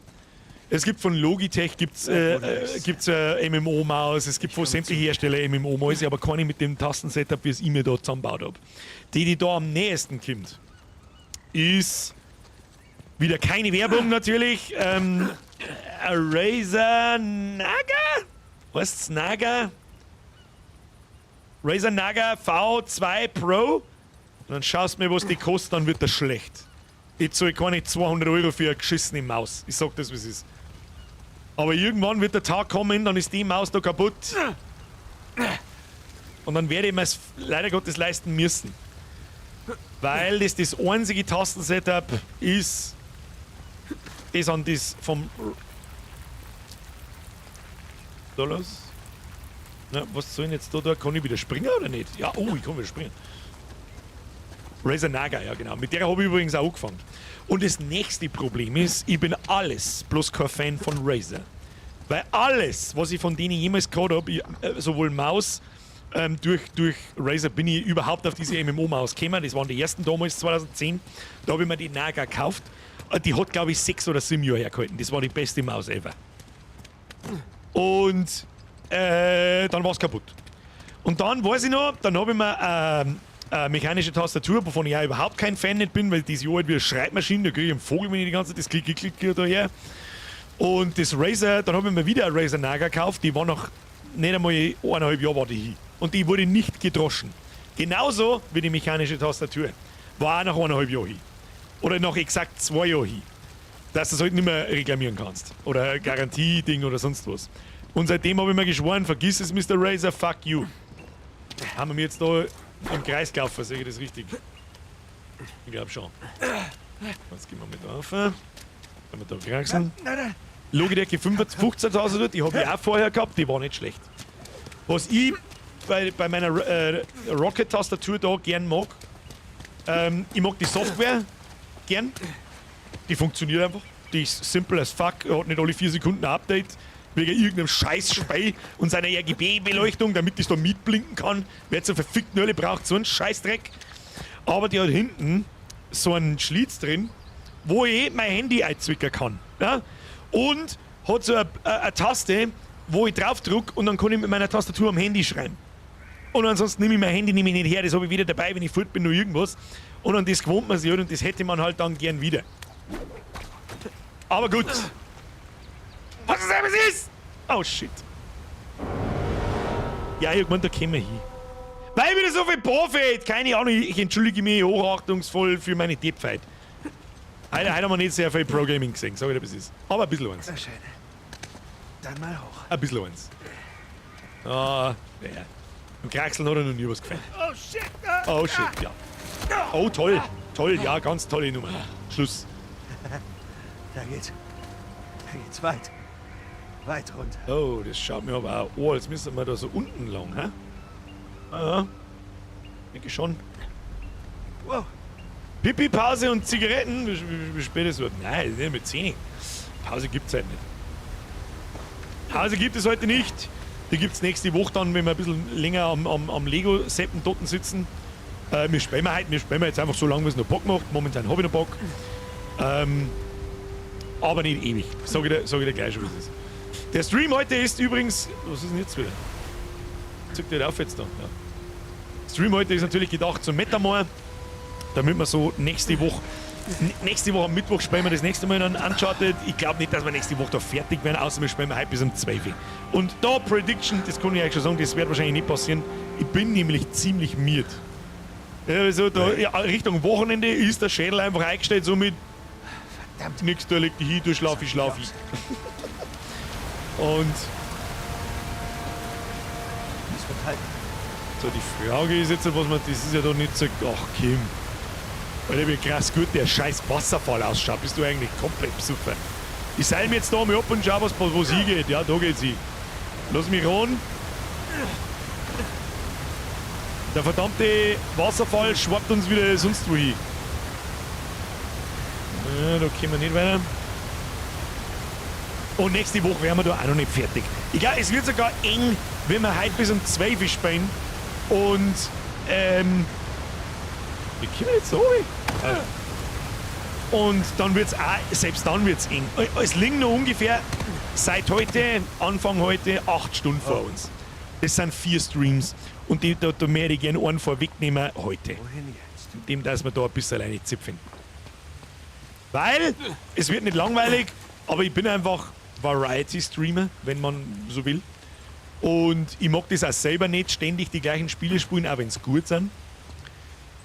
S1: Es gibt von Logitech gibt's MMO-Maus, es gibt von sämtlichen Herstellern MMO-Mäuse, aber keine mit dem Tastensetup, wie es ich mir da zusammengebaut habe. Die, die da am nächsten kommt, ist wieder keine Werbung natürlich. Razer Naga? Heißt's Naga? Razer Naga V2 Pro? Und dann schaust du mir, was die kostet, dann wird das schlecht. Ich zahle keine 200 Euro für eine geschissene Maus. Ich sag das, wie es ist. Aber irgendwann wird der Tag kommen, dann ist die Maus da kaputt. Und dann werde ich mir es leider Gottes leisten müssen. Weil das das einzige Tastensetup ist, das an das vom... Da los. Na, was soll denn jetzt da? Da kann ich wieder springen oder nicht? Ja, oh, ich kann wieder springen. Razer Naga, ja genau. Mit der habe ich übrigens auch angefangen. Und das nächste Problem ist, ich bin alles bloß kein Fan von Razer. Weil alles, was ich von denen jemals gehabt habe, sowohl Maus, durch Razer bin ich überhaupt auf diese MMO-Maus gekommen. Das waren die ersten damals, 2010. Da habe ich mir die Naga gekauft. Die hat, glaube ich, 6 oder 7 Jahre hergehalten. Das war die beste Maus ever. Und dann war es kaputt. Und dann, weiß ich noch, dann habe ich mir eine mechanische Tastatur, wovon ich auch überhaupt kein Fan nicht bin, weil die ist ja alt wie eine Schreibmaschine, da kriege ich einen Vogel, wenn ich die ganze Zeit das Klick, Klick, Klick daher. Und das Razer, dann habe ich mir wieder eine Razer Naga gekauft, die war noch nicht einmal 1,5 Jahre war die hin. Und die wurde nicht gedroschen. Genauso wie die mechanische Tastatur. War auch nach 1,5 Jahren hin. Oder nach exakt 2 Jahren hin. Dass du es halt nicht mehr reklamieren kannst. Oder Garantie-Ding oder sonst was. Und seitdem habe ich mir geschworen, vergiss es, Mr. Razer, fuck you. Haben wir mir jetzt da im Kreis gelaufen, sehe ich das richtig? Ich glaube schon. Jetzt gehen wir mit drauf. Wenn wir da kraxeln. Logitech 15.000, die habe ich auch vorher gehabt, die war nicht schlecht. Was ich bei meiner Roccat-Tastatur da gern mag, ich mag die Software gern. Die funktioniert einfach. Die ist simple as fuck, hat nicht alle 4 Sekunden ein Update. Wegen irgendeinem Scheiß-Spei und seiner RGB-Beleuchtung, damit das da mitblinken kann. Wer zur verfickten Hölle braucht so einen Scheißdreck. Aber die hat hinten so einen Schlitz drin, wo ich mein Handy einzwicken kann. Ja? Und hat so eine Taste, wo ich drauf drück und dann kann ich mit meiner Tastatur am Handy schreiben. Und ansonsten nehme ich mein Handy nämlich nicht her, das habe ich wieder dabei, wenn ich fort bin oder irgendwas. Und an das gewohnt man sich halt und das hätte man halt dann gern wieder. Aber gut. Was es eben ist! Oh shit. Ja, irgendwann, da kommen wir hin. Weil wieder so viel Profit! Keine Ahnung, ich entschuldige mich hochachtungsvoll für meine Deppheit. Heute haben wir nicht sehr viel Pro-Gaming gesehen, sag ich dir, was es ist. Aber ein bisschen eins.
S6: Na schön. Dann mal hoch.
S1: Ein bisschen eins. Ah, ja. Im Kraxeln hat er noch nie was gefallen.
S3: Oh shit!
S1: Oh shit, ja. Oh, toll. Toll, ja, ganz tolle Nummer. Schluss.
S6: Da geht's. Da geht's weit. Weit runter.
S1: Oh, das schaut mir aber auch. Oh, jetzt müssen wir da so unten lang, hä? Ah, ja. Denke schon.
S6: Wow.
S1: Pipi-Pause und Zigaretten. Wie spät ist es? Nein, nicht mit 10. Pause gibt's heute nicht. Pause gibt es heute nicht. Die gibt's nächste Woche dann, wenn wir ein bisschen länger am Lego-Seppen dort sitzen. Wir spielen heute, wir spielen jetzt einfach so lange, wie es noch Bock macht. Momentan hab ich noch Bock. Aber nicht ewig. Sag ich dir gleich schon, wie es ist. Der Stream heute ist übrigens... Was ist denn jetzt wieder? Zückt der auf jetzt da? Ja. Stream heute ist natürlich gedacht zum Metamor, damit wir so nächste Woche... Nächste Woche am Mittwoch spielen wir das nächste Mal dann Uncharted. Ich glaub nicht, dass wir nächste Woche da fertig werden, außer wir spielen heute bis um 12 Uhr. Und da Prediction, das kann ich euch schon sagen, das wird wahrscheinlich nicht passieren. Ich bin nämlich ziemlich miert. Ja, also da, ja, Richtung Wochenende ist der Schädel einfach eingestellt, somit
S6: Verdammt.
S1: Nix, da leg dich hin, du schlaf ich, schlaf ich. Und
S6: Das wird halten.
S1: so, die Frage ist jetzt, was man, das ist ja doch nicht so, ach Kim. Alter, wie krass gut der scheiß Wasserfall ausschaut. Bist du eigentlich komplett besoffen? Ich seil mir jetzt da mal ab und schau, wo es hingeht. Ja, da geht's hin. Lass mich ran. Der verdammte Wasserfall schwappt uns wieder sonst wo hin. Ja, da kommen wir nicht weiter. Und nächste Woche wären wir da auch noch nicht fertig. Ich glaub, es wird sogar eng, wenn wir heute bis um 12 Uhr spielen. Und wie kommen wir jetzt da runter? Und dann wird's auch, selbst dann wird's eng. Es liegen noch ungefähr seit heute, Anfang heute, 8 Stunden vor uns. Das sind 4 Streams. Und da möchte ich gerne einen vorwegnehmen heute.
S6: Wohin jetzt?
S1: Dem, dass wir da ein bisschen alleine zipfen. Weil, es wird nicht langweilig, aber ich bin einfach Variety-Streamer, wenn man so will. Und ich mag das auch selber nicht, ständig die gleichen Spiele spielen, auch wenn's gut sind.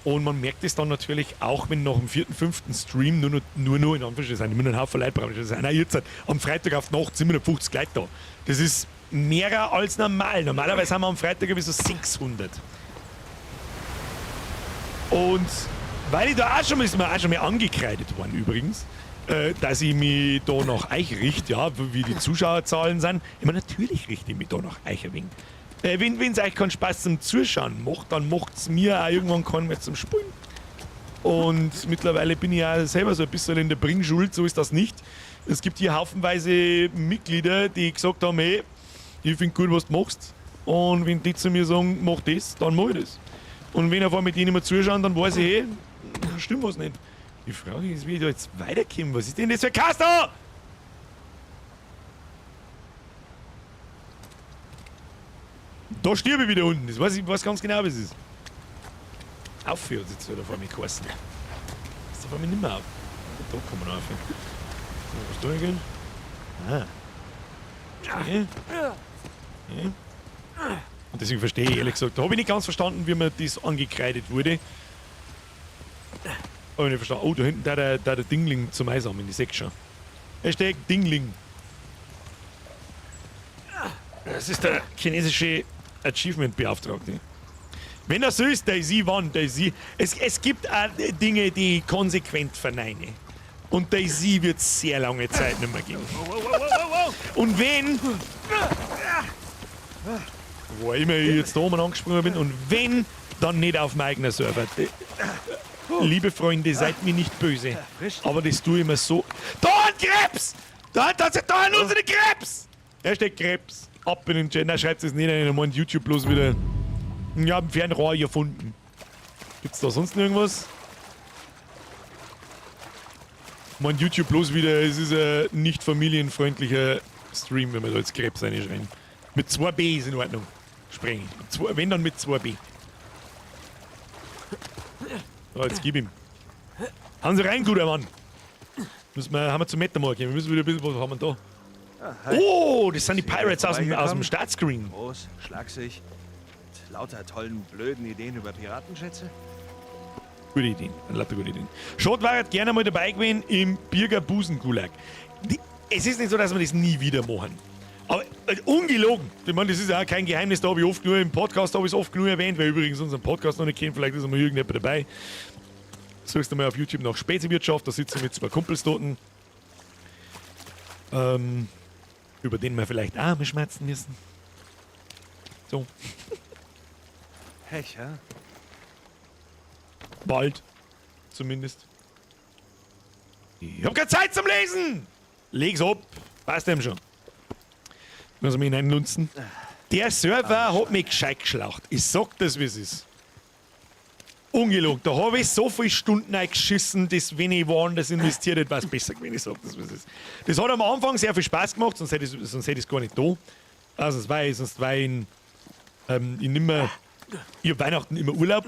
S1: Und man merkt es dann natürlich auch, wenn nach dem vierten, fünften Stream nur noch in Anführungsstrichen, sind immer noch ein Haufen Leute brauchen. Das sind auch jetzt am Freitag auf die Nacht 750 Leute da. Das ist mehr als normal. Normalerweise haben wir am Freitag irgendwie so 600. Und weil ich da auch schon mal, ist mir auch schon mal angekreidet worden übrigens, dass ich mich da nach euch richte, ja, wie die Zuschauerzahlen sind. Ich meine, natürlich richte ich mich da nach euch ein wenig. Wenn es euch keinen Spaß zum Zuschauen macht, dann macht es mir auch irgendwann keinen mehr zum Spielen. Und mittlerweile bin ich ja selber so ein bisschen in der Bringschuld, so ist das nicht. Es gibt hier haufenweise Mitglieder, die gesagt haben, hey, ich find gut, was du machst. Und wenn die zu mir sagen, mach das, dann mach ich das. Und wenn auf einmal die nicht mehr zuschauen, dann weiß ich, hey, stimmt was nicht. Die Frage ist, wie ich da jetzt weiterkomme. Was ist denn das für ein Kaster? Da stirb ich wieder unten. Das weiß ich, weiß ganz genau, was es ist. Aufhört jetzt wieder vor mir geheißen. Das ist vor mir nicht mehr auf. Da kann man aufhören. Was da gehen? Ah. Okay. Okay. Und deswegen verstehe ich ehrlich gesagt, da habe ich nicht ganz verstanden, wie mir das angekreidet wurde. Hab ich nicht verstanden. Oh, da hinten da der Dingling zum Einsammeln, ich seh's schon. Hashtag Dingling. Das ist der chinesische Achievement-Beauftragte. Wenn das so ist, DayZ wann, DayZ. Es gibt auch Dinge, die ich konsequent verneine. Und DayZ wird sehr lange Zeit nicht mehr geben. Und wenn... Wo immer ich jetzt da oben angesprungen bin, und wenn, dann nicht auf meinem eigenen Server. Liebe Freunde, seid mir nicht böse. Aber das tue ich mir so... Da ein Krebs! Da da unsere Krebs! Hashtag Krebs. Ab in den Chat. Nein, schreibt es nicht rein, dann meint YouTube bloß wieder. Ich hab ein Fernrohr gefunden. Gibt's da sonst noch irgendwas? Meint YouTube bloß wieder, es ist ein nicht familienfreundlicher Stream, wenn wir da jetzt Krebs reinschreien. Mit 2B ist in Ordnung. Sprengen. Wenn dann mit 2B. So, jetzt gib ihm. Hauen Sie rein, guter Mann. Müssen wir, haben wir zum Metamor gehen. Wir müssen wieder ein bisschen, was haben wir da?
S4: Ah,
S1: oh, das sind die Pirates aus dem Startscreen.
S4: Groß, schlaksig, mit lauter tollen, blöden Ideen über Piratenschätze.
S1: Gute Ideen, lauter gute Ideen. Schott war halt gerne mal dabei gewesen im Birger Busen-Gulag. Es ist nicht so, dass wir das nie wieder machen. Aber ungelogen. Ich meine, das ist ja auch kein Geheimnis, da habe ich oft genug im Podcast, habe ich es oft genug erwähnt, wer übrigens unseren Podcast noch nicht kennt, vielleicht ist mal irgendjemand dabei. Suchst du mal auf YouTube nach Speziwirtschaft, da sitzen wir mit zwei Kumpels dort. Über den wir vielleicht auch mal schmerzen müssen. So.
S4: Pech, hä?
S1: Bald. Zumindest. Ich hab keine Zeit zum Lesen! Leg's ab. Passt dem schon. Muss ich mich hineinlunzen. Der Server hat mich gescheit geschlaucht. Ich sag das, wie es ist. Ungelogen. Da hab ich so viele Stunden eingeschissen, dass, wenn ich woanders investiert hätte, wär's besser gewesen. Ich sag das, wie es ist. Das hat am Anfang sehr viel Spaß gemacht, sonst hätte ich es gar nicht da. Also, sonst war ich, ich nimmer, ich hab Weihnachten immer Urlaub.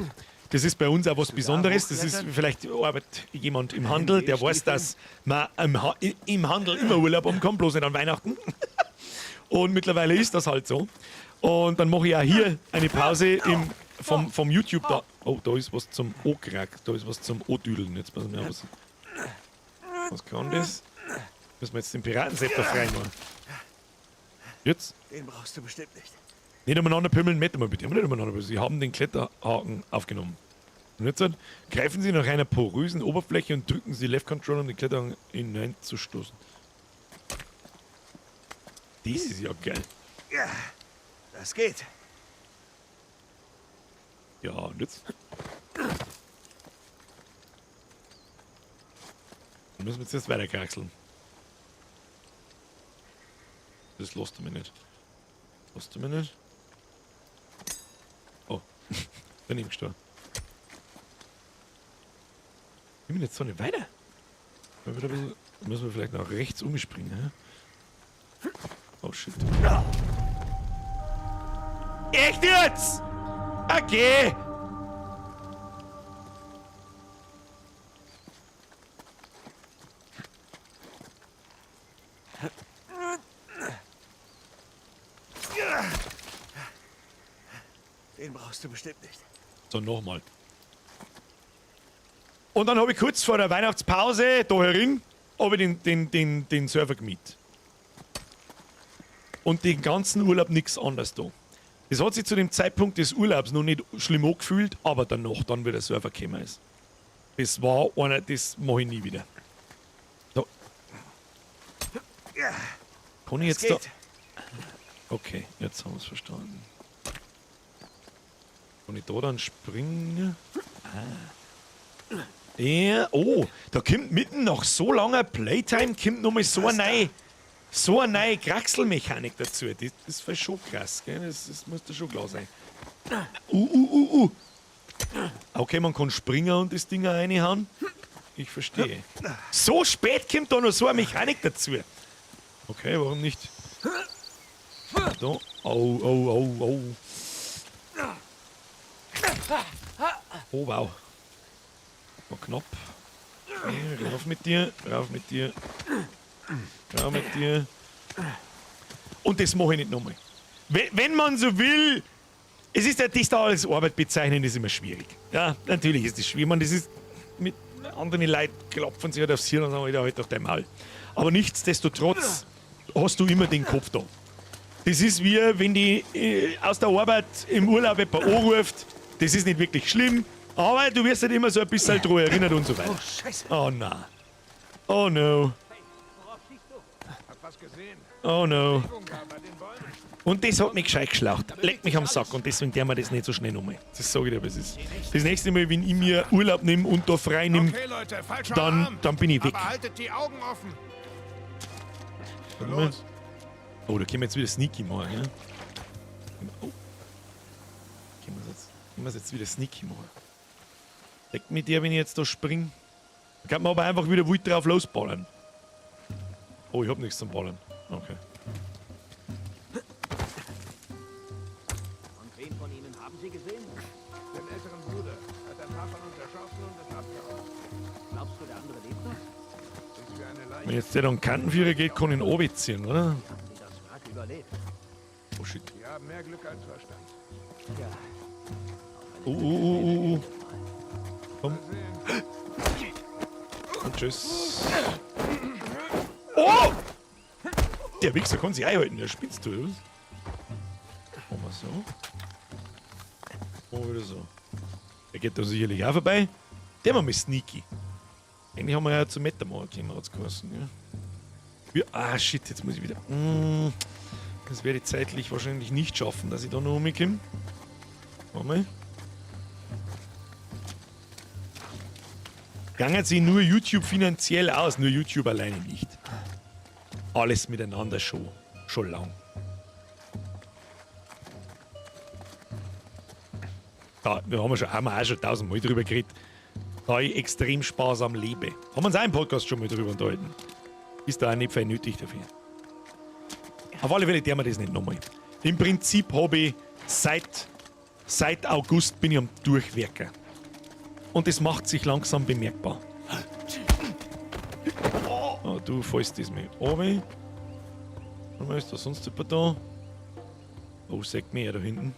S1: Das ist bei uns auch was Besonderes. Das ist vielleicht arbeitet jemand im Handel, der weiß, dass man im Handel immer Urlaub haben kann, bloß nicht an Weihnachten. Und mittlerweile ist das halt so. Und dann mache ich auch hier eine Pause vom YouTube da. Oh, da ist was zum O-Krack, da ist was zum O-Düdeln. Jetzt passen wir auf. Was kann das? Müssen wir jetzt den Piratensepter freimachen. Jetzt?
S4: Den brauchst du bestimmt nicht.
S1: Nicht umeinander pümmeln, nicht mal bitte. Nicht umeinander pümmeln. Sie haben den Kletterhaken aufgenommen. Und jetzt greifen Sie nach einer porösen Oberfläche und drücken Sie Left Control, um den Kletterhaken hineinzustoßen. Das ist ja geil.
S4: Ja, das geht.
S1: Ja, und jetzt? Dann müssen wir jetzt weiterkraxeln. Das lässt du mir nicht. Lässt du mir nicht? Oh, daneben gestorben. Ich bin jetzt so nicht weiter. Müssen wir vielleicht nach rechts umspringen, hä? Oh shit. Echt jetzt? Okay!
S4: Den brauchst du bestimmt nicht.
S1: So, nochmal. Und dann habe ich kurz vor der Weihnachtspause da herin, habe ich den Server gemietet. Und den ganzen Urlaub nichts anderes da. Das hat sich zu dem Zeitpunkt des Urlaubs noch nicht schlimm angefühlt, aber danach, dann, wie der Server gekommen ist. Das war einer, das mache ich nie wieder. So. Kann ich jetzt da. Okay, jetzt haben wir es verstanden. Kann ich da dann springen? Ah. Ja, oh, da kommt mitten nach so langer Playtime kommt nochmal so eine neue Kraxelmechanik dazu. Das ist schon krass, gell? Das muss da schon klar sein. Okay, man kann springen und das Ding reinhauen. Ich verstehe. So spät kommt da noch so eine Mechanik dazu. Okay, warum nicht? Da. Oh, oh, oh, oh. Oh, wow. War knapp. Okay, rauf mit dir, rauf mit dir. Rauf mit dir. Und das mache ich nicht nochmal. Wenn man so will, es ist ja das da als Arbeit bezeichnen, ist immer schwierig. Ja, natürlich ist das schwierig. Man, das ist mit anderen Leuten klopfen sie halt aufs Hirn und sagen, halt doch dein Maul. Aber nichtsdestotrotz hast du immer den Kopf da. Das ist wie, wenn die aus der Arbeit im Urlaub jemand anruft. Das ist nicht wirklich schlimm, aber du wirst halt immer so ein bisschen dran erinnert und so weiter.
S6: Oh, Scheiße.
S1: Oh nein. Oh no. Oh no. Und das hat mich gescheit geschlaucht. Leck mich am Sack und deswegen tun wir das nicht so schnell nochmal. Das sage ich dir, was es ist. Das nächste Mal, wenn ich mir Urlaub nehme und da frei nehme,
S9: Okay, Leute, falscher
S1: dann bin ich weg.
S9: Aber haltet die Augen offen.
S1: Los. Oh, da können wir jetzt wieder Sneaky machen, ja? Oh. Können wir jetzt wieder Sneaky machen? Deckt mit der, wenn ich jetzt da springe. Da kann man aber einfach wieder wild drauf losballern. Oh, ich hab nichts zum Ballern. Okay.
S3: Und wen von ihnen haben Sie gesehen?
S9: Den älteren Bruder. Hat ein paar von uns erschossen und ist abgehauen.
S3: Glaubst du, der andere lebt noch?
S9: Ist wie eine Leiche.
S1: Wenn jetzt der dann Kantenführer geht, kann ich ihn runterziehen, oder?
S3: Haben die das Wrack überlebt?
S1: Oh shit.
S9: Die haben mehr Glück als Verstand.
S3: Ja.
S1: Oh. Komm. Und tschüss. Oh! Der Wichser kann sich einhalten, der spinnst du, oder was? Machen wir so. Machen wir wieder so. Der geht da sicherlich auch vorbei. Der war mal sneaky. Eigentlich haben wir ja zum Metamor gekommen, hat's geheißen, ja. Ah, shit, jetzt muss ich wieder. Das werde ich zeitlich wahrscheinlich nicht schaffen, dass ich da noch rumkomme. Warte mal. Gangen sich nur YouTube finanziell aus, nur YouTube alleine nicht. Alles miteinander schon lang. Da, wir haben, schon, haben wir auch schon tausendmal drüber geredet, da ich extrem sparsam lebe. Haben wir uns auch im Podcast schon mal drüber unterhalten. Ist da auch nicht viel nötig dafür. Auf alle Fälle tun wir das nicht nochmal. Im Prinzip habe ich seit August bin ich am Durchwerken. Und das macht sich langsam bemerkbar. Oh, du fällst das mir runter. Warte mal, ist da sonst jemand da? Oh, sagt mir ja da hinten.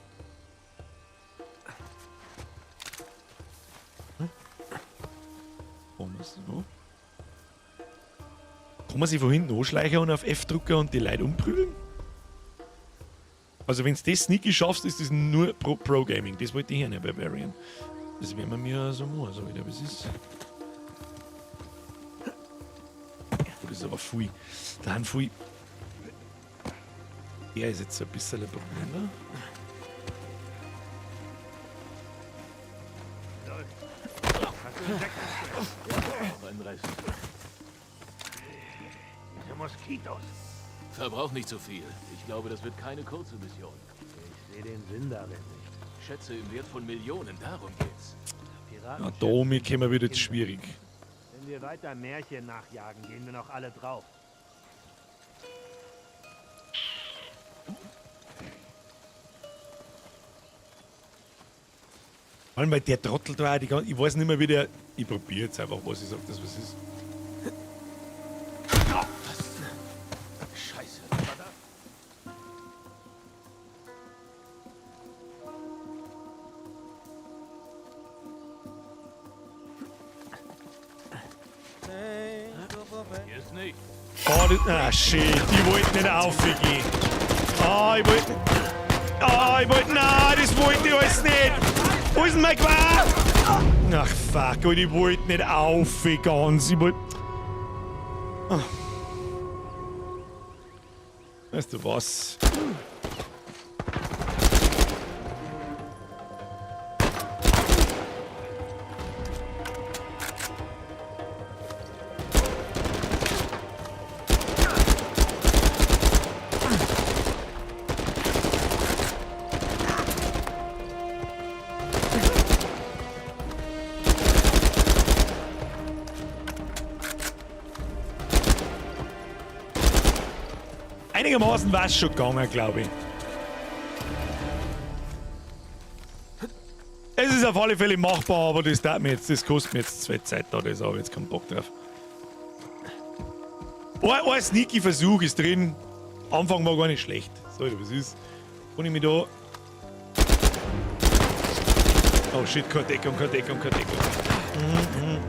S1: Hm? So. Kann man sich von hinten anschleichen und auf F drücken und die Leute umprügeln? Also wenn du das sneaky schaffst, ist das nur Pro Gaming. Das wollte ich ja nicht bei Barbarian. Das werden wir mir so machen, so wieder, was ist. Oh, das ist aber viel. Da haben viel. Der ist jetzt so ein bisschen ein Problem, ne?
S3: Diese Moskitos.
S10: Verbrauch nicht zu viel. Ich glaube, das wird keine kurze Mission.
S3: Ich sehe den Sinn darin nicht.
S10: Schätze im Wert von Millionen, darum geht's.
S1: Ja, da oben kommen wir wieder schwierig.
S3: Wenn wir weiter Märchen nachjagen, gehen wir noch alle drauf.
S1: Vor allem, weil der Trottel da auch die ganze, ich weiß nicht mehr, wie der. Ich probiere jetzt einfach, was ich sag, das was ist.
S10: Scheiße. nicht.
S1: Oh, das, ah, shit, ich wollte nicht aufgehen. Ah, ich wollte... Ah, ich wollte... Nein, das wollte ich alles nicht. Wo ist denn mein Gewehr? Ach, fuck, und ich wollte nicht auf, ganz. Ich wollte... Ah. Weißt du was? Einigermaßen war es schon gegangen, glaube ich. Es ist auf alle Fälle machbar, aber das dauert mir jetzt, das kostet mir jetzt zwei Zeit da, das habe ich jetzt keinen Bock drauf. Ein sneaky Versuch ist drin. Anfang war gar nicht schlecht. So, was ist? Kann ich mich da. Oh shit, keine Deckung, keine Deckung, keine Deckung. Mhm.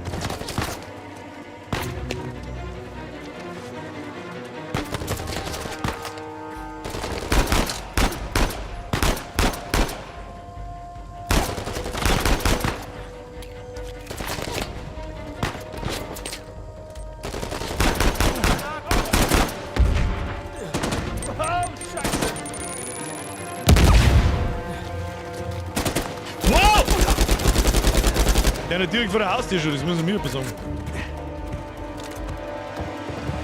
S1: Wow! Der natürlich vor der Haustür schon, das müssen wir mir besorgen.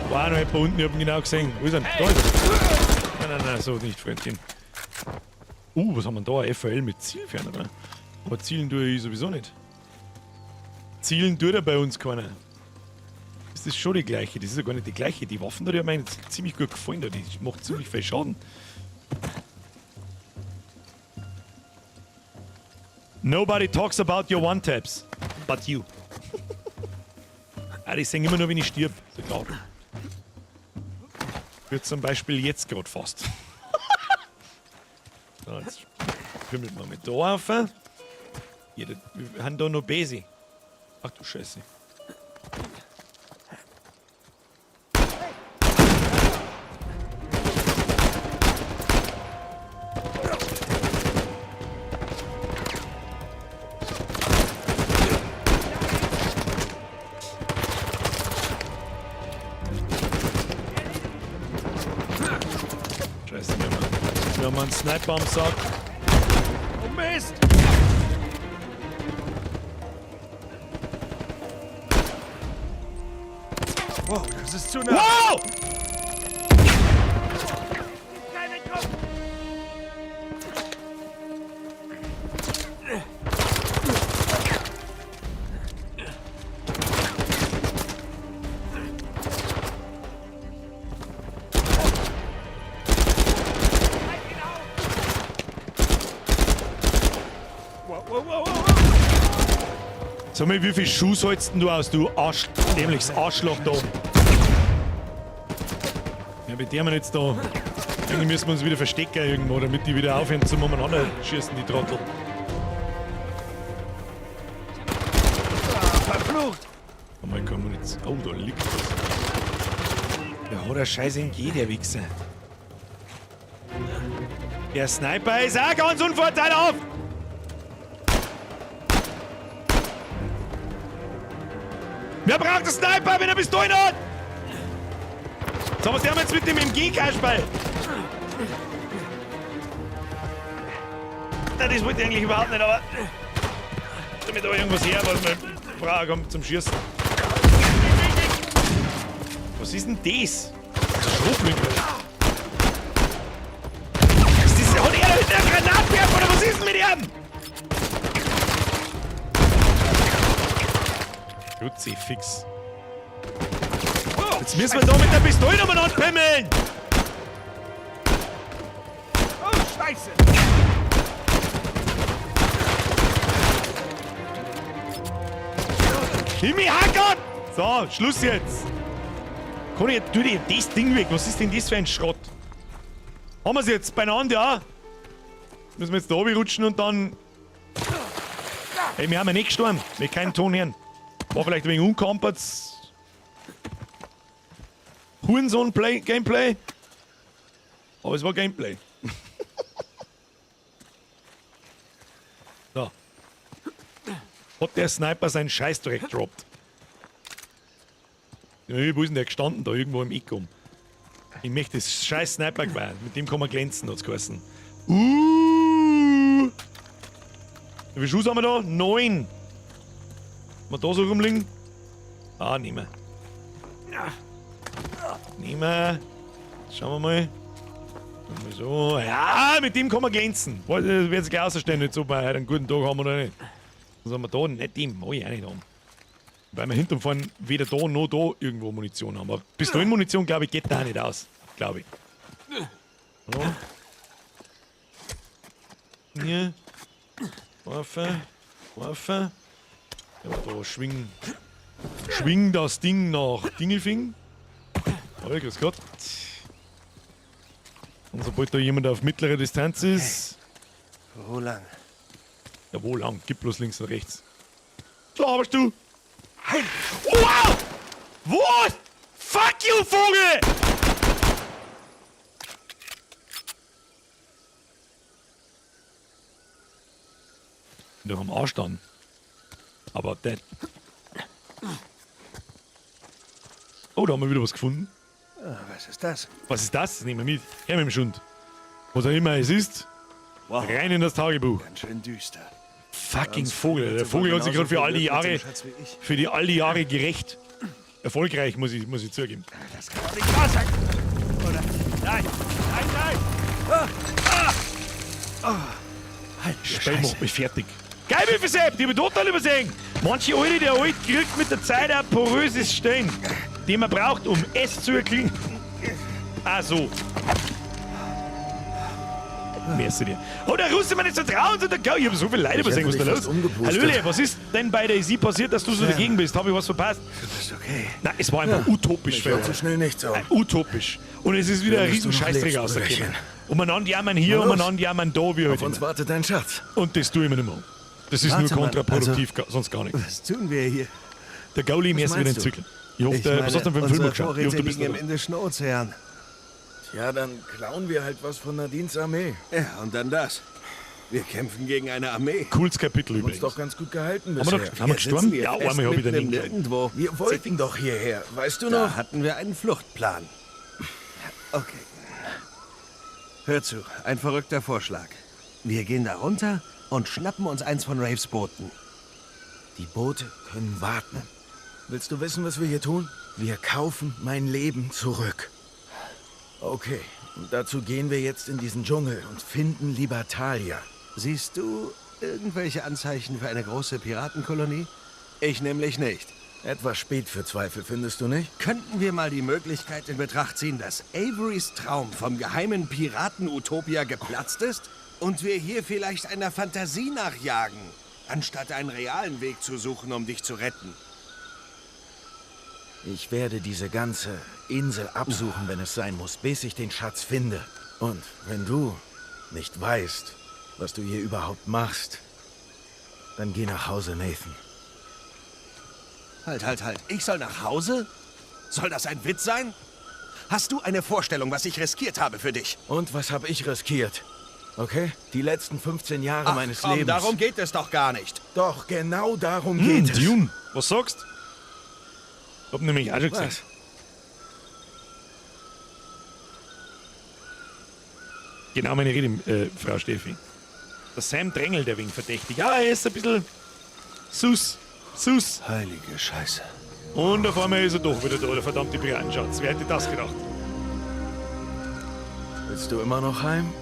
S1: War noch jemand unten, ich hab ihn genau gesehen. Wo ist er? Da ist er. Nein, nein, nein, so nicht, Freundchen. Was haben wir da? Ein FL mit Zielfernrohr. Aber zielen tue ich sowieso nicht. Zielen tut er bei uns keiner. Ist das schon die gleiche? Das ist ja gar nicht die gleiche. Die Waffen da, die haben mir eigentlich ziemlich gut gefallen. Da. Die macht ziemlich viel Schaden. Nobody talks about your One-Taps, but you. Ah, die sehen immer nur, wenn ich stirb. So klar. Wird zum Beispiel jetzt gerade fast. So, jetzt pimmelt man mit da auf. Hier, wir haben da noch Besi. Ach du Scheiße. Scheiße, wir haben einen Sniper am Sack.
S3: Oh Mist! Wow, das ist zu nah.
S1: Wow! Sag mal, wie viel Schuss hältst denn du aus, du Arsch, dämliches Arschloch da? Ja, mit dem jetzt da. Irgendwie müssen wir uns wieder verstecken irgendwo, damit die wieder aufhören zum umeinander schießen, die Trottel.
S3: Verflucht!
S1: Oh mein Gott, jetzt. Oh, da liegt was. Der hat eine scheiß MG, der Wichser. Der Sniper ist auch ganz unvorteilhaft! Wer braucht einen Sniper, wenn er Pistolen hat? So, was haben wir jetzt mit dem MG-Kasperl? Na, das wollte ich eigentlich überhaupt nicht, aber... Damit da irgendwas her, was wir brauchen zum Schießen. Was ist denn das? Das ist ein Schrotflinte. Ist das, hat er da hinten einen Granatwerfer oder was ist denn mit ihm? Kruzifix. Jetzt müssen wir da mit der Pistole umeinander pimmeln!
S3: Oh, Scheiße!
S1: Himmi Hackert! So, Schluss jetzt! Kann ich tu dir das Ding weg? Was ist denn das für ein Schrott? Haben wir's jetzt beieinander, ja? Müssen wir jetzt da rutschen und dann... Ey, wir haben ja nicht gestorben. Wir keinen Ton hören. War vielleicht ein wenig unkampert. Hurensohn-Gameplay. Aber es war Gameplay. So. Hat der Sniper seinen Scheißdreck gedroppt? Ja, wo ist denn der gestanden? Da irgendwo im Eck um. Ich möchte das scheiß Sniper gewehren. Mit dem kann man glänzen, hat's geheißen. Wie viele Schuss haben wir da? 9. Mal da so rumliegen? Ah, nehmen wir. Nehmen wir. Schauen wir mal. So. Ja, mit dem kann man glänzen. Das wird sich gleich ausstellen, jetzt, ob wir heute einen guten Tag haben oder nicht. Was haben wir da? Nicht dem, mag ich auch nicht haben. Weil wir hinterm Fahren weder da noch da irgendwo Munition haben. Aber Pistolenmunition, glaube ich, geht da nicht aus. Glaube ich. So. Hier. Waffe. Waffe. Ja, da schwing. Schwing das Ding nach Dingelfing. Hallo, grüß Gott. Und sobald da jemand auf mittlere Distanz ist.
S6: Okay. Wo lang?
S1: Ja, wo lang? Gib bloß links und rechts. Laberst du? Hey. Wow! Was? Fuck you, Vogel! Bin doch am Arsch dann. Aber der. Oh, da haben wir wieder was gefunden.
S6: Ah, was ist das?
S1: Was ist das? Das nehmen wir mit. Her mit dem Schund. Was auch immer es ist.
S6: Wow.
S1: Rein in das Tagebuch.
S6: Ganz schön düster.
S1: Fucking Vogel. Der Vogel hat sich gerade für all die Jahre, gerecht. Erfolgreich, muss ich zugeben.
S3: Das kann doch nicht wahr sein. Oder? Nein! Nein, nein! Ah! Ah!
S6: Oh. Halt,
S1: Spiel macht mich fertig. Geil, wie viel Sepp, die hab ich total übersehen. Manche Alte, der Alt kriegt mit der Zeit ein poröses Stein, den man braucht, um es zu erklingen. Ah, so. Merci dir. Oh, der Russe, mir nicht so trauen, der Gau. Ich hab so viel Leid übersehen, was ist da los? Hallöle, was ist denn bei der IC passiert, dass du so dagegen bist? Hab ich was verpasst?
S6: Du bist okay.
S1: Nein, es war einfach utopisch.
S5: Ich so schnell nicht so.
S1: Utopisch. Und es ist wieder ein riesen Scheißdreck rausgekommen. Umeinander jammern hier, umeinander jammern da, wie heute.
S5: Auf uns wartet ein Schatz.
S1: Und das tue ich mir nicht mehr. Das ist nur kontraproduktiv, mal, also, sonst gar nichts.
S6: Was tun wir hier?
S1: Der Gauli mir wieder entwickeln. Ich hoffe, was hast du denn für einen Film geschaut?
S6: Ich hoffe, du bist im Indischen Ozean.
S5: Ja, dann klauen wir halt was von Nadines Armee.
S6: Ja, und dann das. Wir kämpfen gegen eine Armee.
S1: Cooles Kapitel übrigens.
S5: Uns doch ganz gut gehalten bisher.
S1: Haben wir gestorben? Ja, einmal hab ich daneben
S6: nirgendwo.
S5: Wir wollten doch hierher, weißt du noch?
S6: Da hatten wir einen Fluchtplan. Okay. Hör zu, ein verrückter Vorschlag. Wir gehen da runter und schnappen uns eins von Rafes Booten.
S5: Die Boote können warten. Willst du wissen, was wir hier tun? Wir kaufen mein Leben zurück. Okay, und dazu gehen wir jetzt in diesen Dschungel und finden Libertalia.
S6: Siehst du irgendwelche Anzeichen für eine große Piratenkolonie? Ich nämlich nicht.
S5: Etwas spät für Zweifel, findest du nicht?
S6: Könnten wir mal die Möglichkeit in Betracht ziehen, dass Averys Traum vom geheimen Piraten-Utopia geplatzt ist? Und wir hier vielleicht einer Fantasie nachjagen, anstatt einen realen Weg zu suchen, um dich zu retten?
S5: Ich werde diese ganze Insel absuchen, wenn es sein muss, bis ich den Schatz finde. Und wenn du nicht weißt, was du hier überhaupt machst, dann geh nach Hause, Nathan.
S6: Halt, halt, halt. Ich soll nach Hause? Soll das ein Witz sein? Hast du eine Vorstellung, was ich riskiert habe für dich?
S5: Und was habe ich riskiert? Okay? Die letzten 15 Jahre meines Lebens.
S6: Darum geht es doch gar nicht.
S5: Doch, genau darum geht es.
S1: Dune, was sagst? Ich hab nämlich auch schon gesagt.
S5: Was?
S1: Genau meine Rede, Frau Steffi. Der Sam drängelt ein wenig verdächtig. Ja, er ist ein bisschen sus. Sus.
S6: Heilige Scheiße.
S1: Und auf einmal ist er doch wieder da, der verdammte Piratenschatz. Wer hätte das gedacht?
S5: Willst du immer noch heim?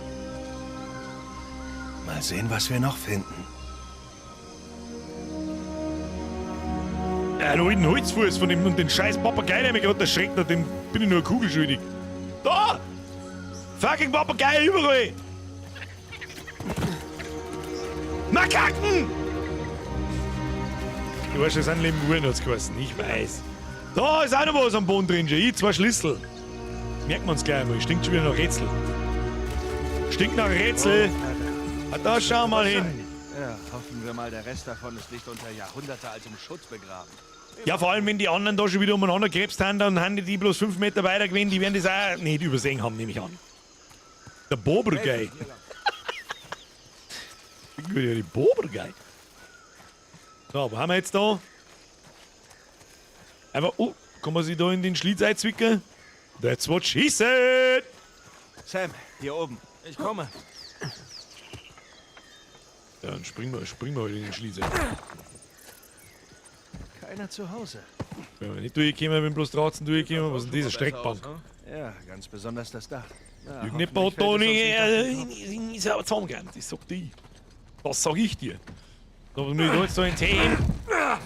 S6: Mal sehen, was wir noch finden.
S1: Ja, den alten Holzfuß von dem und den scheiß Papagei, der mich gerade erschreckt hat, dem bin ich nur eine Kugel schuldig. Da! Fucking Papagei überall! Makaken! Du weißt schon, sein Leben Uhren hat's geheißen, ich weiß. Da ist auch noch was am Boden drin, schon. Ich, 2 Schlüssel. Merken wir uns gleich einmal. Stinkt schon wieder nach Rätsel. Stinkt nach Rätsel. Ah, da schau mal hin.
S4: Ja, hoffen wir mal, der Rest davon ist nicht unter jahrhundertealtem Schutt begraben.
S1: Ja, vor allem, wenn die anderen da schon wieder umeinander gekrebst haben, dann haben die bloß 5 Meter weiter gewesen, die werden das auch nicht übersehen haben, nehme ich an. Der Bobergei. Gut, ja, die Bobergei. So, wo haben wir jetzt da? Einfach, oh, kann man sich da in den Schlitz einzwicken? That's what she said!
S4: Sam, hier oben.
S5: Ich komme.
S1: Ja, dann springen wir halt in den Schlitz ein.
S4: Keiner zu Hause.
S1: Wenn wir nicht durchkommen, wenn bloß draußen durchkommen, was ist denn diese Streckbank?
S4: Ja, ganz besonders das Dach. Na,
S1: Irgendjemand hat da nicht ist aber zusammengerannt, das sagt ich. Das sag ich dir. Da muss ich da jetzt so in den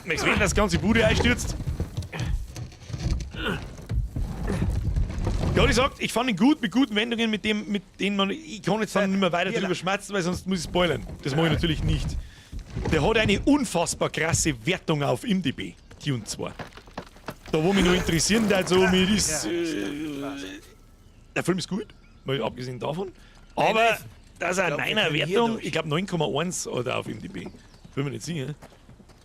S1: Möchtest du wetten, dass die ganze Bude einstürzt? Ja, ich sagt, ich fand ihn gut, mit guten Wendungen, mit denen man. Ich kann jetzt dann nicht mehr weiter drüber schmerzen, weil sonst muss ich spoilern. Das mache ich natürlich nicht. Der hat eine unfassbar krasse Wertung auf IMDb, Dune 2. Da, wo mich nur interessieren, also mir ist. Der Film ist gut, mal abgesehen davon. Aber das ist eine 9er Wertung, ich glaube 9,1 oder auf IMDb. Bin mir nicht sicher.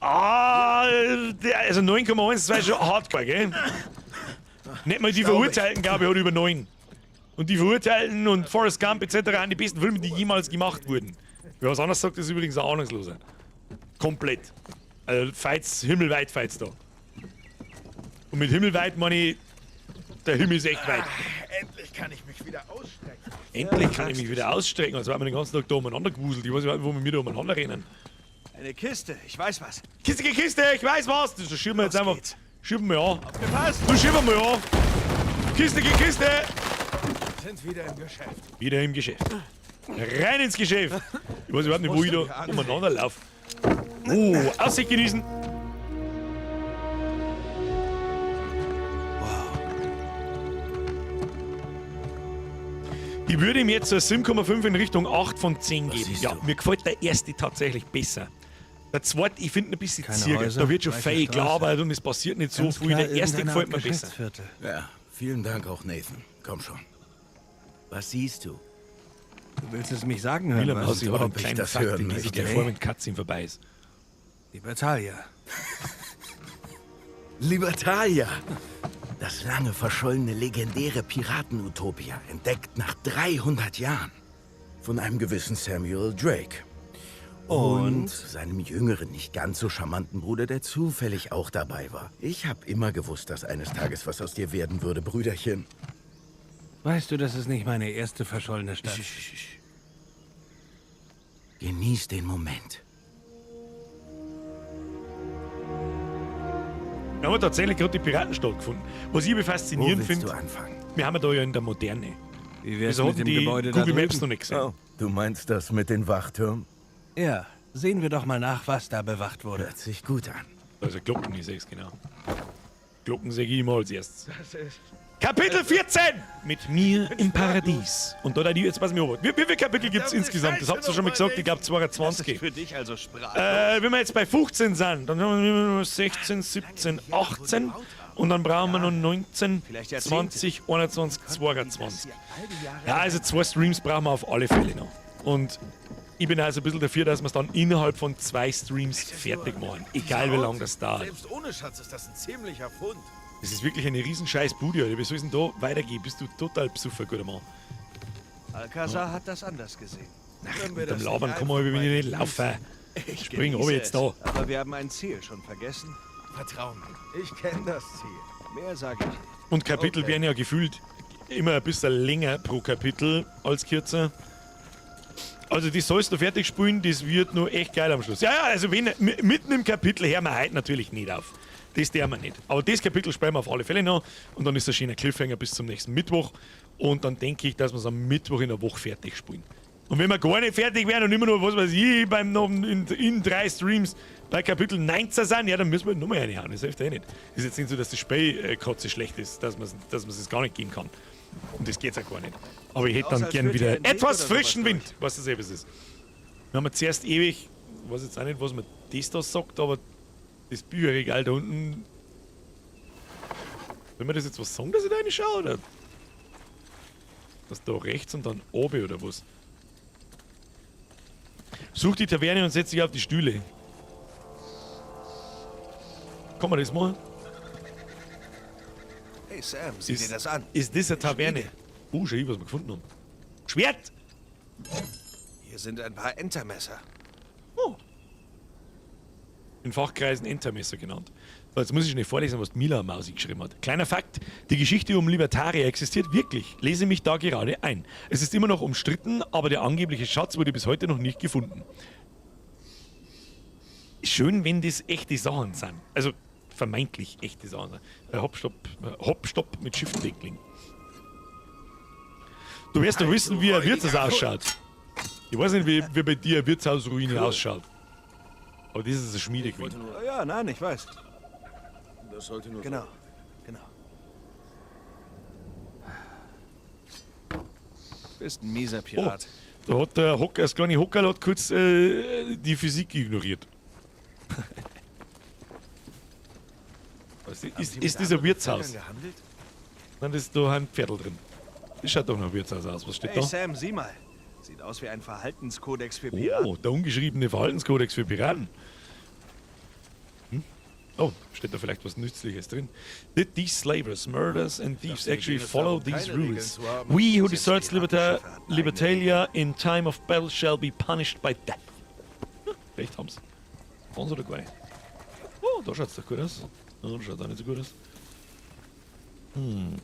S1: Ah, also 9,1, das war schon hardcore, gell? Nicht mal die Verurteilten, glaube ich, hat über 9. Und die Verurteilten und Forrest Gump etc. sind die besten Filme, die jemals gemacht wurden. Wer was anderes sagt, ist übrigens ein Ahnungsloser. Komplett. Also Fights, himmelweit Fights da. Und mit himmelweit meine ich, der Himmel ist echt weit.
S9: Endlich kann ich mich wieder ausstrecken.
S1: Endlich kann ich mich wieder ausstrecken. Also haben wir den ganzen Tag da umeinander gewuselt. Ich weiß nicht, wo wir wieder umeinander rennen.
S4: Eine Kiste, ich weiß was.
S1: Kiste, Kiste, ich weiß was. Das schieben wir jetzt einfach. Schieben wir an.
S4: Aufgepasst!
S1: Du schieben wir an. Kiste, Kiste.
S9: Sind wieder im Geschäft.
S1: Wieder im Geschäft. Rein ins Geschäft. Ich weiß überhaupt nicht, wo ich da umeinander laufe. Oh, Aussicht genießen. Ich würde ihm jetzt 7,5 in Richtung 8 von 10 geben. Ja, mir gefällt der erste tatsächlich besser. Der zweite, ich finde ihn ein bisschen zierger. Da wird schon fein gelabert und es passiert nicht so viel. Der erste gefällt mir besser.
S5: Ja, vielen Dank auch, Nathan. Komm schon. Was siehst du?
S6: Du willst es mich sagen hören, was?
S1: Ich habe einen kleinen Fakt, den ich gleich vor, wenn Katzin vorbei ist.
S6: Libertalia.
S5: Libertalia! Das lange verschollene legendäre Piratenutopia, entdeckt nach 300 Jahren von einem gewissen Samuel Drake. Und seinem jüngeren, nicht ganz so charmanten Bruder, der zufällig auch dabei war. Ich habe immer gewusst, dass eines Tages was aus dir werden würde, Brüderchen.
S6: Weißt du, das ist nicht meine erste verschollene Stadt.
S5: Genieß den Moment.
S1: Wir haben tatsächlich gerade die Piratenstadt gefunden. Was ich faszinierend finde, wir haben ja da ja in der Moderne.
S6: Wie wär's mit dem Gebäude da
S1: Google Maps
S6: drüben?
S1: noch nicht gesehen.
S5: Oh, du meinst das mit den Wachtürmen?
S6: Ja, sehen wir doch mal nach, was da bewacht wurde.
S5: Hört sich gut an.
S1: Also Glocken, ich seh's genau. Glocken sehe ich immer als erstes.
S9: Das ist
S1: Kapitel 14! Mit mir im Paradies. Und da die, jetzt pass mir auf. Wie viele Kapitel gibt es insgesamt? Das habt ihr schon mal gesagt, ich glaube 22.
S4: Für dich also sprachlos.
S1: Wenn wir jetzt bei 15 sind, dann haben wir 16, 17, 18 und dann brauchen wir noch 19, 20, 21, 22. Ja, also 2 Streams brauchen wir auf alle Fälle noch. Und ich bin also ein bisschen dafür, dass wir es dann innerhalb von 2 Streams fertig machen. Egal wie lange das dauert.
S9: Selbst ohne Schatz ist das ein ziemlicher Fund.
S1: Das ist wirklich eine riesen scheiß Bude, Alter. Wie soll es denn da weitergehen? Bist du total Psuffer, guter Mann.
S4: Alcazar hat das anders gesehen.
S1: Ach, mit dem Labern kann man über mich nicht laufen.
S4: Ich
S1: Spring runter jetzt da.
S4: Aber wir haben ein Ziel schon vergessen.
S9: Vertrau mir, ich kenne das Ziel.
S4: Mehr sage ich nicht.
S1: Und Kapitel werden ja gefühlt immer ein bisschen länger pro Kapitel als kürzer. Also das sollst du fertig spielen, das wird nur echt geil am Schluss. Ja, ja, also wenn, mitten im Kapitel hören wir heute natürlich nicht auf. Das dürfen wir nicht. Aber das Kapitel spielen wir auf alle Fälle noch. Und dann ist ein schöner Cliffhanger bis zum nächsten Mittwoch. Und dann denke ich, dass wir es am Mittwoch in der Woche fertig spielen. Und wenn wir gar nicht fertig werden und immer nur, was weiß ich, beim, in 3 Streams bei Kapitel 19 sind, ja, dann müssen wir nochmal reinhauen. Das hilft eh nicht. Ist jetzt nicht so, dass das Spiel kotze schlecht ist, dass man es gar nicht geben kann. Und das geht's auch gar nicht. Aber ich hätte dann gern wieder etwas frischen Wind, was das eben ist. Wir haben ja zuerst ewig, ich weiß jetzt auch nicht, was man das da sagt, aber das Bücherregal da unten. Wenn wir das jetzt was sagen, dass ich da reinschaue, oder? Das da rechts und dann oben oder was? Such die Taverne und setz dich auf die Stühle. Kann man das machen?
S6: Hey Sam, sieh dir das an.
S1: Ist das eine Taverne? Oh, schau, was wir gefunden haben. Schwert!
S6: Hier sind ein paar Entermesser.
S1: Oh. In Fachkreisen Entermesser genannt. So, jetzt muss ich schnell vorlesen, was die Mila Mausi geschrieben hat. Kleiner Fakt, die Geschichte um Libertaria existiert wirklich. Lese mich da gerade ein. Es ist immer noch umstritten, aber der angebliche Schatz wurde bis heute noch nicht gefunden. Schön, wenn das echte Sachen sind. Also vermeintlich echte Sachen sind. Hopp, stopp, hopp, stopp mit Shift-Deckling. Du wirst doch wissen, wie ein Wirtshaus ausschaut. Ich weiß nicht, wie bei dir eine Wirtshausruine ausschaut. Aber das ist eine Schmiede gewesen.
S6: Oh ja, nein, ich weiß.
S5: Das sollte nur
S6: Genau, genau. Bist ein mieser Pirat.
S1: Oh, da hat der Hocker, das kleine Hockerl hat kurz die Physik ignoriert. Was ist das ein Wirtshaus? Nein, das ist da ein Pferdl drin. Das schaut doch nach Wirtshaus aus. Was steht
S6: Hey
S1: da?
S6: Sam, sieh mal. Sieht aus wie ein Verhaltenskodex für Piraten.
S1: Oh, der ungeschriebene Verhaltenskodex für Piraten. Hm? Oh, steht da vielleicht was Nützliches drin? Did these slavers, murderers and thieves
S5: dachte,
S1: actually
S5: mir ging es
S1: follow
S5: darum,
S1: these
S5: keine Regeln
S1: rules?
S5: zu haben.
S1: We who
S6: Selbst
S1: deserts
S6: Piratenschiffe hatten eigene
S1: Libertalia in time of battle shall be punished by death. Recht haben's. Ganz oder gar nicht? Oh, da schaut's doch gut aus. Oh, schaut auch nicht so gut aus. Hm.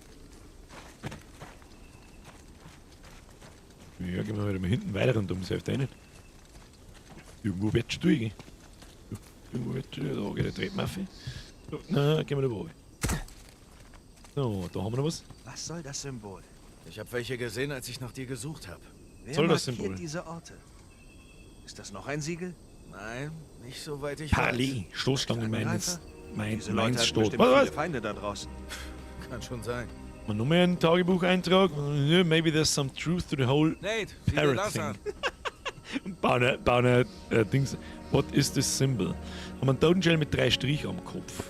S1: Ja, gehen wir halt mal hinten weiter und um das hilft eh nicht. Irgendwo wird schon durchgehen. Irgendwo wird schon, da geht der Treppen auf. Na, gehen wir da runter. So, da haben wir noch was.
S6: Was soll das Symbol?
S5: Ich habe welche gesehen, als ich nach dir gesucht habe.
S6: Wer
S1: Soll das
S6: markiert
S1: Symbol?
S6: diese Orte? Ist das noch ein Siegel?
S5: Nein, nicht soweit ich
S1: Parley, Stoßstange meines,
S6: Angreifer?
S1: mein,
S6: Diese Leute
S1: meins
S6: hatten
S1: Stoß.
S6: bestimmt
S1: Was,
S6: viele
S1: was?
S6: Feinde da draußen.
S5: weiß. Kann schon sein.
S1: Mal noch mehr einen Tagebucheintrag. Maybe there's some truth to the whole
S5: Nate, sieh dir
S1: parrot
S5: das
S1: thing.
S5: an.
S1: Bauen Dings. What is this symbol? Haben wir einen Totenschädel mit 3 Strich am Kopf.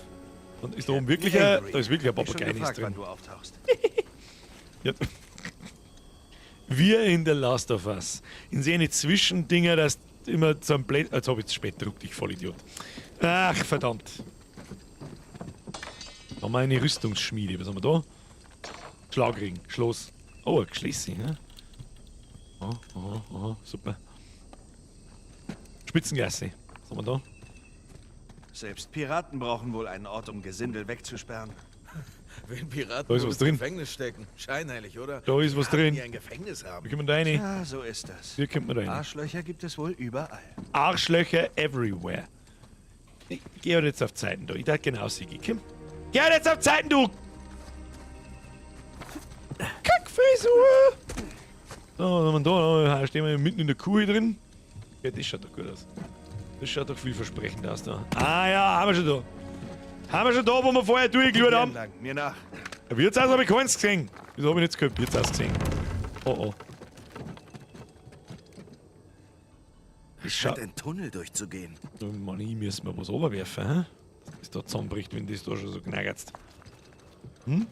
S1: Und ist da oben wirklich ein,
S6: Avery.
S1: da ist wirklich ein
S6: Mich schon
S1: Papagei
S6: gefragt, wann
S1: drin.
S6: du auftauchst.
S1: Ja. Wir in The Last of Us. In so eine Zwischendinger, dass immer zum Blät. Jetzt hab ich zu spät gedruckt, ich Vollidiot. Ach, verdammt. Da haben wir eine Rüstungsschmiede. Was haben wir da? Schlagring, Schloss. Oh, ein Geschlossi, ne? Aha, aha, aha, super. Spitzengasse. Was haben wir da?
S6: Selbst Piraten brauchen wohl einen Ort, um Gesindel wegzusperren.
S5: Wenn Piraten
S1: Da ist
S5: nur
S1: was
S5: ins
S1: drin.
S5: Gefängnis stecken. Scheinheilig, oder?
S1: Da ist was
S5: Piraten,
S1: drin.
S5: Die ein Gefängnis haben.
S1: Wie kommen wir da rein?
S6: Ja, so ist das.
S1: Wie kommt man da rein?
S6: Arschlöcher gibt es wohl überall.
S1: Arschlöcher everywhere. Ich geh halt jetzt auf Zeiten, du. Ich darf genau Sigi. Komm. Geh halt jetzt auf Zeiten, du! Kackfrisur! So, was haben wir da? Da stehen wir mitten in der Kuh hier drin. Ja, das schaut doch gut aus. Das schaut doch vielversprechend aus da. Ah ja, haben wir schon da. Haben wir schon da, wo wir vorher durchgeschaut
S6: Hier
S1: haben.
S6: entlang, mir nach.
S1: Ein Wirtshaus habe ich keins gesehen. Wieso habe ich jetzt kein Wirtshaus gesehen? Oh oh. Das
S4: Scheint
S1: schaut.
S4: ein Tunnel durchzugehen.
S1: Mann, ich müssen wir was runterwerfen, hä? Dass das da zusammenbricht, wenn das da schon so knackertzt. Hm?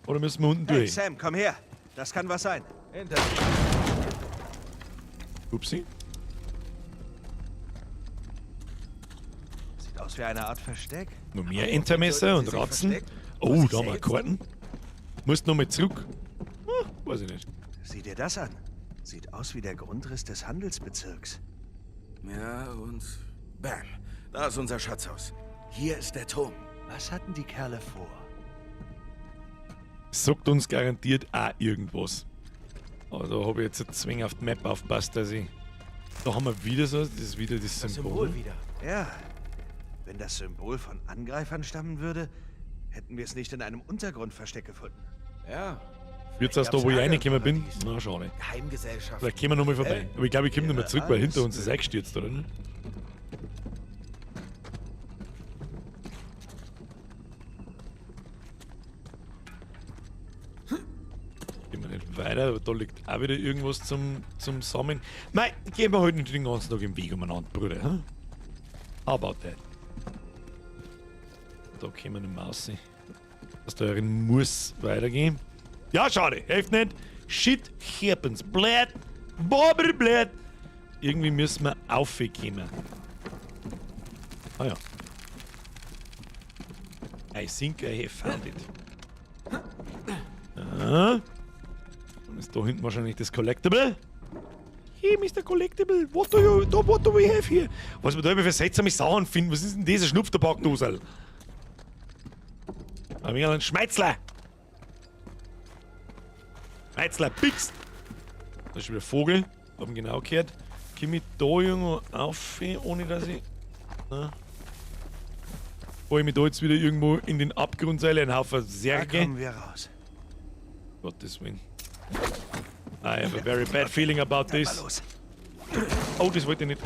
S1: Oder müssen wir unten
S6: Hey,
S1: durch?
S6: Sam, komm her. Das kann was sein.
S5: Hinter dir.
S1: Upsi.
S6: Sieht aus wie eine Art Versteck.
S1: Noch mehr Entermesser
S5: sollten
S1: und
S5: sie sich
S1: Ratzen.
S5: verstecken?
S1: Oh,
S5: Was
S1: da haben wir
S5: selbst?
S1: Karten. Musst noch mal zurück. Hm, weiß ich nicht.
S6: Sieh dir das an. Sieht aus wie der Grundriss des Handelsbezirks.
S4: Ja, und bam. Da ist unser Schatzhaus. Hier ist der Turm.
S6: Was hatten die Kerle vor?
S1: Sagt uns garantiert auch irgendwas. Aber da habe ich jetzt zwingend auf die Map aufgepasst, dass ich. Da haben wir wieder so, das ist wieder das
S5: Das
S1: Symbol.
S5: Symbol wieder.
S6: Ja. Wenn das Symbol von Angreifern stammen würde, hätten wir es nicht in einem Untergrundversteck gefunden.
S5: Ja.
S1: Wirtshaus da, wo ich reingekommen bin? Na, schade.
S5: Geheimgesellschaft.
S1: Vielleicht kommen wir nochmal vorbei. Aber ich glaube, ich komme nochmal zurück, weil hinter uns ist eingestürzt, oder? nicht? Gehen wir nicht weiter, aber da liegt auch wieder irgendwas zum Sammeln. Nein, gehen wir heute nicht den ganzen Tag im Weg umeinander, Bruder. Hm? How about that? Da kommen wir nicht mehr raus. Aus der muss weitergehen. Ja, schade, hilft nicht. Shit happens. Blöd. Bobber blöd. Irgendwie müssen wir aufkommen. Ah ja. I think I have found it. Aha. Dann ist da hinten wahrscheinlich das Collectible. Hey, Mr. Collectible, what do we have here? Was wir da immer für seltsame Sachen finden. Was ist denn dieser Schnupftabakdosel? Ein wenig ein Schmeizler. Schmeizler, Pix. Da ist schon wieder Vogel. Hab ihn genau gehört. Komm ich da irgendwo auf, ohne dass ich. Na? Hol ich mich da jetzt wieder irgendwo in den Abgrund seile, ein Haufen
S4: Da
S1: Särge.
S4: kommen wir raus.
S1: Gottes Willen. I have a very bad feeling about
S4: Dann mal
S1: this.
S4: los.
S1: Oh, das wollte ich nicht.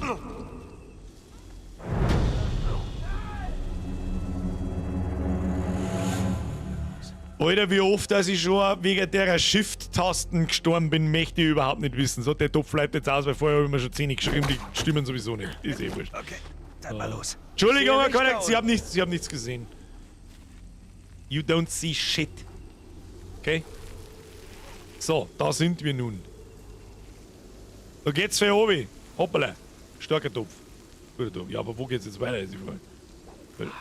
S1: Alter, wie oft, dass ich schon wegen der Shift-Tasten gestorben bin, möchte ich überhaupt nicht wissen. So, der Topf bleibt jetzt aus, weil vorher habe ich mir schon 10 geschrieben, die stimmen sowieso nicht. Ist eh wurscht.
S4: Okay, dann mal los.
S1: Entschuldigung, Herr
S4: Lichter
S1: Connect, Sie
S4: unten.
S1: haben nichts, Sie haben nichts gesehen. You don't see shit. Okay? So, da sind wir nun. Da geht's für Obi. Hoppala. Starker Topf. Guter Topf. Ja, aber wo geht's jetzt weiter, ist die Frage.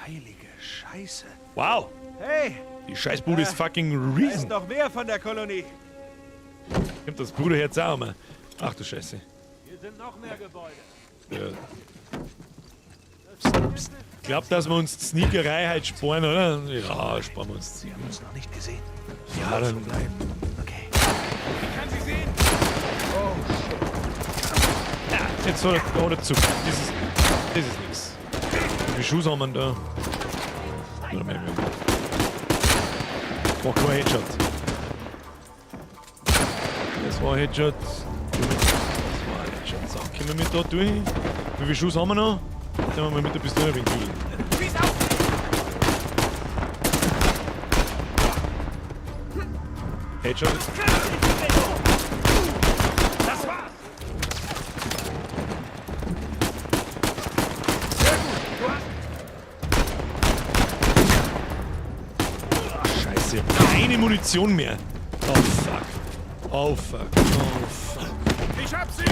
S4: Heilige Scheiße.
S1: Wow!
S4: Hey,
S1: Die Scheißbude ist fucking
S4: da ist
S1: riesen.
S4: noch mehr von der Kolonie.
S1: Kommt das Bruderherz auch mal. Ach du Scheiße.
S3: Hier sind noch mehr Gebäude.
S1: Ja. Ich glaub, dass wir uns die Sneakerei halt sparen, oder? Ja, sparen wir uns.
S4: Sie haben uns noch nicht gesehen.
S1: Ja, dann.
S4: Bleiben. Okay.
S9: Ich kann sie sehen.
S1: Ja, jetzt hat er Zug. Das ist nix. Wie viele Schuhe haben wir denn da? Oder mehr. Mach kein Headshot. Das war ein Headshot. Das war ein Headshot. So, kommen wir mit da durch? Wie viele Schuss haben wir noch? Jetzt haben wir mal mit der Pistole ein wenig kühlen.
S9: Schieß auf!
S1: Headshot.
S9: Das war's! Sehr gut! Du hast
S1: Scheiße, keine Munition mehr. Oh fuck. Oh fuck. Oh fuck.
S9: Ich hab sie!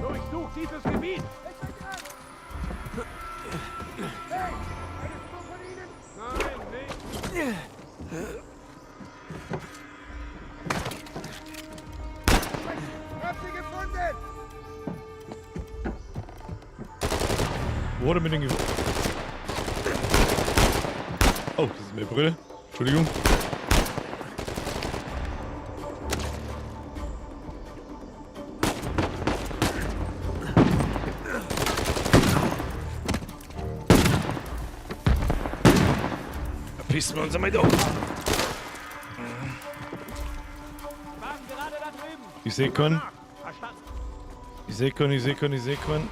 S9: Durchsucht dieses Gebiet! Hey! Eine Spur von ihnen? Nein, nicht! Hab sie gefunden!
S1: Wo hat er mir denn Oh, das ist meine Brille. Entschuldigung. Verpissen wir uns einmal da.
S3: Waren gerade da drüben.
S1: Ich seh keinen.
S3: Verstanden.
S1: Ich seh keinen, ich seh keinen, ich seh keinen.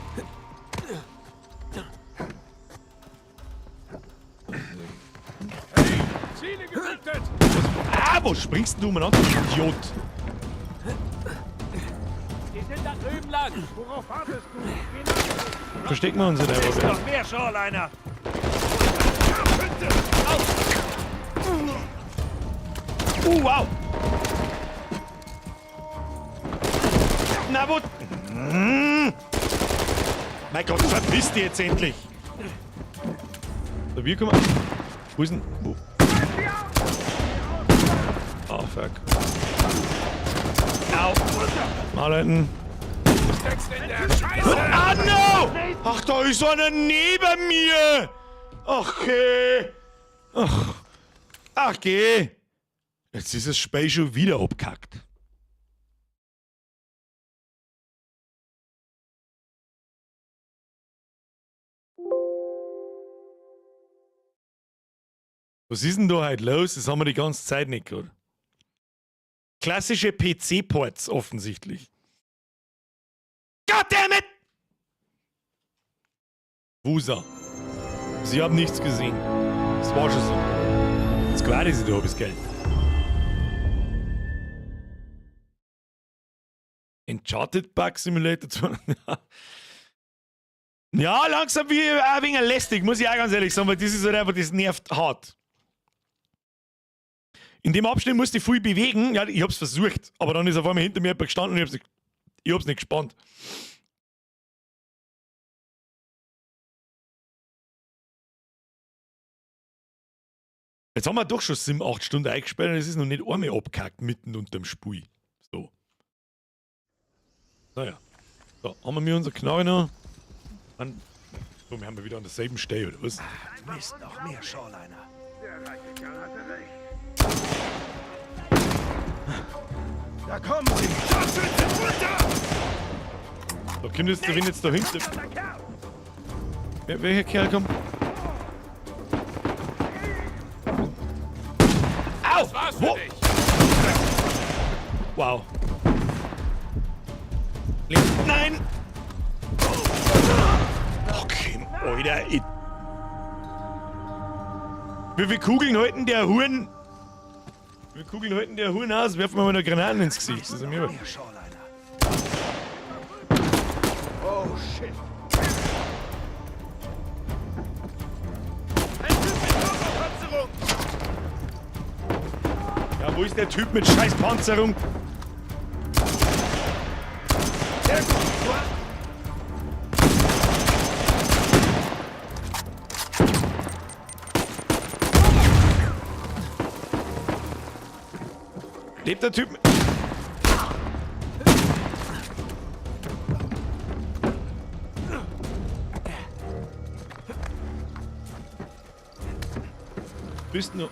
S9: Ziele gesichtet!
S1: Ah, wo springst denn du umeinander, du Idiot?
S3: Die sind da drüben lang.
S9: Worauf wartest du? Geh nach!
S1: Verstecken wir uns in der
S3: Ist noch mehr Shoreliner.
S9: Schütze!
S1: Wow! Na, wo... Mein Gott, verpiss dich jetzt endlich! So, wir kommen... Wo ist denn... Wo? Oh, fuck. Au! Mal halten.
S9: Steckst in der Scheiße!
S1: Ah, no! Ach, da ist einer neben mir! Ach, okay. Ach. Ach, geh. Jetzt ist das Spiel schon wieder abgekackt. Was ist denn da heute los? Das haben wir die ganze Zeit nicht gehabt. Klassische PC-Ports offensichtlich. Goddammit! Wusa. Sie haben nichts gesehen. Das war schon so. Jetzt quasi sie da das Geld. Enchanted Bug Simulator 2. Ja, langsam wie auch ein wenig lästig, muss ich auch ganz ehrlich sagen, weil das ist halt einfach, das nervt hart. In dem Abschnitt musste ich viel bewegen. Ja, ich hab's versucht, aber dann ist auf einmal hinter mir jemand gestanden und ich hab's nicht gespannt. Jetzt haben wir doch schon 7, 8 Stunden eingespielt und es ist noch nicht einmal abgehackt mitten unterm Spiel. So. Naja. So, haben wir unsere Knarre noch? An so, wir haben wieder an derselben Stelle, oder was?
S6: Mist, noch mehr Shoreliner.
S9: Der reiche Kerl hatte recht.
S4: Da kommen sie!
S3: Scharfschütze, runter!
S1: Da kommt jetzt der Wind jetzt dahinter. Welcher Kerl kommt? Au! Wo? Wow. Links. Nein! Okay, Alter. Wie viele Kugeln halten der Huren? Wie viele Kugeln halten der Huren aus? Werfen wir mal eine Granaten ins Gesicht. Das ist mir.
S4: Oh, shit.
S1: Ja, wo ist der Typ mit scheiß Panzerung? Lebt der Typ? Bist du?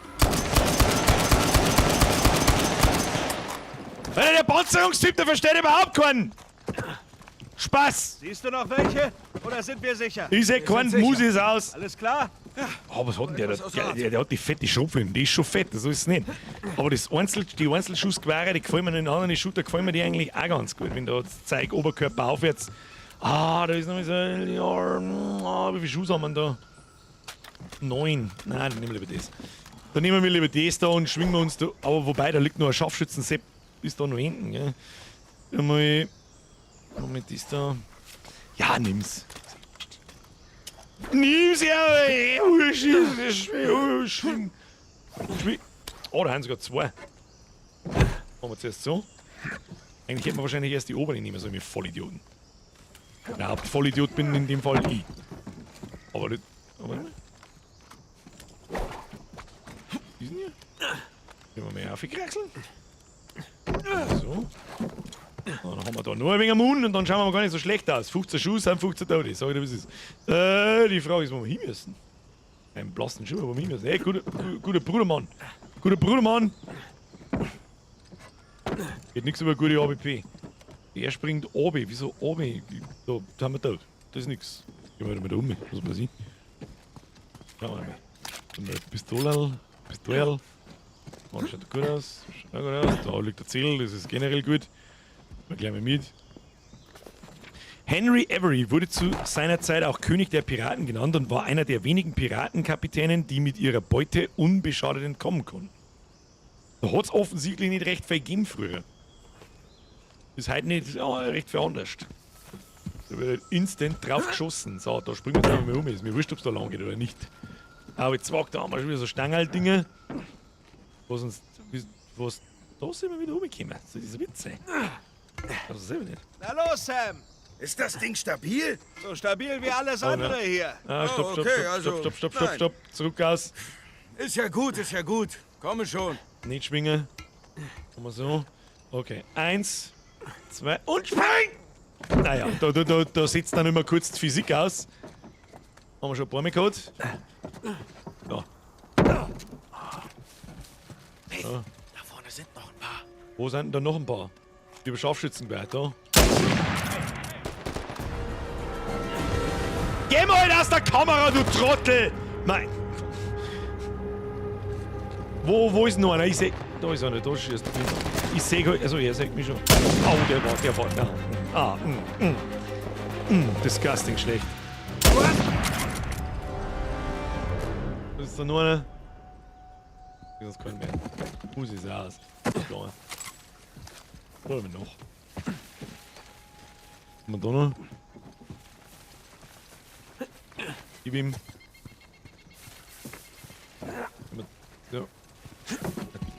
S1: Alter, der Panzerungstyp, der versteht überhaupt keinen Spaß!
S4: Siehst du noch welche? Oder sind wir sicher?
S1: Ich seh keinen, Mus ist aus.
S4: Alles klar?
S1: Oh, was hat denn der da? Der hat die fette Schrotflinte, die ist schon fett, so ist es nicht. Aber das die Einzelschussgewehre, die gefallen mir in den anderen Shooter, gefallen mir die eigentlich auch ganz gut. Wenn da das Zeug Oberkörper aufwärts. Ah, da ist noch so. Ja, ah, wie viele Schuss haben wir denn da? 9. Nein, dann nehmen wir lieber das. Dann nehmen wir lieber das da und schwingen wir uns da. Aber wobei, da liegt noch ein Scharfschützen-Sepp. Ist da noch hinten, gell? Einmal. Moment, das da. Ja, nimm's. Nimm's ja! Oh, da haben sogar 2. Machen wir zuerst so. Eigentlich hätten wir wahrscheinlich erst die obere nehmen sollen, wir Vollidioten. Der Hauptvollidiot bin in dem Fall ich. Aber das. Aber. Diesen hier? Können wir mehr aufkraxeln? So. Dann haben wir da nur ein wenig Mund und dann schauen wir mal gar nicht so schlecht aus. 15 Schuhe sind 15 Tote, sag ich dir, wie es ist. Die Frage ist, wo wir hin müssen. Einen blassen Schuh, wo wir hin müssen. Hey, guter Brudermann. Guter Brudermann. Geht nichts über gute AWP. Er springt AB. Wieso AB? Da haben wir tot. Das ist nix. Gehen wir mal da um. Was passiert? Schauen wir mal. Pistole. Pistole. Oh, das schaut gut aus. Schaut gut aus. Da liegt der Zettel, das ist generell gut. Mal gleich mal mit. Henry Avery wurde zu seiner Zeit auch König der Piraten genannt und war einer der wenigen Piratenkapitänen, die mit ihrer Beute unbeschadet entkommen konnten. Da hat's offensichtlich nicht recht viel gegeben früher. Ist heute nicht recht viel anders. Da wird halt instant drauf geschossen. So, da springen wir jetzt einfach mal um. Ist mir wurscht, ob's da lang geht oder nicht. Aber jetzt da haben wir schon wieder so Stangerl-Dinge. Was uns. Was. Da sind wir wieder rumgekommen. Das ist Witz, ey. Also selber nicht.
S4: Na los, Sam!
S5: Ist das Ding stabil?
S4: So stabil wie alles andere hier.
S1: Ah, stopp,
S5: Oh,
S1: stopp,
S5: okay,
S1: stopp,
S5: also,
S1: stopp, stopp, stopp,
S5: nein.
S1: stopp. Zurück aus.
S5: Ist ja gut, ist ja gut. Komme schon.
S1: Nicht schwingen. Machen wir so. Okay. 1, 2 und spring! Naja, da setzt dann immer kurz die Physik aus. Haben wir schon ein paar Mal gehabt. Da.
S5: Hey,
S1: Ja.
S5: da vorne sind noch ein paar.
S1: Wo sind denn da noch ein paar? Über Scharfschützengewehr, da. Geh mal aus der Kamera, du Trottel! Nein. Wo ist noch einer? Ich seh. Da ist einer, da schießt. Ich seh, also er sieht mich schon. Oh, der war. Ja. Ah, disgusting schlecht. Was ist da noch einer? Das ist kein mehr. Muss ich aus. Da. Was haben wir noch? Was haben wir da noch? Gib ihm. Ja.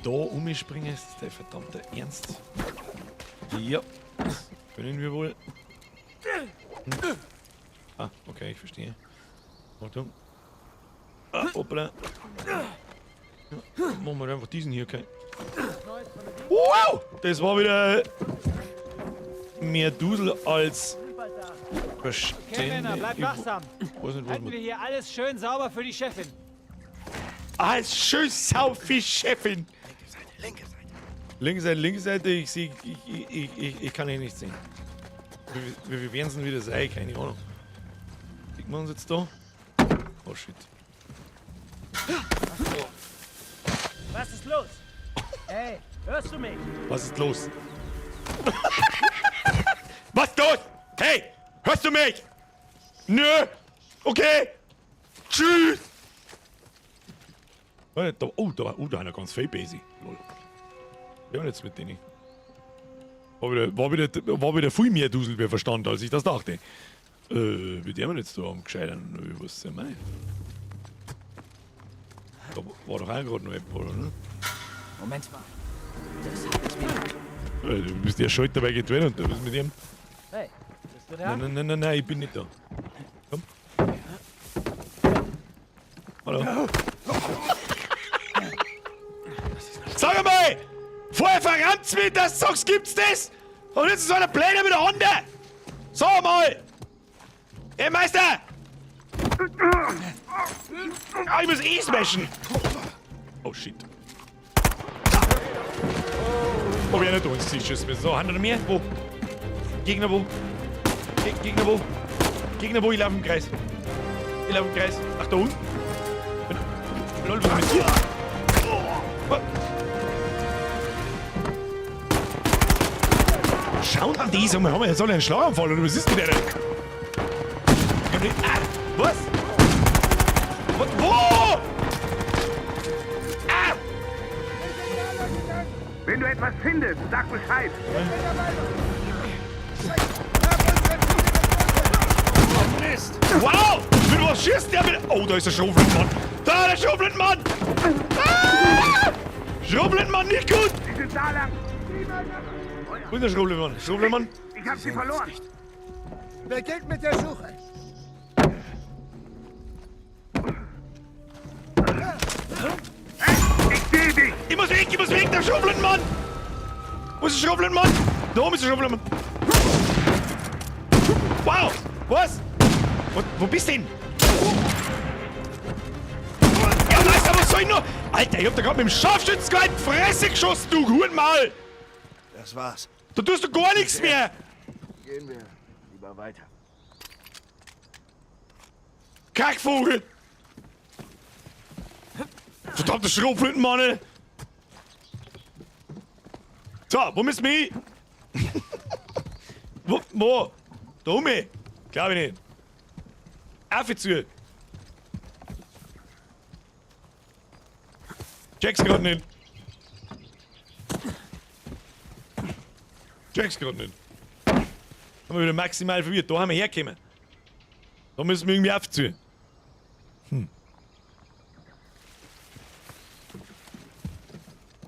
S1: da umspringen? Ist das der verdammte Ernst? Ja. Das können wir wohl. Hm. Ah, okay, ich verstehe. Achtung. Ah, hoppla. Ja, machen wir einfach diesen hier, okay. Wow! Das war wieder mehr Dusel als
S3: Okay, Männer, bleibt wachsam.
S1: Ich weiß nicht, was
S3: Halten wir hier alles schön sauber für die Chefin.
S1: Alles schön sauber für die Chefin.
S5: Linke Seite.
S1: Linke Seite, linke Seite, ich sehe, ich kann hier nichts sehen. Wie viel werden es denn wieder sein? Keine Ahnung. Sieht man uns jetzt da? Oh shit.
S3: Was ist los? Hey, hörst du mich?
S1: Was ist los? Was ist los? Hey, hörst du mich? Nö. Okay. Tschüss. Da, oh, da, oh, da einer ganz viel Basic. Lol. Wir haben jetzt mit denen. War wieder viel mehr Dusel wie Verstand, als ich das dachte. Wie der wir jetzt da am gescheitern? Was sind wir nicht? Da war doch auch gerade noch jemand, oder? Ne?
S11: Moment mal. Das hab ich mir.
S1: Du bist ja schuld dabei getrennt und was ist mit ihm?
S3: Hey, bist du da?
S1: Nein, nein, nein, nein, nein, ich bin nicht da. Komm. Hallo. Sag mal! Vorher verrannt's mir, dass du sagst, gibt's das? Und jetzt ist so einer Pläne mit der Honda! Sag mal! Ey, Meister! Ah, ich muss eh smashen! Oh shit. Oh, wir haben nicht uns geschossen. So, haben wir noch mehr? Wo? Gegner wo? Gegner wo? Gegner wo? Ich laufe im Kreis. Ich laufe im Kreis. Ach, da unten? Lol, was ist mit dir? Oh. Schauen an die, sag mal, haben wir jetzt alle einen Schlaganfall oder was ist mit der denn? Ah, was? Was? Wo? Ah!
S9: Wenn du etwas findest, sag Bescheid.
S1: Mist! Wow! Mit was schießt der mit? Oh, da ist der Schrotflintenmann! Da, der Schrotflintenmann! Ah! Schrotflintenmann, nicht gut!
S9: Sie sind da lang.
S1: Wo ist der Schrotflintenmann? Schrotflintenmann?
S9: Ich hab sie verloren.
S12: Beginnt mit der Suche.
S9: Ich seh dich!
S1: Ich muss weg, ich muss weg, der Schrotflintenmann! Wo ist der Schrotflintenmann? Da oben ist der Schrotflintenmann! Wow! Was? Wo bist du denn? Ja, Meister, was soll ich noch? Alter, ich hab da grad mit dem Scharfschützengewehr in die Fresse geschossen, du Hurenmaul!
S4: Das war's.
S1: Da tust du gar nichts mehr!
S4: Gehen wir lieber weiter.
S1: Kackvogel! Verdammte Schrotflintenmann, ey. So, wo müssen wir hin? Wo? Wo? Da oben? Glaub ich nicht. Auf zu! Check's grad nicht. Check's grad nicht. Haben wir wieder maximal verwirrt. Da haben wir hergekommen. Da müssen wir irgendwie aufziehen. Dann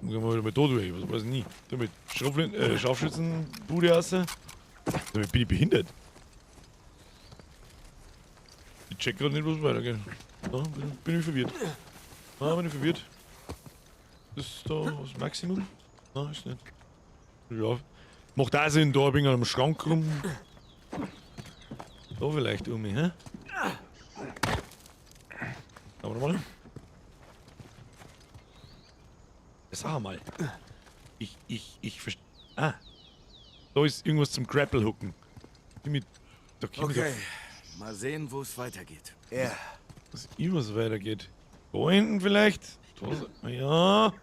S1: gehen wir wieder mal da durch. Was weiß ich nie. Da mit Scharfschützenbude raus. Damit bin ich behindert. Ich check grad nicht, was weitergeht. Da bin ich verwirrt. Da bin ich verwirrt. Ist da das Maximum? Nein, ist nicht. Ja. Macht auch Sinn, da bin ich am Schrank rum. Da vielleicht um mich, hä? Schauen wir mal. Sag mal. Ich verste-, ah. Da ist irgendwas zum Grapple-Hooken. Da komm ich
S5: Okay.
S1: auf-
S5: Mal sehen, wo es weitergeht.
S4: Ja.
S1: Dass irgendwas weitergeht. Da hinten vielleicht? Da ist, ja.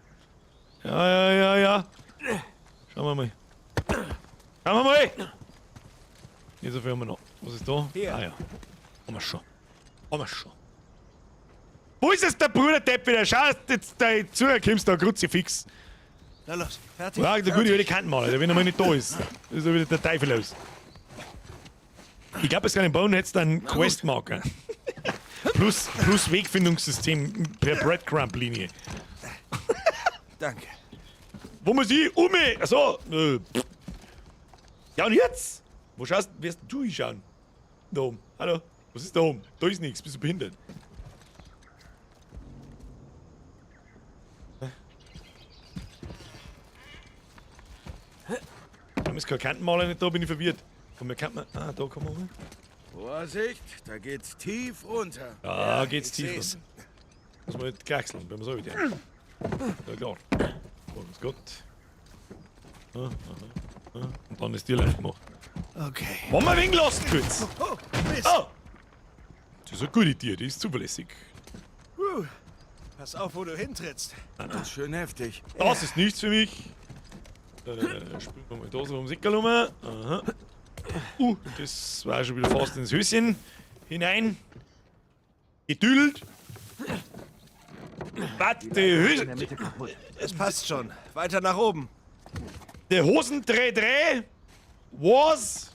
S1: Ja, ja, ja, ja. Schauen wir mal. Schauen wir mal! Nicht so viel haben wir noch. Was ist da?
S4: Hier.
S1: Ah ja. Haben wir schon. Haben wir schon. Wo ist jetzt der Bruder Depp wieder? Schau, dass du jetzt da zu kommst, da Kruzifix.
S4: Na los, fertig.
S1: Ja, der gute alte Kantenmaler, der wenn er mal nicht da ist. Das ist ja wieder der Teufel los. Ich glaub, es kann im Bauen jetzt einen Questmarker. Plus Wegfindungssystem per Breadcrumb-Linie.
S4: Danke.
S1: Wo muss ich? Ume! Achso! Ja und jetzt? Wo schaust wirst du hinschauen? Da oben. Hallo? Was ist da oben? Da ist nichts, bist du behindert? Warum ist kein Kantenmaler nicht da, bin ich verwirrt. Von mir kann man. Ah, da kann man hoch.
S5: Vorsicht, da geht's tief runter.
S1: Da geht's tief runter. Muss man nicht kraxeln, wenn man so wieder. Ja klar. Oh, ist gut. Ah, aha, ah. Und dann ist die leicht gemacht.
S6: Okay.
S1: Wollen wir wegen lassen kurz?
S6: Oh, Mist.
S1: Oh! Das ist eine gute Idee, die ist zuverlässig.
S6: Pass auf, wo du hintrittst.
S5: Das ist schön heftig.
S1: Das ist nichts für mich. Springen wir mal da so ums Eckerl rum. Aha. Das war schon wieder fast ins Höschen hinein. Gedüdelt. Warte, Höschen.
S6: Es passt schon. Weiter nach oben.
S1: Der Hosendreh Dreh was.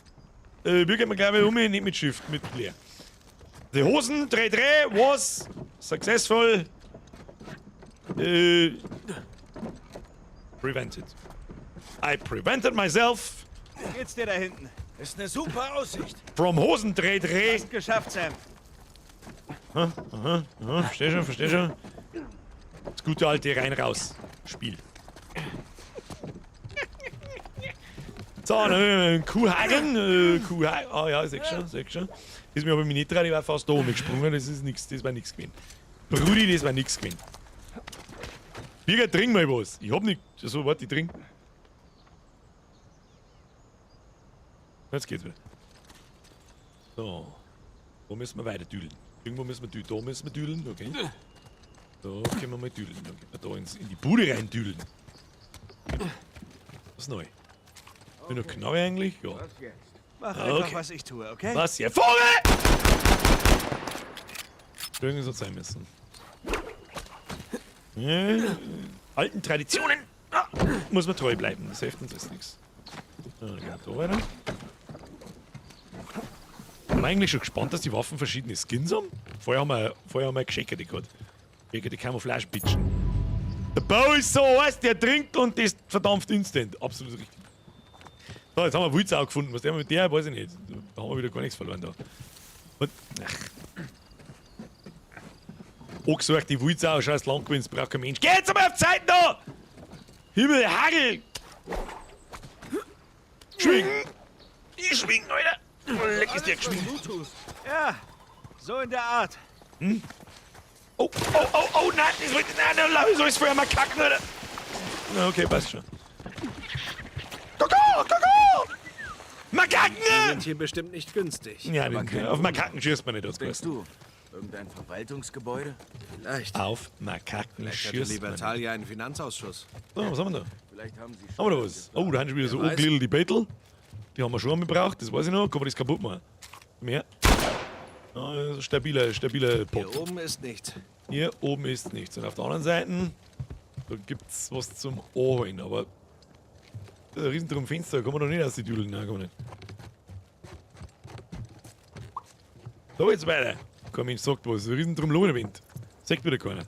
S1: Wir gehen gleich mal um, nicht mit Shift, mit leer. The Hosendreh Dreh was successful prevented. I prevented myself.
S3: Wie geht's dir da hinten?
S5: Ist eine super Aussicht.
S1: From Hosendreh Dreh.
S3: Fast geschafft, Sam.
S1: Aha, aha, aha, versteh schon, versteh schon. Das gute alte Rein-Raus-Spiel. So, dann Kuhhagen. Kuhhagen. Ah ja, seh schon, seh schon. Das ist mir aber nicht dran, ich war fast da oben gesprungen. Das ist nix, das war nix gewesen. Brudi, das war nix gewesen. Birger, trink mal was. Ich hab nicht. So, warte, ich trink. Jetzt geht's wieder. So. Wo müssen wir weiter düdeln? Irgendwo müssen wir düdeln. Da müssen wir düdeln, okay. Da können wir mal düdeln. Da können wir da in die Bude rein düdeln. Was ist neu? Bin noch Knarre eigentlich? Ja.
S6: Mach einfach,
S1: Okay.
S6: was ich tue, okay?
S1: Was hier? Vogel! Irgendwie so sein müssen. Alten Traditionen muss man treu bleiben. Das hilft uns jetzt nichts. So, dann gehen wir da weiter. Bin eigentlich schon gespannt, dass die Waffen verschiedene Skins haben. Vorher haben wir gescheckerte gehabt. Gegen die Camouflage-Bitchen. Der Bau ist so heiß, der trinkt und das verdampft instant. Absolut richtig. So, jetzt haben wir Wulzau gefunden. Was der mit der, weiß ich nicht. Da haben wir wieder gar nichts verloren da. Und, ach. Angesorgt, die Wulzau, scheiß lang gewesen, das braucht kein Mensch. Geh jetzt einmal auf Zeit da! Himmel, Hagel! Schwingen! Ich schwing, Alter! Leck ist der geschwingen.
S3: Ja, so in der Art.
S1: Hm? Oh, oh, oh, oh, nein, das wollte ich, nein, nein, nein, soll ich's vorher mal kacken, oder? Na, okay, passt schon. Koko, Koko! Makaken!
S6: Die sind hier bestimmt nicht günstig.
S1: Ja, auf Makaken schießt man nicht, das
S5: denkst du? Irgendein Verwaltungsgebäude?
S6: Vielleicht.
S1: Auf Makaken
S6: Vielleicht hatte
S1: schießt man nicht.
S6: Libertalia einen Finanzausschuss.
S1: So, was haben wir da?
S5: Vielleicht haben sie
S1: Haben wir da was? Oh, da haben schon wieder so angegliedert die Bettel. Die haben wir schon einmal gebraucht, das weiß ich noch. Kann man das kaputt machen? Mehr. Ah, stabiler, stabiler Pot.
S6: Hier oben ist nichts.
S1: Hier oben ist nichts. Und auf der anderen Seite, da gibt's was zum Anholen, aber das ist ein riesen Fenster, da kann man doch nicht aus die Düdeln. Nein, kann man nicht. So, jetzt weiter. Kein Mensch sagt was. Ein riesen Drum Wind. Sagt wieder keiner.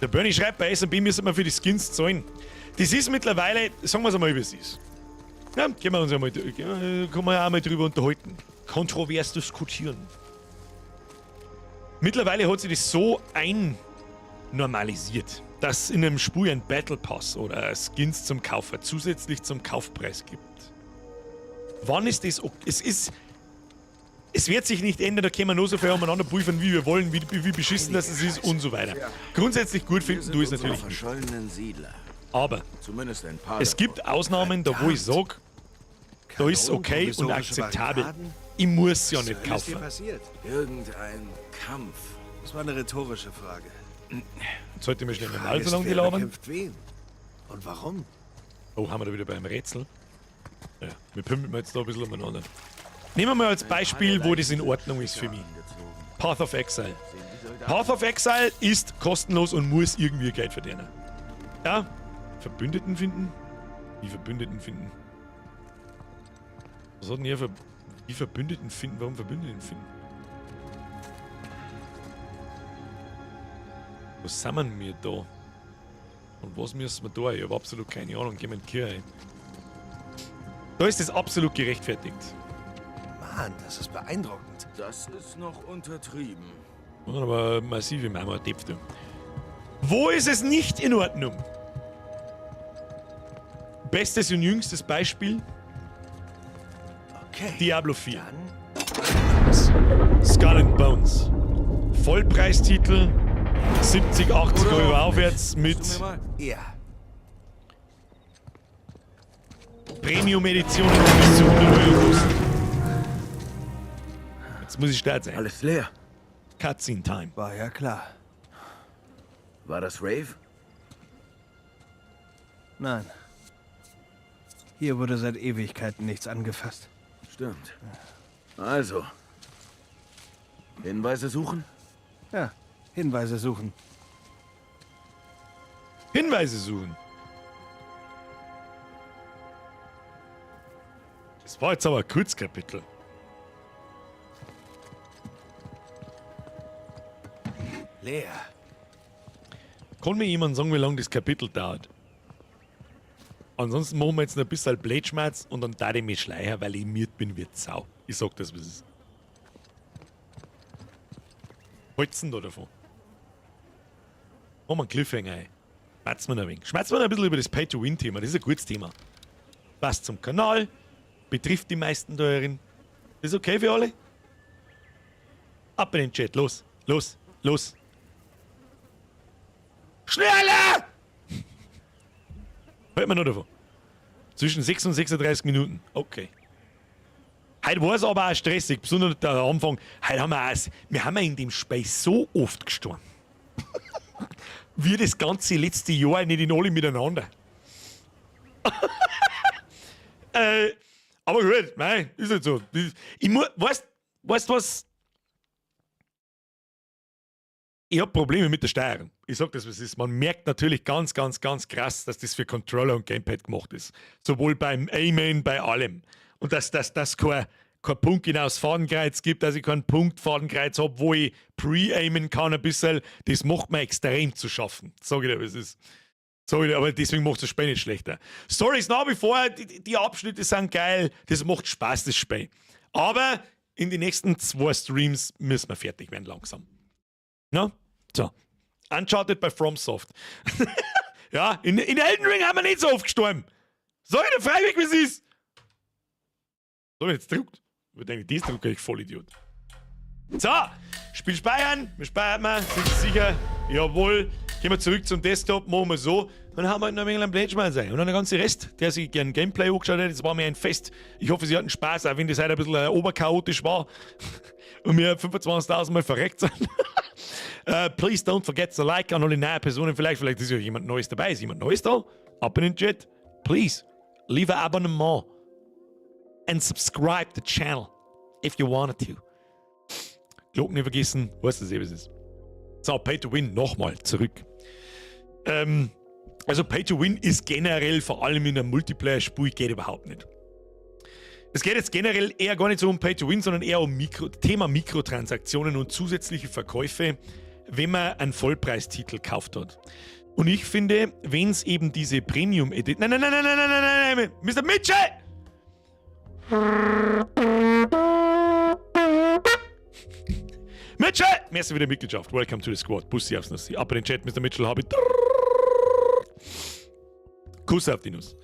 S1: Der Bernie schreibt, bei S&B müssen wir für die Skins zahlen. Das ist mittlerweile, sagen wir es einmal, wie es ist. Ja, können wir uns ja mal, können wir ja auch mal drüber unterhalten. Kontrovers diskutieren. Mittlerweile hat sich das so einnormalisiert, dass in einem Spiel ein Battle Pass oder Skins zum Kaufen zusätzlich zum Kaufpreis gibt. Wann ist das okay? Es wird sich nicht ändern, da können wir nur so viel umeinander prüfen, wie wir wollen, wie beschissen das ist und so weiter. Grundsätzlich gut finden du es natürlich nicht.
S5: Verschollenen Siedler.
S1: Aber
S5: zumindest ein paar
S1: es gibt Ausnahmen, da wo ich sag, da ist okay und akzeptabel. Ich muss ja nicht kaufen.
S6: Was ist dir passiert?
S5: Irgendein Kampf.
S6: Das war eine rhetorische Frage.
S1: Sollte mir schnell normal so lange die labern?
S6: Kämpft wen? Und warum?
S1: Oh, haben wir da wieder beim Rätsel? Ja, wir pümmeln jetzt da ein bisschen umeinander. Nehmen wir mal als Beispiel, wo das in Ordnung ist für mich. Path of Exile. Path of Exile ist kostenlos und muss irgendwie Geld verdienen. Ja, Verbündeten finden? Die Verbündeten finden. Was hat denn hier die Verbündeten finden? Warum Verbündeten finden? Was sind wir denn da? Und was müssen wir da? Ich habe absolut keine Ahnung. Gehen wir in die Kirche. Da ist es absolut gerechtfertigt.
S6: Mann, das ist beeindruckend.
S5: Das ist noch untertrieben.
S1: Aber massive Marmor-Depth. Wo ist es nicht in Ordnung? Bestes und jüngstes Beispiel:
S6: Okay.
S1: Diablo 4. Skull and Bones. Vollpreistitel, 70, 80
S5: Oder
S1: Euro
S5: auch
S1: aufwärts
S5: nicht.
S1: mit
S5: Hast du mir mal?
S6: Ja.
S1: Premium-Editionen, die bis zu 100 Euro kosten. Jetzt muss ich stark sein.
S5: Alles leer.
S1: Cutscene Time.
S6: War ja klar.
S5: War das Rave?
S6: Nein. Hier wurde seit Ewigkeiten nichts angefasst.
S5: Stimmt. Also. Hinweise suchen?
S6: Ja, Hinweise suchen.
S1: Hinweise suchen. Das war jetzt aber ein Kurzkapitel.
S6: Leer.
S1: Kann mir jemand sagen, wie lange das Kapitel dauert? Ansonsten machen wir jetzt noch ein bisschen Blödschmerz und dann da ich mich schleichen, weil ich miert bin wie Sau. Ich sag das, was es ist. Holzen da davon. Machen wir einen Cliffhanger ein. Schmerzen wir noch ein wenig. Schmerzen wir noch ein bisschen über das Pay-to-Win-Thema. Das ist ein gutes Thema. Passt zum Kanal, betrifft die meisten da herin. Ist okay für alle? Ab in den Chat, los, los, los. Schneller! Hört man noch davon. Zwischen 6 und 36 Minuten. Okay. Heute war es aber auch stressig, besonders der Anfang. Heute haben wir auch, wir haben ja in dem Spiel so oft gestorben. Wie das ganze letzte Jahr nicht in alle miteinander. Aber gut, mei, ist halt so. Ich muss, weißt was? Ich hab Probleme mit der Steuerung. Ich sag das, was ist. Man merkt natürlich ganz, ganz, ganz krass, dass das für Controller und Gamepad gemacht ist. Sowohl beim Aimen, bei allem. Und dass das kein Punkt genau das Fadenkreuz gibt, dass ich keinen Punkt Fadenkreuz hab, wo ich pre-aimen kann ein bisschen, das macht mir extrem zu schaffen. Sag ich dir, was ist. Sag ich dir, aber deswegen macht das Spiel nicht schlechter. Story ist nach wie vor, die Abschnitte sind geil, das macht Spaß, das Spiel. Aber in den nächsten 2 Streams müssen wir fertig werden langsam. Na? So. Uncharted bei FromSoft. Ja, in Elden Ring haben wir nicht so oft gestorben. Sag ich dir freiwillig, wie es ist. So, jetzt druckt. Ich denke, das drucke ich voll Idiot. So, Spiel speichern. Wir speichern mal, sind Sie sicher? Jawohl. Gehen wir zurück zum Desktop, machen wir so. Dann haben wir halt noch ein wenig am Blödschmarrn sein. Und dann der ganze Rest, der sich gern Gameplay angeschaut hat, das war mir ein Fest. Ich hoffe, Sie hatten Spaß, auch wenn das heute ein bisschen oberchaotisch war und wir 25.000 Mal verreckt sind. Please don't forget to like an alle neuen Personen. Vielleicht ist ja jemand Neues dabei. Ist jemand Neues da? Up in den Chat. Please, leave an abonnement and subscribe the channel if you wanted to. Glocken nicht vergessen, weißt du, was es ist. So, Pay to Win, nochmal zurück. Also Pay to Win ist generell, vor allem in einem Multiplayer-Spiel, geht überhaupt nicht. Es geht jetzt generell eher gar nicht so um Pay to Win, sondern eher um Thema Mikrotransaktionen und zusätzliche Verkäufe, wenn man einen Vollpreistitel gekauft hat. Und ich finde, wenn es eben diese Premium Edition. Nein, nein, nein, nein, nein, nein, nein, nein, nein, Mr. Mitchell! Mitchell! Merci für die Mitgliedschaft. Welcome to the squad. Bussi aufs Nussi. Ab in den Chat, Mr. Mitchell, hab ich. Kuss auf die Nuss.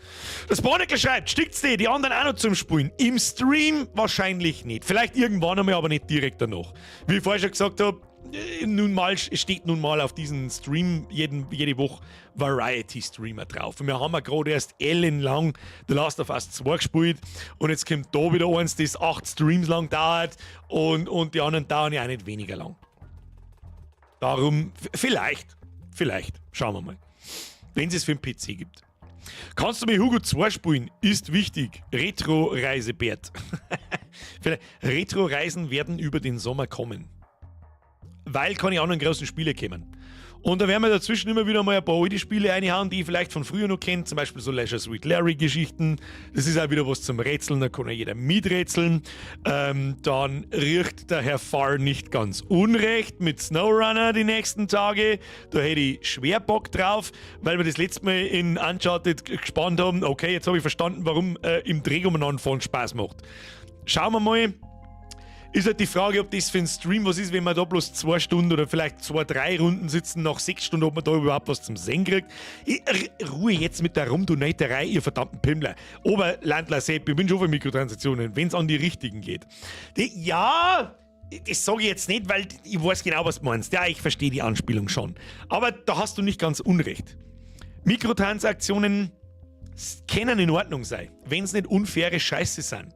S1: Das Barnacle schreibt, stickt's dir die anderen auch noch zum Spielen? Im Stream wahrscheinlich nicht. Vielleicht irgendwann einmal, aber nicht direkt danach. Wie ich vorher schon gesagt hab, nun mal, es steht nun mal auf diesem Stream jede Woche Variety-Streamer drauf. Und wir haben ja gerade erst ellenlang The Last of Us 2 gespielt und jetzt kommt da wieder eins, das 8 Streams lang dauert und die anderen dauern ja auch nicht weniger lang. Darum, vielleicht, schauen wir mal. Wenn es für den PC gibt. Kannst du mir Hugo 2 spielen? Ist wichtig. Retro-Reise-Bert. Retro-Reisen werden über den Sommer kommen. Weil keine anderen großen Spiele kommen. Und da werden wir dazwischen immer wieder mal ein paar alte Spiele reinhauen, die ich vielleicht von früher noch kenne, zum Beispiel so Leisure Suit Larry Geschichten. Das ist auch wieder was zum Rätseln, da kann ja jeder miträtseln. Dann riecht der Herr Farr nicht ganz unrecht mit SnowRunner die nächsten Tage. Da hätte ich schwer Bock drauf, weil wir das letzte Mal in Uncharted gespannt haben. Okay, jetzt habe ich verstanden, warum im Dreh umeinander fahren Spaß macht. Schauen wir mal. Ist halt die Frage, ob das für einen Stream was ist, wenn wir da bloß 2 Stunden oder vielleicht zwei, drei Runden sitzen, nach 6 Stunden, ob man da überhaupt was zum Sehen kriegt. Ich, Ruhe jetzt mit der Rumdonaterei, ihr verdammten Pimmler. Oberlandler Sepp, ich bin schon für Mikrotransaktionen, wenn es an die richtigen geht. Die, ja, das sage ich jetzt nicht, weil ich weiß genau, was du meinst. Ja, ich verstehe die Anspielung schon. Aber da hast du nicht ganz unrecht. Mikrotransaktionen können in Ordnung sein, wenn es nicht unfaire Scheiße sind.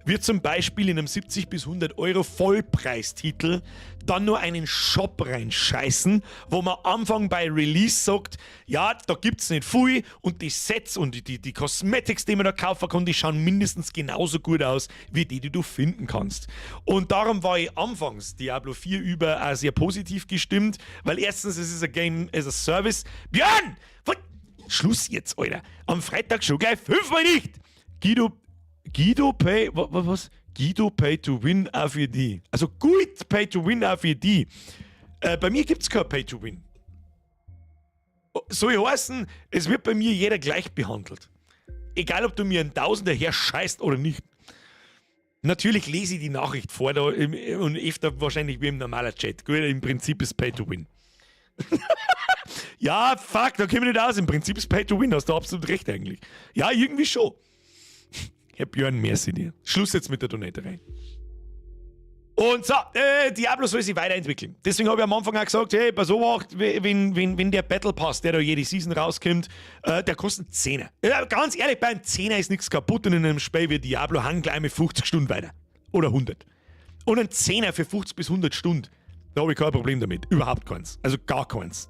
S1: Wird zum Beispiel in einem 70 bis 100 € Vollpreistitel dann nur einen Shop reinscheißen, wo man Anfang bei Release sagt, ja, da gibt's nicht viel und die Sets und die Cosmetics, die man da kaufen kann, die schauen mindestens genauso gut aus, wie die, die du finden kannst. Und darum war ich anfangs Diablo 4 über auch sehr positiv gestimmt, weil erstens, es ist ein Game as a Service. Björn! Schluss jetzt, Alter. Am Freitag schon gleich fünfmal nicht. Guido, Guido Pay, was? Guido Pay to Win auch für die. Also gut Pay to Win auch für die. Bei mir gibt es kein Pay to Win. Soll heißen, es wird bei mir jeder gleich behandelt. Egal, ob du mir einen Tausender her scheißt oder nicht. Natürlich lese ich die Nachricht vor da, und öfter wahrscheinlich wie im normalen Chat. Gut, im Prinzip ist Pay to Win. Ja, fuck, da komme ich nicht aus. Im Prinzip ist Pay to Win, hast du absolut recht eigentlich. Ja, irgendwie schon. Herr Björn, merci dir. Schluss jetzt mit der Donaterei. Und so, Diablo soll sich weiterentwickeln. Deswegen habe ich am Anfang auch gesagt, hey, pass auf, wenn der Battle Pass, der da jede Season rauskommt, der kostet einen Zehner. Ja, ganz ehrlich, bei einem Zehner ist nichts kaputt und in einem Spiel wie Diablo hang gleich mit 50 Stunden weiter. Oder 100. Und ein Zehner für 50 bis 100 Stunden, da habe ich kein Problem damit. Überhaupt keins. Also gar keins.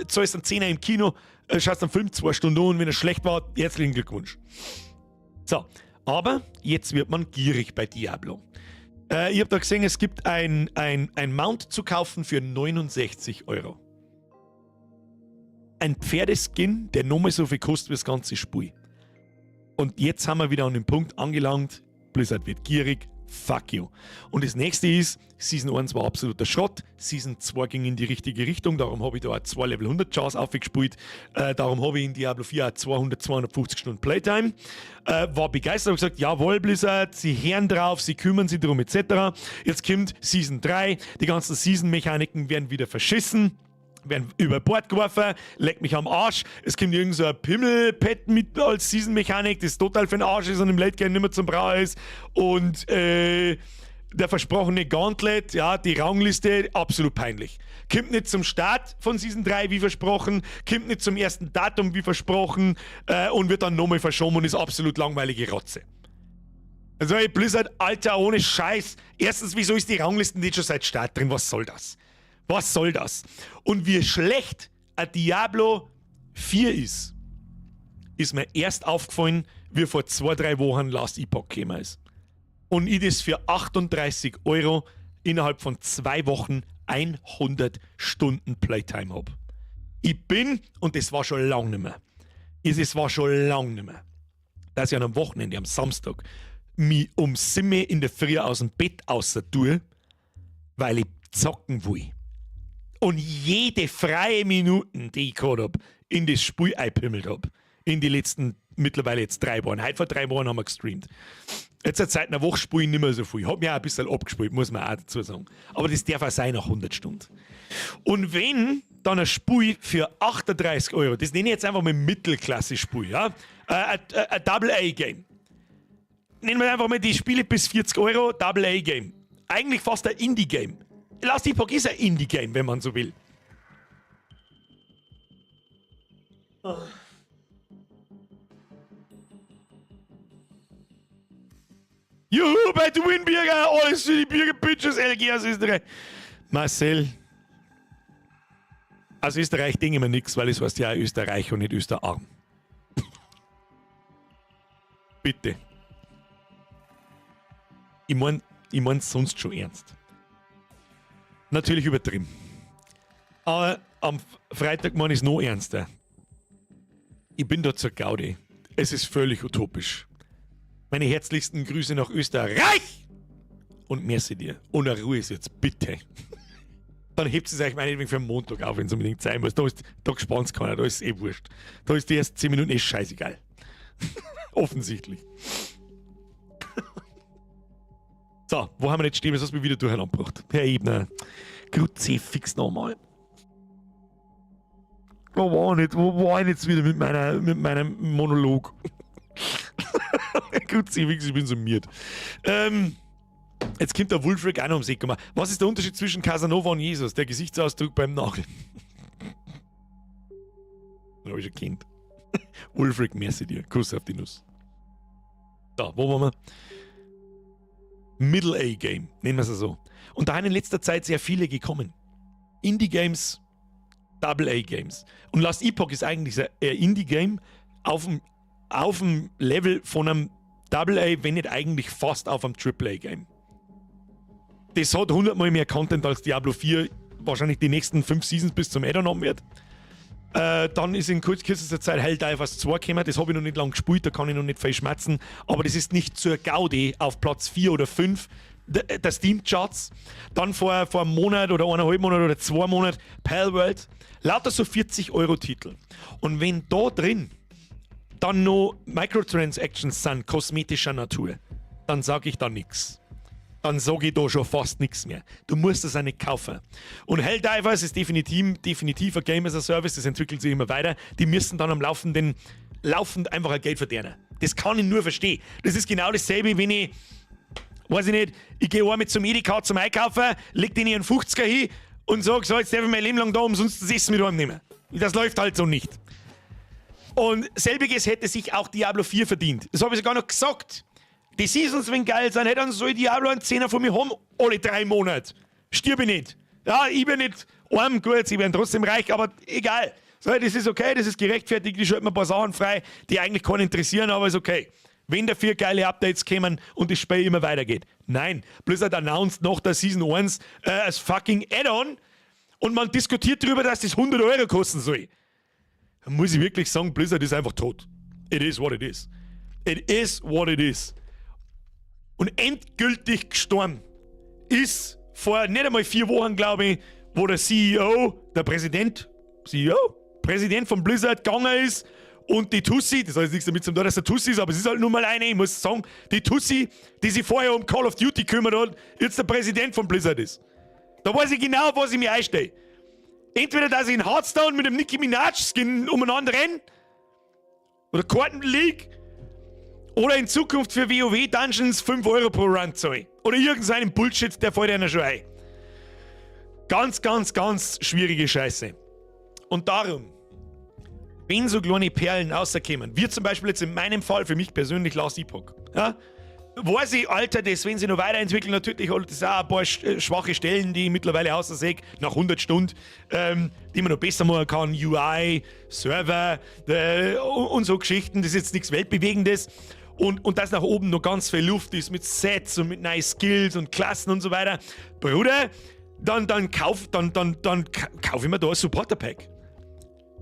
S1: Zahlst einen Zehner im Kino, schaust einen Film 2 Stunden an und wenn er schlecht war, herzlichen Glückwunsch. So, aber jetzt wird man gierig bei Diablo. Ich habe da gesehen, es gibt ein Mount zu kaufen für 69 €. Ein Pferdeskin, der nochmal so viel kostet wie das ganze Spiel. Und jetzt haben wir wieder an dem Punkt angelangt, Blizzard wird gierig, fuck you. Und das nächste ist, Season 1 war absoluter Schrott, Season 2 ging in die richtige Richtung, darum habe ich da auch zwei Level 100 Chars aufgespielt, darum habe ich in Diablo 4 auch 200, 250 Stunden Playtime. War begeistert, habe gesagt, jawohl Blizzard, sie hören drauf, sie kümmern sich drum etc. Jetzt kommt Season 3, die ganzen Season-Mechaniken werden wieder verschissen, werden über Bord geworfen, leck mich am Arsch. Es kommt irgend so ein Pimmel-Pet mit als Season-Mechanik, das total für den Arsch ist und im Late Game nicht mehr zum Brauchen ist. Und der versprochene Gauntlet, ja, die Rangliste, absolut peinlich. Kommt nicht zum Start von Season 3 wie versprochen, kommt nicht zum ersten Datum wie versprochen und wird dann nochmal verschoben und ist absolut langweilige Rotze. Also, ey, Blizzard, Alter, ohne Scheiß. Erstens, wieso ist die Rangliste nicht schon seit Start drin? Was soll das? Was soll das? Und wie schlecht ein Diablo 4 ist, ist mir erst aufgefallen, wie vor 2, 3 Wochen Last Epoch gekommen ist. Und ich das für 38 € innerhalb von 2 Wochen 100 Stunden Playtime hab. Ich bin, und das war schon lang nicht mehr, es war schon lang nicht mehr, dass ich an einem Wochenende, am Samstag, mich um 7 in der Früh aus dem Bett außer tue, weil ich zocken will. Und jede freie Minute, die ich gehabt hab, in das Spiel einpimmelt hab. In die letzten, mittlerweile jetzt 3 Wochen. Heute vor 3 Wochen haben wir gestreamt. Jetzt seit einer Woche spiele ich nicht mehr so viel. Ich hab mir auch ein bisschen abgespielt, muss man auch dazu sagen. Aber das darf auch sein nach 100 Stunden. Und wenn dann ein Spiel für 38 €, das nenne ich jetzt einfach mal Mittelklasse-Spiel, ja? Ein Double-A-Game. Nennen wir einfach mal die Spiele bis 40 €, Double-A-Game. Eigentlich fast ein Indie-Game. Last Epoch ist ein Indie-Game, wenn man so will. Oh. Juhu, Pay to Win Birger, alles für die Birger Bitches, LG aus Österreich. Marcel, aus Österreich denke ich mir nichts, weil es heißt ja Österreich und nicht Österarm. Bitte. Ich mein sonst schon ernst. Natürlich übertrieben. Aber am Freitag meine ich es noch ernster. Ich bin da zur Gaudi. Es ist völlig utopisch. Meine herzlichsten Grüße nach Österreich! Und merci dir. Und eine Ruhe ist jetzt, bitte. Dann hebt es euch meinetwegen für den Montag auf, wenn es unbedingt sein muss. Da ist, da gespannt keiner, da ist eh wurscht. Da ist die ersten 10 Minuten eh scheißegal. Offensichtlich. So, wo haben wir jetzt stehen? Was hast du mich wieder durcheinander gebracht? Herr Ebner, Kruzifix nochmal. Wo war ich, nicht, wo war ich jetzt wieder mit meinem Monolog? Kruzifix, ich bin summiert. Jetzt kommt der Wulfric auch noch ums Eck gekommen. Was ist der Unterschied zwischen Casanova und Jesus? Der Gesichtsausdruck beim Nagel. Da hab ich schon kennt. Wulfric, merci dir. Kuss auf die Nuss. Da, wo waren wir? Middle A-Game, nennen wir es so. Und da haben in letzter Zeit sehr viele gekommen. Indie-Games, Double A-Games. Und Last Epoch ist eigentlich ein Indie-Game auf dem Level von einem Double A, wenn nicht eigentlich fast auf einem Triple A-Game. Das hat 100-mal mehr Content als Diablo 4 wahrscheinlich die nächsten 5 Seasons bis zum Addon haben wird. Dann ist in kürzester Zeit Helldivers 2 gekommen, das habe ich noch nicht lange gespielt, da kann ich noch nicht viel schmerzen, aber das ist nicht zur Gaudi auf Platz 4 oder 5 der Steam-Charts. Dann vor einem Monat oder eineinhalb Monat oder 2 Monaten Palworld, lauter so 40-Euro-Titel. Und wenn da drin dann noch Microtransactions sind, kosmetischer Natur, dann sag ich da nix. Dann sag ich da schon fast nix mehr. Du musst das auch nicht kaufen. Und Helldivers ist definitiv ein Game as a Service, das entwickelt sich immer weiter. Die müssen dann am laufend einfach ein Geld verdienen. Das kann ich nur verstehen. Das ist genau dasselbe, wenn ich, weiß ich nicht, ich gehe einmal zum Edeka zum Einkaufen, leg den ihren 50er hin und sag, so, jetzt darf ich mein Leben lang da umsonst das Essen mit heimnehmen. Das läuft halt so nicht. Und selbiges hätte sich auch Diablo 4 verdient. Das habe ich sogar noch gesagt. Die Seasons, wenn geil sind, hey, dann soll Diablo einen Zehner von mir haben, alle 3 Monate. Stirb ich nicht. Ja, ich bin nicht arm, gut, ich bin trotzdem reich, aber egal. So, das ist okay, das ist gerechtfertigt, ich schalte mir ein paar Sachen frei, die eigentlich keinen interessieren, aber ist okay. Wenn dafür geile Updates kämen und das Spiel immer weitergeht. Nein, Blizzard announced nach der Season 1 als fucking Add-on und man diskutiert darüber, dass das 100 Euro kosten soll. Da muss ich wirklich sagen, Blizzard ist einfach tot. It is what it is. It is what it is. Und endgültig gestorben ist vor nicht einmal 4 Wochen, glaube ich, wo der CEO, der Präsident, CEO? Präsident von Blizzard gegangen ist und die Tussi, das hat jetzt nichts damit zu tun, dass der Tussi ist, aber es ist halt nun mal eine, ich muss sagen, die Tussi, die sich vorher um Call of Duty kümmert hat, jetzt der Präsident von Blizzard ist. Da weiß ich genau, auf was ich mich einstelle. Entweder, dass ich in Hearthstone mit dem Nicki Minaj Skin umeinander renne, oder Karten League, oder in Zukunft für WoW Dungeons 5 Euro pro Run zahle. Oder irgendeinen Bullshit, der fällt einer schon ein. Ganz, ganz, ganz schwierige Scheiße. Und darum, wenn so kleine Perlen rauskommen, wie zum Beispiel jetzt in meinem Fall für mich persönlich Last Epoch, ja, weiß ich, Alter, das, wenn sie noch weiterentwickeln, natürlich hat das auch ein paar schwache Stellen, die ich mittlerweile außer sehe, nach 100 Stunden, die man noch besser machen kann, UI, Server und so Geschichten, das ist jetzt nichts Weltbewegendes. Und dass nach oben noch ganz viel Luft ist mit Sets und mit neuen Skills und Klassen und so weiter. Bruder, dann kauf ich mir da ein Supporter-Pack.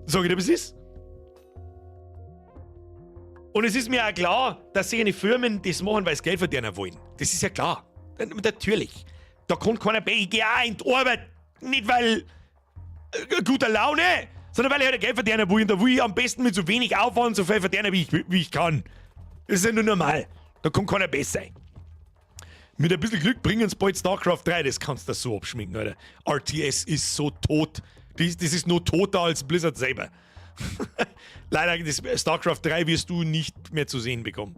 S1: Sag ich dir, was ist? Und es ist mir auch klar, dass sich eine Firmen das machen, weil sie Geld verdienen wollen. Das ist ja klar. Natürlich. Da kommt keiner bei. Ich gehe auch in die Arbeit, nicht weil guter Laune, sondern weil ich halt Geld verdienen will. Und da will ich am besten mit so wenig Aufwand so viel verdienen, wie ich kann. Das ist ja nur normal. Da kommt keiner besser. Mit ein bisschen Glück bringen sie bald StarCraft 3. Das kannst du so abschminken, Alter. RTS ist so tot. Das ist nur toter als Blizzard selber. Leider, das StarCraft 3 wirst du nicht mehr zu sehen bekommen.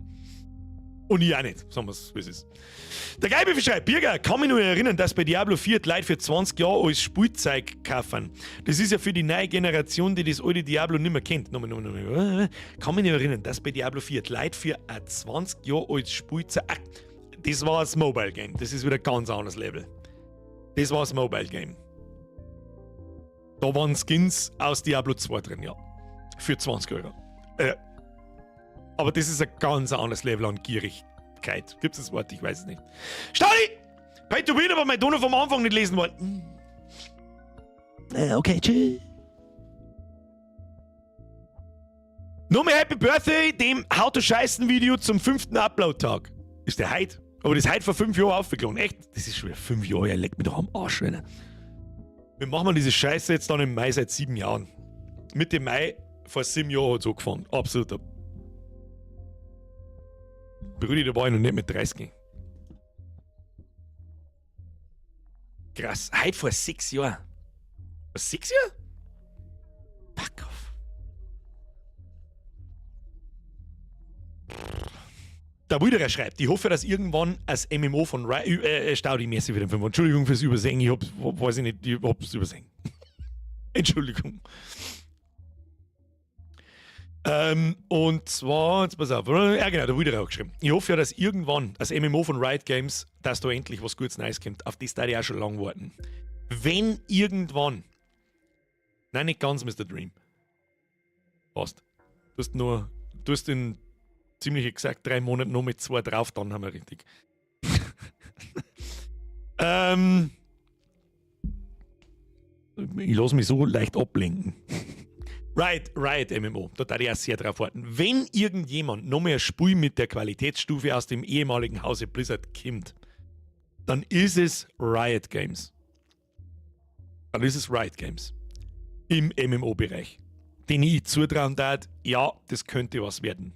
S1: Und ich auch nicht, sagen wir's, wie es ist. Der Gelbe schreibt, Birger, kann mich nur erinnern, dass bei Diablo 4 die Leute für 20 Jahre als Spielzeug kaufen. Das ist ja für die neue Generation, die das alte Diablo nicht mehr kennt. Nochmal, nochmal, nochmal. Kann mich nur erinnern, dass bei Diablo 4 die Leute für ein 20 Jahre als Spielzeug... Ach, das war das Mobile Game. Das ist wieder ein ganz anderes Level. Das war das Mobile Game. Da waren Skins aus Diablo 2 drin, ja. Für 20 Euro. Aber das ist ein ganz anderes Level an Gierigkeit. Gibt's das Wort? Ich weiß es nicht. Stadi! Pay to win, aber mein Donner vom Anfang nicht lesen wollen. Okay, tschüss. Nochmal Happy Birthday dem How to Scheißen Video zum 5. Upload-Tag. Ist der heute? Aber das ist heute vor 5 Jahren aufgeladen. Echt? Das ist schon wieder 5 Jahre. Er leckt mich doch am Arsch, Alter. Wir machen diese Scheiße jetzt dann im Mai seit 7 Jahren. Mitte Mai vor 7 Jahren hat es angefangen. Absoluter. Brudi, da war ich noch nicht mit 30. Krass. Heute vor 6 Jahren. Vor 6 Jahren? Fuck off. Der Wilderer schreibt, ich hoffe, dass irgendwann als MMO von Staudi, merci für den 5. Entschuldigung fürs Übersehen, ich hab's, weiß ich nicht, ich hab's übersehen. Entschuldigung. Und zwar, jetzt pass auf, ja genau, der Wilderer hat geschrieben. Ich hoffe ja, dass irgendwann das MMO von Riot Games, dass da endlich was Gutes Neues kommt. Auf das da ich auch schon lang warten. Wenn irgendwann, nein, nicht ganz, Mr. Dream. Passt. Du hast nur, du hast in ziemlich exakt 3 Monaten noch mit 2 drauf, dann haben wir richtig. Ich lass mich so leicht ablenken. Riot MMO, da darf ich auch sehr drauf warten. Wenn irgendjemand noch mehr Spiel mit der Qualitätsstufe aus dem ehemaligen Hause Blizzard kommt, dann ist es Riot Games. Dann ist es Riot Games. Im M M O-Bereich. Den ich zutrauen darf, ja, das könnte was werden.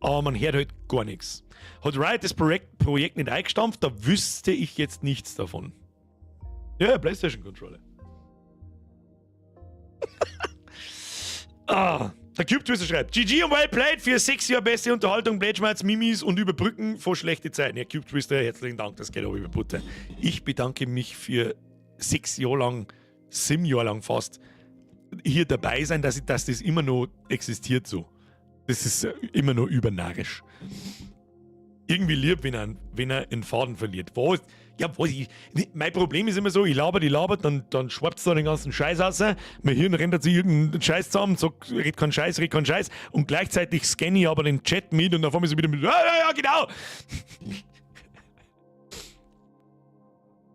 S1: Aber man hört halt gar nichts. Hat Riot das Projekt nicht eingestampft, da wüsste ich jetzt nichts davon. Ja, PlayStation Controller. Ah, der Cube Twister schreibt, GG und well played für 6 Jahre beste Unterhaltung, Blödschmerz, Mimis und Überbrücken vor schlechte Zeiten. Ja, Cube Twister, herzlichen Dank, das geht auch über Butter. Ich bedanke mich für 6 Jahre lang, 7 Jahre lang fast, hier dabei sein, dass das immer noch existiert so. Das ist immer noch übernarrisch. Irgendwie lieb, wenn er einen Faden verliert. Was? Ja, was ich, mein Problem ist immer so, ich laber, die labert, dann schwappt's da den ganzen Scheiß raus. Mein Hirn rendert sich irgendeinen Scheiß zusammen, sagt, red keinen Scheiß, red keinen Scheiß. Und gleichzeitig scanne ich aber den Chat mit und dann fahren wir so wieder mit, ja, ja, ja, genau.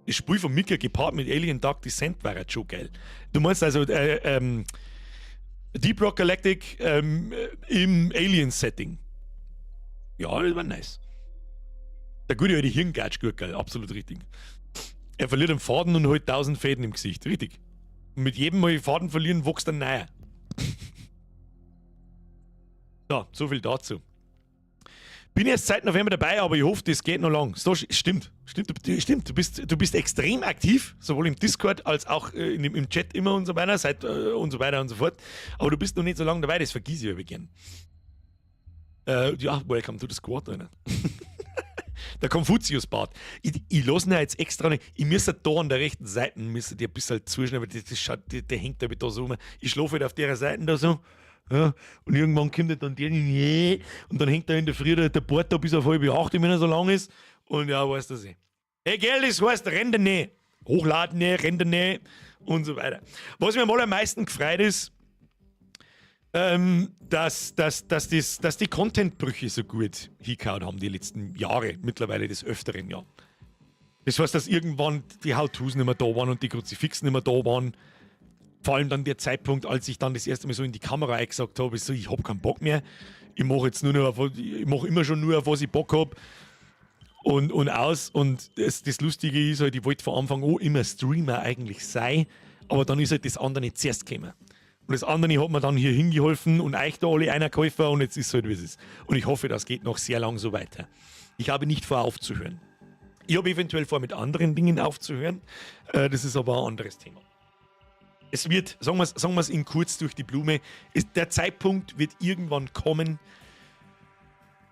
S1: Das Spiel von Mika gepaart mit Alien Dark Descent war halt schon geil. Du meinst also Deep Rock Galactic im Alien-Setting. Ja, das war nice. Der gute alte Hirngatsch-Gurkel, absolut richtig. Er verliert einen Faden und holt 1000 Fäden im Gesicht, richtig. Und mit jedem Mal Faden verlieren, wächst er neuer. So, so viel dazu. Bin erst seit November dabei, aber ich hoffe, das geht noch lang. So, stimmt, stimmt, du, stimmt. Du bist, du bist extrem aktiv, sowohl im Discord als auch im Chat immer und so weiter, seit und so weiter und so fort. Aber du bist noch nicht so lange dabei, das vergiss ich aber gern. Ja, welcome to the squad, Alter. Der Konfuzius-Bart. Ich lass ihn ja jetzt extra nicht. Ich müsste da an der rechten Seite, müsste die ein bisschen zuschneiden, aber das, das schaut, der, der hängt da da so rum. Ich schlafe halt auf der Seite da so. Ja, und irgendwann kommt er dann der, nee, und dann hängt da in der Früh der Bart da bis auf halb acht, wenn er so lang ist. Und ja, weißt du das. Hey, gell, das heißt Rende nicht. Hochladen nicht, Rende nicht und so weiter. Was mir mal am meisten gefreut ist, dass die Contentbrüche so gut hingehauen haben die letzten Jahre, mittlerweile des Öfteren, ja. Das heißt, dass irgendwann die How-Tos nicht mehr da waren und die Kruzifixen nicht mehr da waren. Vor allem dann der Zeitpunkt, als ich dann das erste Mal so in die Kamera eingesagt habe, ich so, ich hab keinen Bock mehr. Ich mach jetzt nur noch, auf, ich mach immer schon nur, auf was ich Bock hab. Und aus. Und das Lustige ist halt, ich wollte von Anfang an immer Streamer eigentlich sein, aber dann ist halt das andere nicht zuerst gekommen. Und das andere hat mir dann hier hingeholfen und euch da alle einer geholfen und jetzt ist es halt, wie es ist. Und ich hoffe, das geht noch sehr lang so weiter. Ich habe nicht vor, aufzuhören. Ich habe eventuell vor, mit anderen Dingen aufzuhören. Das ist aber ein anderes Thema. Es wird, sagen wir's in kurz durch die Blume, der Zeitpunkt wird irgendwann kommen,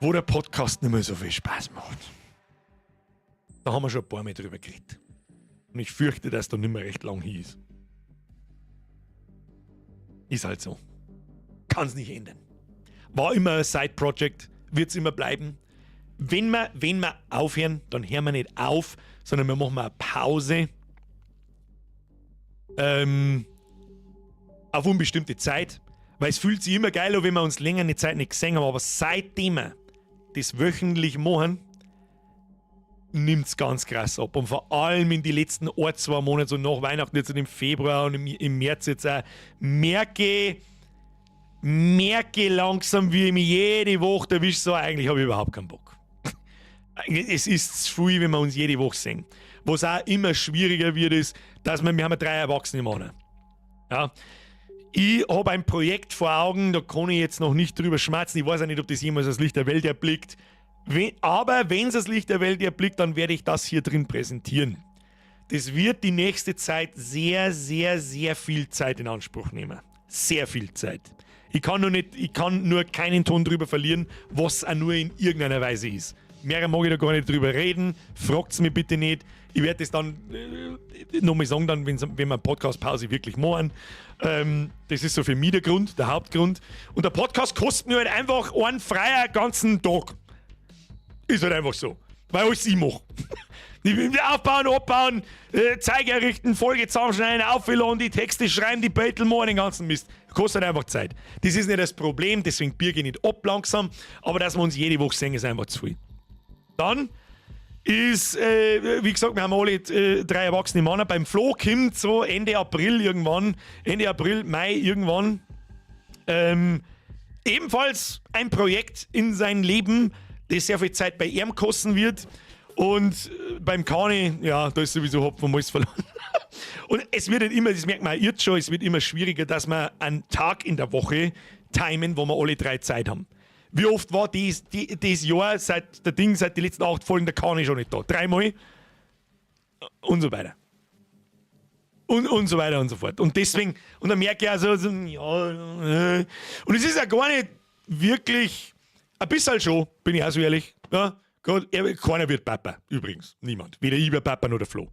S1: wo der Podcast nicht mehr so viel Spaß macht. Da haben wir schon ein paar Mal drüber geredet. Und ich fürchte, dass da nicht mehr recht lang hin ist. Ist halt so. Kann's nicht ändern. War immer ein Side-Project, wird's immer bleiben. Wenn wir aufhören, dann hören wir nicht auf, sondern wir machen mal eine Pause. Auf unbestimmte Zeit. Weil es fühlt sich immer geil an, wenn wir uns länger eine Zeit nicht gesehen haben. Aber seitdem wir das wöchentlich machen, Nimmt's ganz krass ab. Und vor allem in die letzten ein, 2 Monate, so nach Weihnachten, jetzt im Februar und im März jetzt auch, merke langsam, wie ich mich jede Woche erwische, so eigentlich habe ich überhaupt keinen Bock. Es ist zu viel, wenn wir uns jede Woche sehen. Was auch immer schwieriger wird, ist, dass wir haben ja drei erwachsene Männer. Ja. Ich habe ein Projekt vor Augen, da kann ich jetzt noch nicht drüber schmatzen. Ich weiß auch nicht, ob das jemals das Licht der Welt erblickt. Aber wenn es das Licht der Welt erblickt, dann werde ich das hier drin präsentieren. Das wird die nächste Zeit sehr, sehr, sehr viel Zeit in Anspruch nehmen. Sehr viel Zeit. Ich kann nur, nicht, ich kann nur keinen Ton drüber verlieren, was auch nur in irgendeiner Weise ist. Mehr mag ich da gar nicht drüber reden. Fragt's mich bitte nicht. Ich werde das dann nochmal sagen, dann, wenn wir Podcast-Pause wirklich machen. Das ist so für mich der Grund, der Hauptgrund. Und der Podcast kostet mir halt einfach einen freier ganzen Tag. Ist halt einfach so. Weil alles ich mache. Die aufbauen, abbauen, Zeug errichten, Folge zusammenschneiden, aufladen, die Texte schreiben, die Beutel machen, den ganzen Mist. Kostet einfach Zeit. Das ist nicht das Problem, deswegen birge ich nicht ab langsam, aber dass wir uns jede Woche sehen, ist einfach zu viel. Dann ist, wie gesagt, wir haben alle drei erwachsene Männer. Beim Flo kommt so Ende April irgendwann, Ende April, Mai irgendwann, ebenfalls ein Projekt in sein Leben, das sehr viel Zeit bei ihm kosten wird. Und beim Kani, ja, da ist sowieso Hopfen und Malz verloren. Und es wird halt immer, das merkt man auch jetzt schon, es wird immer schwieriger, dass wir einen Tag in der Woche timen, wo wir alle drei Zeit haben. Wie oft war das Jahr seit der Ding, seit die letzten acht Folgen der Kani schon nicht da? Dreimal. Und so weiter. Und so weiter und so fort. Und deswegen, und dann merke ich also, so, ja, und es ist ja gar nicht wirklich, ein bisschen schon, bin ich auch so ehrlich. Ja, Gott, keiner wird Papa, übrigens. Niemand. Weder ich werde Papa noch der Flo.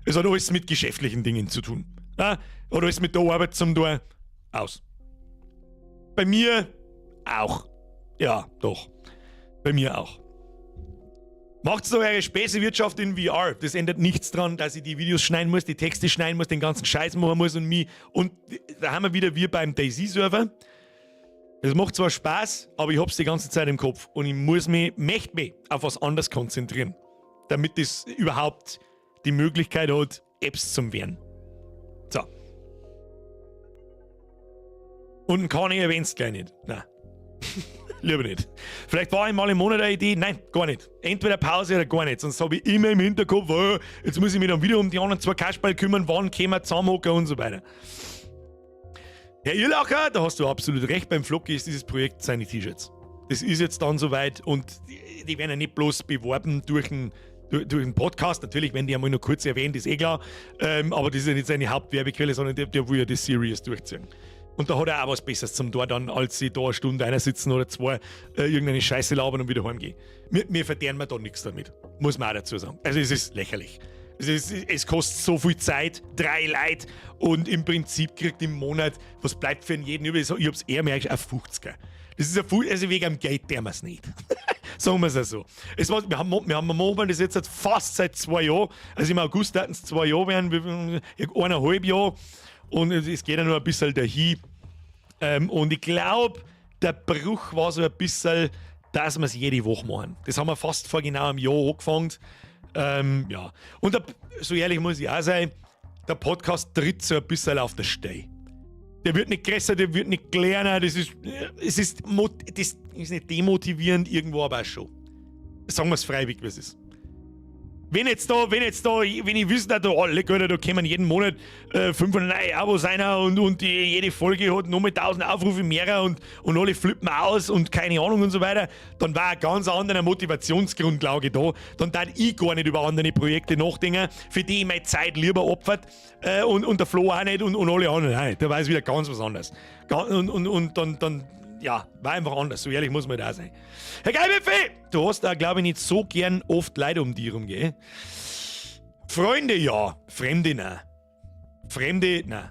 S1: Es hat alles mit geschäftlichen Dingen zu tun. Ja, hat alles mit der Arbeit zum tun. Aus. Bei mir auch. Ja, doch. Bei mir auch. Macht's doch eure Späßewirtschaft in VR. Das ändert nichts dran, dass ich die Videos schneiden muss, die Texte schneiden muss, den ganzen Scheiß machen muss und mich. Und da haben wir wieder wir beim DayZ-Server. Es macht zwar Spaß, aber ich hab's die ganze Zeit im Kopf und ich muss mich, möchte mich auf was anderes konzentrieren, damit das überhaupt die Möglichkeit hat, Apps zum werden. So. Und kann ich erwähn's gleich nicht. Nein. Lieber nicht. Vielleicht war einmal im Monat eine Idee. Nein, gar nicht. Entweder Pause oder gar nicht. Sonst habe ich immer im Hinterkopf, oh, jetzt muss ich mich dann wieder um die anderen zwei Kasperl kümmern, wann können wir zusammenhocken und so weiter. Herr Irlacher, da hast du absolut recht. Beim Flocki ist dieses Projekt seine T-Shirts. Das ist jetzt dann soweit und die werden ja nicht bloß beworben durch einen Podcast. Natürlich werden die einmal nur kurz erwähnt, ist eh klar. Aber das ist ja nicht seine Hauptwerbequelle, sondern der will ja das serious durchziehen. Und da hat er auch was Besseres zum Tor dann, als sie da eine Stunde einer sitzen oder zwei, irgendeine Scheiße labern und wieder heimgehen. Mir verderben wir da nichts damit. Muss man auch dazu sagen. Also es ist lächerlich. Es kostet so viel Zeit, drei Leute und im Prinzip kriegt im Monat, was bleibt für jeden über? Ich hab's eher mehr, ein 50er. Das ist ein viel, also wegen dem Geld tun wir's nicht. Sagen wir es so. Wir haben machen das jetzt fast seit 2 Jahren. Also im August hatten es 2 Jahre werden, 1,5 Jahre. Und es geht ja nur ein bisschen dahin. Und ich glaube, der Bruch war so ein bisschen, dass wir es jede Woche machen. Das haben wir fast vor genau einem Jahr angefangen. Ja. Und da, so ehrlich muss ich auch sein, der Podcast tritt so ein bisschen auf der Stelle. Der wird nicht größer, der wird nicht kleiner, das ist nicht demotivierend irgendwo, aber auch schon. Sagen wir es freiweg, wie es ist. Wenn ich wüsste, da alle Götter, da kommen jeden Monat 500 neue Abos rein und jede Folge hat nur mit 1000 Aufrufe mehr und alle flippen aus und keine Ahnung und so weiter, dann war ein ganz anderer Motivationsgrundlage da. Dann darf ich gar nicht über andere Projekte nachdenken, für die ich meine Zeit lieber opfert und der Flo auch nicht und alle anderen auch nicht. Da war es wieder ganz was anderes. Und dann, ja, war einfach anders. So ehrlich muss man da sein. Herr Geilbuffet, du hast da, glaube ich, nicht so gern oft Leute um dich rum, gell? Freunde ja, Fremde nein. Fremde nein.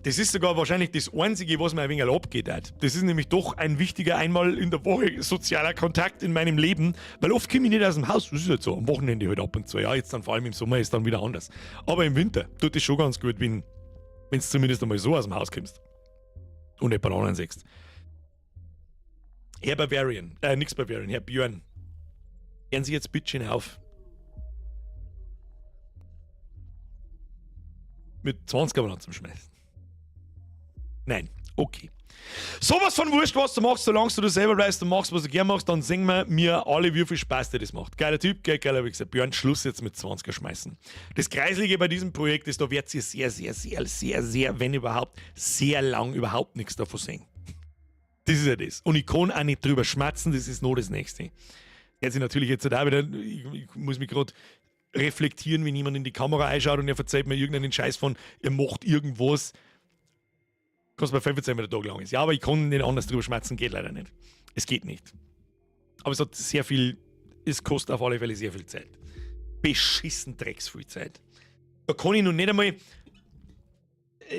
S1: Das ist sogar wahrscheinlich das Einzige, was mir ein wenig abgeht hat. Das ist nämlich doch ein wichtiger einmal in der Woche sozialer Kontakt in meinem Leben, weil oft komme ich nicht aus dem Haus. Das ist halt so. Am Wochenende halt ab und zu. Ja, jetzt dann vor allem im Sommer ist dann wieder anders. Aber im Winter tut das schon ganz gut, wenn du zumindest einmal so aus dem Haus kommst. Und nicht Bananen siehst. Herr Bavarian, nix Bavarian, Herr Björn, hören Sie jetzt bitte schön auf. Mit 20 aber noch zum Schmeißen. Nein, okay. Sowas von wurscht, was du machst, solange du selber bleibst und machst, was du gern machst, dann sehen wir mir alle, wie viel Spaß dir das macht. Geiler Typ, geil, geiler Wichser. Björn, Schluss jetzt mit 20er schmeißen. Das Kreislige bei diesem Projekt ist, da werdet ihr sehr, sehr, sehr, sehr, sehr, wenn überhaupt, sehr lang überhaupt nichts davon sehen. Das ist ja das. Und ich kann auch nicht drüber schmatzen, das ist nur das Nächste. Jetzt natürlich jetzt auch wieder, ich muss mich gerade reflektieren, wenn jemand in die Kamera einschaut und er verzeiht mir irgendeinen Scheiß von, er macht irgendwas. Kannst mir 15, wenn der Tag lang ist. Ja, aber ich kann nicht anders drüber schmatzen, geht leider nicht. Es geht nicht. Aber es hat sehr viel, es kostet auf alle Fälle sehr viel Zeit. Beschissen drecks viel Zeit. Da kann ich noch nicht einmal,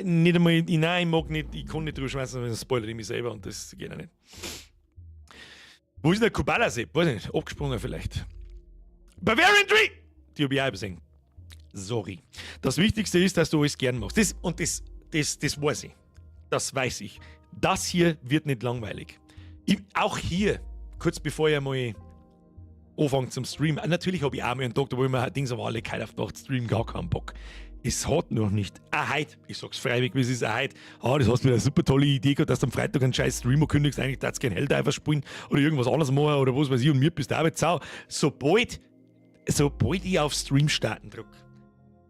S1: nein, ich mag nicht, ich kann nicht drüber schmeißen, weil spoilere ich mich selber und das geht ja nicht. Wo ist denn der Kubala-Sepp? Weiß ich nicht, abgesprungen vielleicht. Bavarian Tree! Die hab ich auch übersehen. Sorry. Das Wichtigste ist, dass du alles gern machst. Das, und das, das, das weiß ich. Das weiß ich. Das hier wird nicht langweilig. Ich, auch hier, kurz bevor ich einmal anfange zum Stream, natürlich habe ich auch mal einen Tag, da wo ich mir Dings aber alle kein auf der Stream gar keinen Bock. Es hat noch nicht. Ah, heute, ich sag's freiwillig, wie es ist, ah, heute. Ah, das hast du wieder eine super tolle Idee gehabt, dass du am Freitag einen scheiß Streamer kündigst, eigentlich darfst du kein Helldivers spielen oder irgendwas anderes machen oder was weiß ich und mir bist du auch jetzt sau. Sobald ich auf Stream starten drück,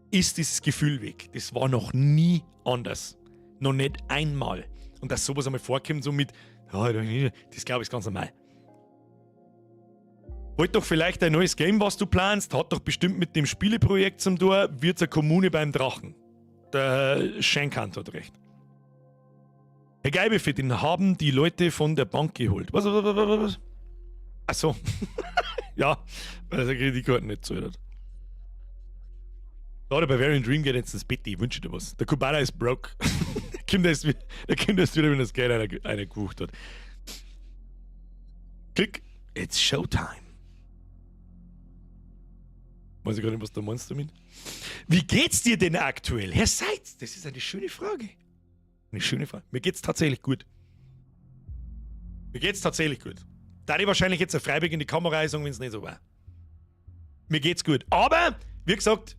S1: ist dieses Gefühl weg. Das war noch nie anders. Noch nicht einmal. Und dass sowas einmal vorkommt, so mit, ja, das glaube ich ist ganz normal. Wollt doch vielleicht ein neues Game, was du planst, hat doch bestimmt mit dem Spieleprojekt zum Tor, wird's eine Kommune beim Drachen. Der Schenkant hat recht. Herr Geibefit, den haben die Leute von der Bank geholt. Was, was, was, was, was? Ach so. Ja, weil er seine Kreditkarte nicht zahlt hat. Da, der Bavarian Dream geht jetzt ins Bett, ich wünsche dir was. Der Kubala ist broke. Der kommt erst wieder, wenn das Geld einer gebucht hat. Klick, it's Showtime. Weiß ich gar nicht, was du meinst damit. Wie geht's dir denn aktuell? Herr Seitz, das ist eine schöne Frage. Eine schöne Frage. Mir geht's tatsächlich gut. Mir geht's tatsächlich gut. Da ich wahrscheinlich jetzt ein Freiburg in die Kamera sagen, wenn's nicht so war. Mir geht's gut. Aber, wie gesagt,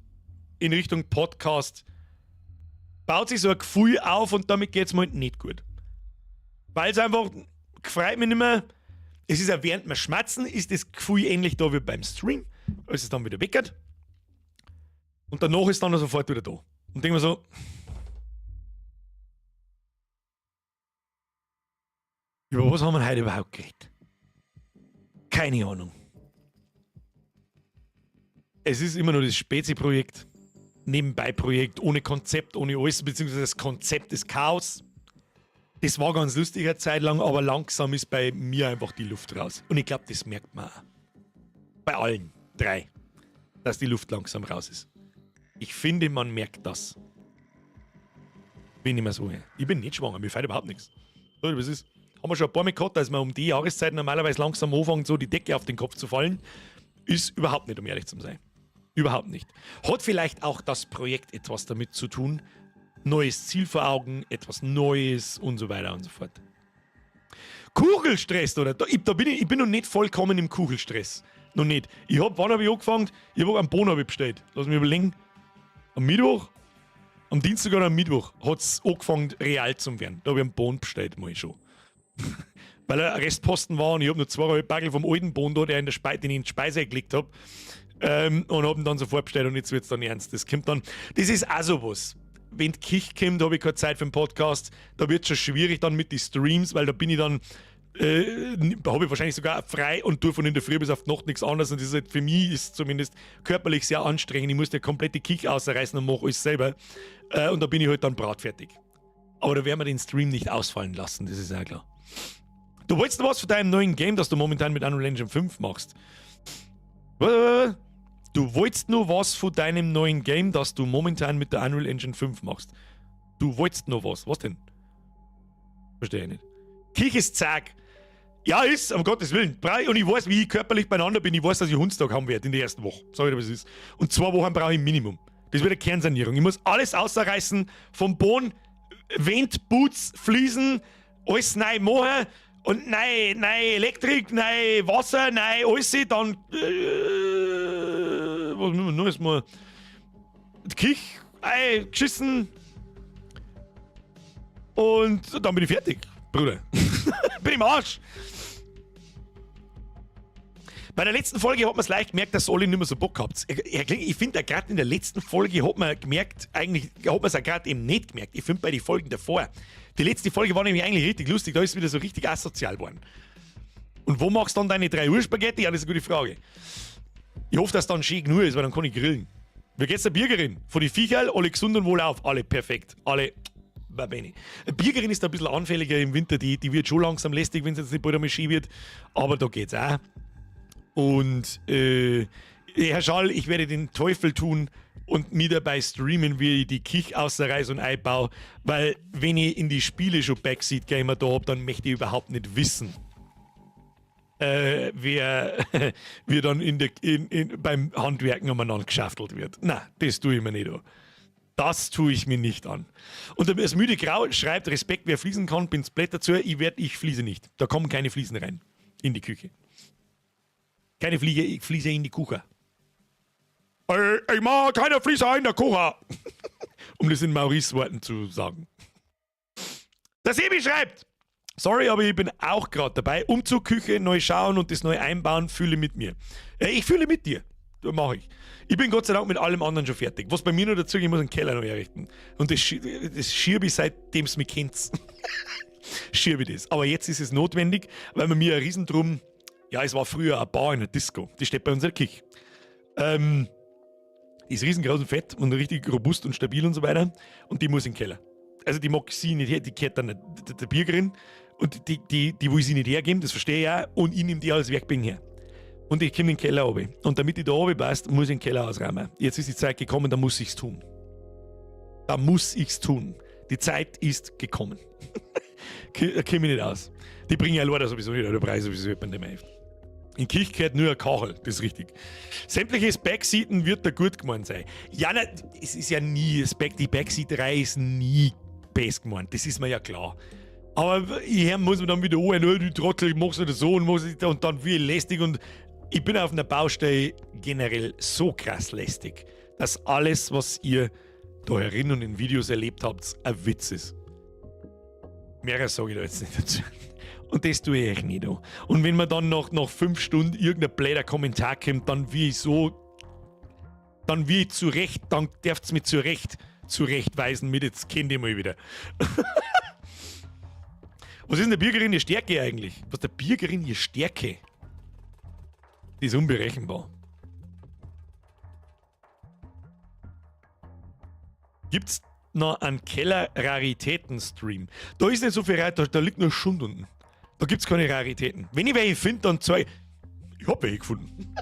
S1: in Richtung Podcast baut sich so ein Gefühl auf und damit geht's mir halt nicht gut. Weil's einfach, freut mich nicht mehr. Es ist ja während wir schmatzen, ist das Gefühl ähnlich da wie beim Stream, als es dann wieder weggeht. Und danach ist dann sofort wieder da. Und denke mir so, über was haben wir heute überhaupt geredet? Keine Ahnung. Es ist immer nur das Spezi-Projekt, Nebenbei-Projekt, ohne Konzept, ohne alles, beziehungsweise das Konzept ist Chaos. Das war ganz lustig eine Zeit lang, aber langsam ist bei mir einfach die Luft raus. Und ich glaub, das merkt man auch. Bei allen drei, dass die Luft langsam raus ist. Ich finde, man merkt das. Bin ich mir so. Ich bin nicht schwanger, mir fällt überhaupt nichts. So, was ist? Haben wir schon ein paar Mal gehabt, dass man um die Jahreszeit normalerweise langsam anfängt, so die Decke auf den Kopf zu fallen. Ist überhaupt nicht, um ehrlich zu sein. Überhaupt nicht. Hat vielleicht auch das Projekt etwas damit zu tun. Neues Ziel vor Augen, etwas Neues und so weiter und so fort. Kugelstress, oder? Da, ich, da bin ich, ich bin noch nicht vollkommen im Kugelstress. Noch nicht. Ich hab, wann hab ich angefangen? Ich hab einen Bohnen hab ich bestellt. Lass mich überlegen. Am Mittwoch? Am Dienstag oder am Mittwoch hat's angefangen, real zu werden. Da hab ich einen Bohnen bestellt, mal schon. Weil er ein Restposten war und ich hab noch 2,5 Backel vom alten Bohnen da, der in der den ich in die Speise gelegt hab. Und hab ihn dann sofort bestellt und jetzt wird's dann ernst. Das kommt dann. Das ist auch sowas. Wenn die Kirche kommt, hab ich keine Zeit für den Podcast. Da wird's schon schwierig dann mit den Streams, weil da bin ich dann, hab ich wahrscheinlich sogar frei und tue von in der Früh bis auf die Nacht nichts anderes. Und das ist halt, für mich ist zumindest körperlich sehr anstrengend. Ich muss die komplette Kirche ausreißen und mach alles selber. Und da bin ich halt dann bratfertig. Aber da werden wir den Stream nicht ausfallen lassen, das ist ja klar. Du wolltest was von deinem neuen Game, das du momentan mit Unreal Engine 5 machst. Was? Du wolltest nur was von deinem neuen Game, das du momentan mit der Unreal Engine 5 machst. Du wolltest nur was. Was denn? Verstehe ich nicht. Kirche ist zack. Ja, ist, um Gottes Willen. Und ich weiß, wie ich körperlich beieinander bin. Ich weiß, dass ich Hundstag haben werde in der ersten Woche. Sag ich dir, was es ist. Und 2 Wochen brauche ich Minimum. Das wird eine Kernsanierung. Ich muss alles ausreißen. Vom Boden, Wand, Putz, Fliesen, alles neu machen. Und neu Elektrik, neu Wasser, neu alles. Dann, was müssen wir noch erstmal? Die Küche Ey, geschissen. Und dann bin ich fertig, Bruder. Bin im Arsch. Bei der letzten Folge hat man es leicht gemerkt, dass alle nicht mehr so Bock habt. Ich finde, gerade in der letzten Folge hat man gemerkt, eigentlich hat man es auch gerade eben nicht gemerkt. Ich finde bei den Folgen davor. Die letzte Folge war nämlich eigentlich richtig lustig, da ist es wieder so richtig asozial geworden. Und wo machst du dann deine 3 Uhr Spaghetti? Ja, das ist eine gute Frage. Ich hoffe, dass dann schön genug ist, weil dann kann ich grillen. Wie geht's der Birgerin? Von den Viecherl, alle gesund und wohlauf. Alle perfekt. Alle. Va bene. Birgerin ist da ein bisschen anfälliger im Winter, die wird schon langsam lästig, wenn es jetzt nicht bald einmal schön wird. Aber da geht's auch. Und Herr Schall, ich werde den Teufel tun und mir dabei streamen, wie ich die Kich ausreiß und einbaue, weil wenn ich in die Spiele schon Backseat Gamer da hab, dann möchte ich überhaupt nicht wissen, wer wie dann beim Handwerken umeinander geschaftelt wird. Na, das tue ich mir nicht an. Das tue ich mir nicht an. Und das müde Grau schreibt, Respekt, wer fließen kann, bin's Blätter zu, ich fließe nicht. Da kommen keine Fliesen rein in die Küche. Keine Fliege, ich fließe in die Küche. Ich mach keine Fliese in der Küche. Um das in Maurice Worten zu sagen. Der Sebi schreibt, sorry, aber ich bin auch grad dabei. Umzug, Küche, neu schauen und das neu einbauen, fühle mit mir. Ich fühle mit dir. Das mach ich. Ich bin Gott sei Dank mit allem anderen schon fertig. Was bei mir noch dazu geht, ich muss einen Keller neu errichten. Und das schiebe ich, seitdem es mich kennt. Schiebe ich das. Aber jetzt ist es notwendig, weil man mir ein Riesendrum. Ja, es war früher eine Bar in der Disco. Die steht bei unserer Küche. Die ist riesengroß und fett und richtig robust und stabil und so weiter. Und die muss in den Keller. Also die mag sie nicht her, die gehört dann der Birgerin. Und die will sie nicht hergeben, das verstehe ich auch. Und ich nehme die als Werkbing her. Und ich komme in den Keller runter. Und damit ich da runter passt, muss ich den Keller ausräumen. Jetzt ist die Zeit gekommen, da muss ich's tun. Da muss ich's tun. Die Zeit ist gekommen. Da komm ich nicht aus. Die bringen ja leider sowieso nicht, der Preis sowieso nicht bei dem Heft. In Kirch gehört nur ein Kachel, das ist richtig. Sämtliches Backseaten wird da gut gemeint sein. Ja, na, es ist ja nie, das Back, die Backseaterei ist nie best gemeint, das ist mir ja klar. Aber hier muss man dann wieder an, oh, du Trottel, ich mach's nicht so und mach's nicht, und dann wie lästig. Und ich bin auf einer Baustelle generell so krass lästig, dass alles, was ihr da herin und in Videos erlebt habt, ein Witz ist. Mehr sag ich da jetzt nicht dazu. Und das tue ich echt nicht an. Und wenn mir dann nach 5 Stunden irgendein blöder Kommentar kommt, dann wie ich so, dann wie ich zurecht, dann dürft's mich zurecht zurechtweisen mit, jetzt kennt ihr mal wieder. Was ist denn der Birgerin ihre Stärke eigentlich? Was ist der Birgerin ihre Stärke? Die ist unberechenbar. Gibt's noch einen Keller-Raritäten-Stream? Da ist nicht so viel Rarität, da liegt nur Schund unten. Da gibt's keine Raritäten. Wenn ich welche finde, dann zeig ich. Ich hab welche gefunden.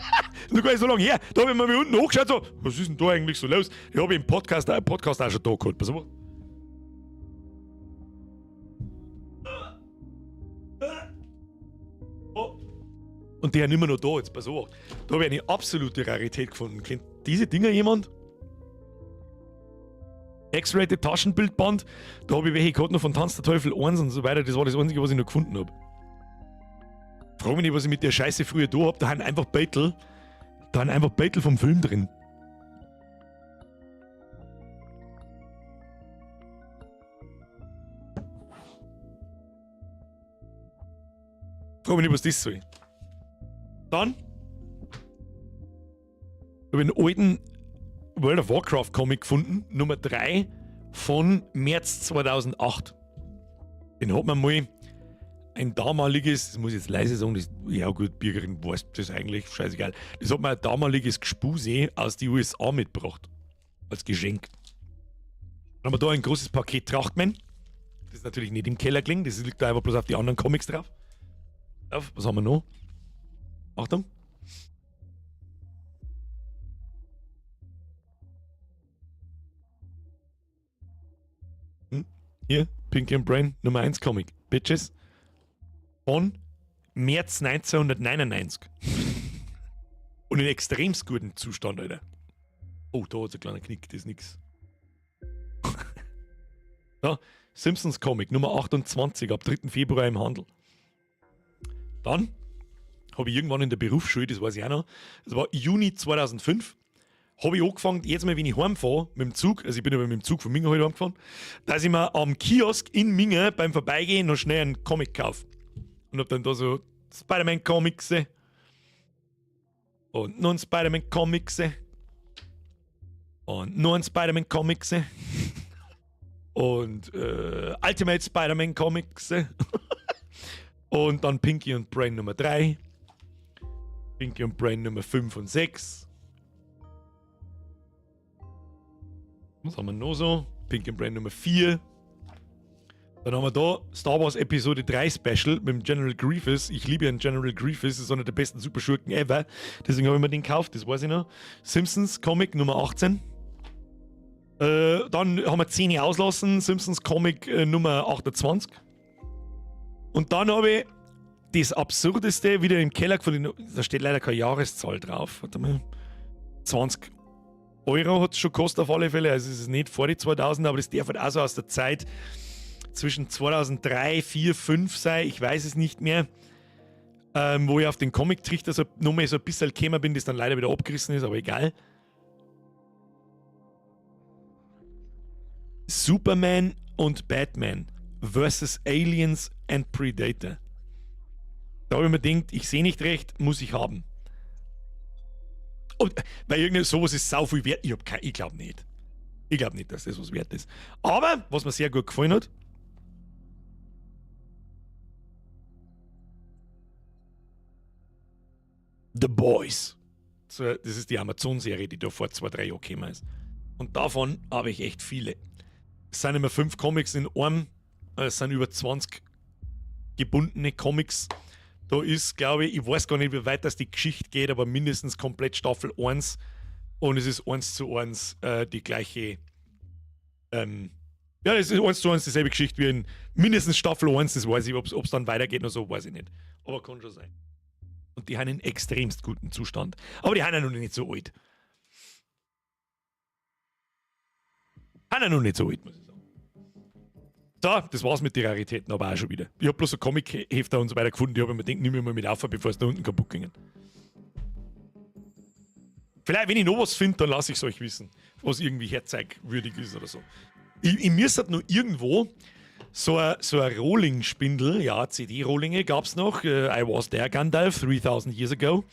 S1: Noch gar nicht so lange her. Da hab ich mir mal unten hochgeschaut, so, was ist denn da eigentlich so los? Ich hab im Podcast auch schon da geholt. Pass auf. Oh. Und der ist nicht mehr noch da, jetzt pass auf. Da hab ich eine absolute Rarität gefunden. Kennt diese Dinger jemand? X-Rated Taschenbildband. Da hab ich welche gehabt noch von Tanz der Teufel 1 und so weiter. Das war das Einzige, was ich noch gefunden hab. Frag mich nicht, was ich mit der Scheiße früher da hab. Da haben einfach Beutel. Da haben einfach Beutel vom Film drin. Frag mich nicht, was das soll. Dann hab ich einen alten World of Warcraft Comic gefunden, Nummer 3 von März 2008. Den hat man mal ein damaliges, das muss ich jetzt leise sagen, das, ja gut, Birgerin weiß das eigentlich, scheißegal. Das hat mir ein damaliges Gespuse aus den USA mitgebracht. Als Geschenk. Dann haben wir da ein großes Paket Trachtmann. Das ist natürlich nicht im Keller gelegen, das liegt da einfach bloß auf die anderen Comics drauf. Auf, was haben wir noch? Achtung. Hier, Pinky and Brain, Nummer 1 Comic. Bitches. Von März 1999. Und in extremst gutem Zustand, Alter. Oh, da hat's ein kleiner Knick, das ist nix. Da, Simpsons Comic, Nummer 28, ab 3. Februar im Handel. Dann habe ich irgendwann in der Berufsschule, das weiß ich auch noch, das war Juni 2005, Habe ich angefangen, jetzt mal, wenn ich heimfahre, mit dem Zug, also ich bin aber mit dem Zug von Minga heute heimgefahren, dass ich mir am Kiosk in Minga beim Vorbeigehen noch schnell einen Comic kaufe. Und hab dann da so Spider-Man-Comic gesehen. Und noch ein Spider-Man-Comic gesehen. Und noch ein Spider-Man-Comic gesehen. Und Ultimate Spider-Man Comic gesehen. Und dann Pinky und Brain Nummer 3. Pinky und Brain Nummer 5 und 6. Was haben wir noch so? Pinky und Brain Nummer 4. Dann haben wir da Star Wars Episode 3 Special mit dem General Grievous. Ich liebe einen General Grievous, das ist einer der besten Superschurken ever. Deswegen habe ich mir den gekauft, das weiß ich noch. Simpsons Comic Nummer 18. Dann haben wir 10 auslassen, Simpsons Comic Nummer 28. Und dann habe ich das Absurdeste wieder im Keller gefunden. Da steht leider keine Jahreszahl drauf. Warte mal. 20 Euro hat es schon gekostet auf alle Fälle. Also es ist nicht vor die 2000, aber das darf halt auch so aus der Zeit zwischen 2003, 4, 5 sein. Ich weiß es nicht mehr. Wo ich auf den Comic-Trichter so, nochmal so ein bisschen gekommen bin, das dann leider wieder abgerissen ist, aber egal. Superman und Batman versus Aliens and Predator. Da habe ich mir gedacht, ich sehe nicht recht, muss ich haben. Und, weil irgendwie sowas ist sau viel wert. Ich hab kein, ich glaub nicht. Ich glaub nicht, dass das was wert ist. Aber, was mir sehr gut gefallen hat, The Boys. So, das ist die Amazon-Serie, die da vor 2, 3 Jahren gekommen ist. Und davon habe ich echt viele. Es sind immer 5 Comics in einem. Es sind über 20 gebundene Comics. Da ist, glaube ich, ich weiß gar nicht, wie weit das die Geschichte geht, aber mindestens komplett Staffel 1. Und es ist 1:1 die gleiche. Ja, es ist 1:1 dieselbe Geschichte wie in mindestens Staffel 1. Das weiß ich, ob's dann weitergeht oder so, weiß ich nicht. Aber kann schon sein. Und die haben einen extremst guten Zustand. Aber die haben ja noch nicht so alt. Haben ja noch nicht so alt, muss ich sagen. So, das war's mit den Raritäten aber auch schon wieder. Ich hab bloß so Comic-Hefter und so weiter gefunden, die hab ich mir gedacht, nimm ich mal mit auf, bevor es da unten kaputt ging. Vielleicht, wenn ich noch was find, dann lass ich's euch wissen, was irgendwie herzeigwürdig ist oder so. Ich müsste halt noch irgendwo so ein Rohling-Spindel, ja, C D-Rohlinge gab's noch, I was there, Gandalf, 3000 years ago.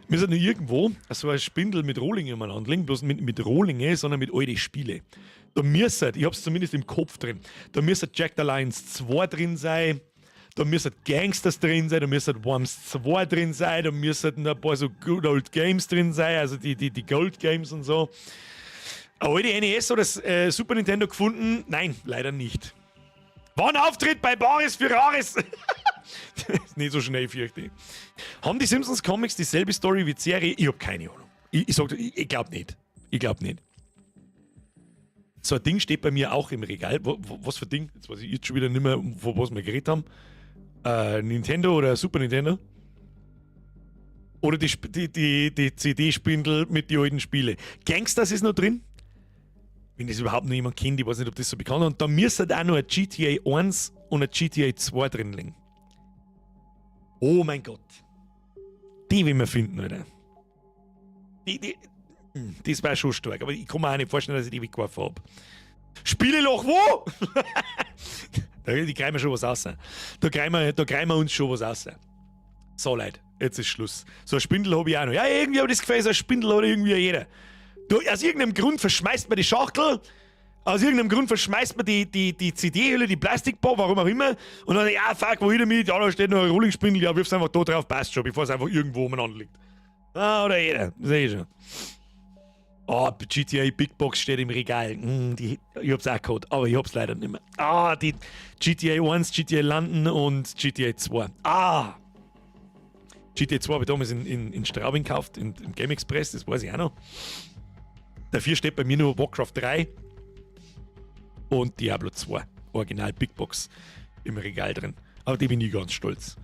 S1: Mir ist halt noch irgendwo so ein Spindel mit Rohlinge umeinander liegen, bloß nicht mit Rohlinge, sondern mit alten Spiele. Da müsste, ich hab's zumindest im Kopf drin, da müsste Jagged Alliance 2 drin sein, da müsste Gangsters drin sein, da müsste Worms 2 drin sein, da müssten ein paar so Good Old Games drin sein, also die Gold Games und so. Alte NES oder Super Nintendo gefunden? Nein, leider nicht. Wann Auftritt bei Bares für Rares? Ist nicht so schnell, fürchte ich. Haben die Simpsons Comics dieselbe Story wie die Serie? Ich hab keine Ahnung. Ich glaub nicht. Ich glaub nicht. So ein Ding steht bei mir auch im Regal. Was für ein Ding? Jetzt weiß ich jetzt schon wieder nicht mehr, von was wir geredet haben. Nintendo oder Super Nintendo? Oder die C D-Spindel mit den alten Spielen. Gangsters ist noch drin. Wenn das überhaupt noch jemand kennt, ich weiß nicht, ob das so bekannt ist. Und da müsste halt auch noch ein GTA 1 und ein GTA 2 drin liegen. Oh mein Gott. Die will man finden, Alter. Das war schon stark, aber ich kann mir auch nicht vorstellen, dass ich die gekauft hab. Spieleloch wo? Da die kriegen wir schon was raus. Da kriegen wir uns schon was raus. So, Leute, jetzt ist Schluss. So ein Spindel hab ich auch noch. Ja, irgendwie hab ich das Gefühl, so ein Spindel hat irgendwie jeder. Du, aus irgendeinem Grund verschmeißt man die Schachtel, aus irgendeinem Grund verschmeißt man die C D-Hülle, die Plastikbar, warum auch immer. Und dann, ja, fuck, wo ich damit? Ja, da steht noch ein Rohling-Spindel, ja, wirf's einfach da drauf, passt schon, bevor es einfach irgendwo umeinander liegt. Ah, oder jeder, seh ich schon. Oh, GTA Big Box steht im Regal. Ich hab's auch gehabt, aber ich hab's leider nicht mehr. Ah, die GTA 1, GTA London und GTA 2. Ah! GTA 2 hab ich damals in Straubing gekauft, im Game Express, das weiß ich auch noch. Dafür steht bei mir nur Warcraft 3 und Diablo 2. Original Big Box im Regal drin. Aber die bin ich ganz stolz.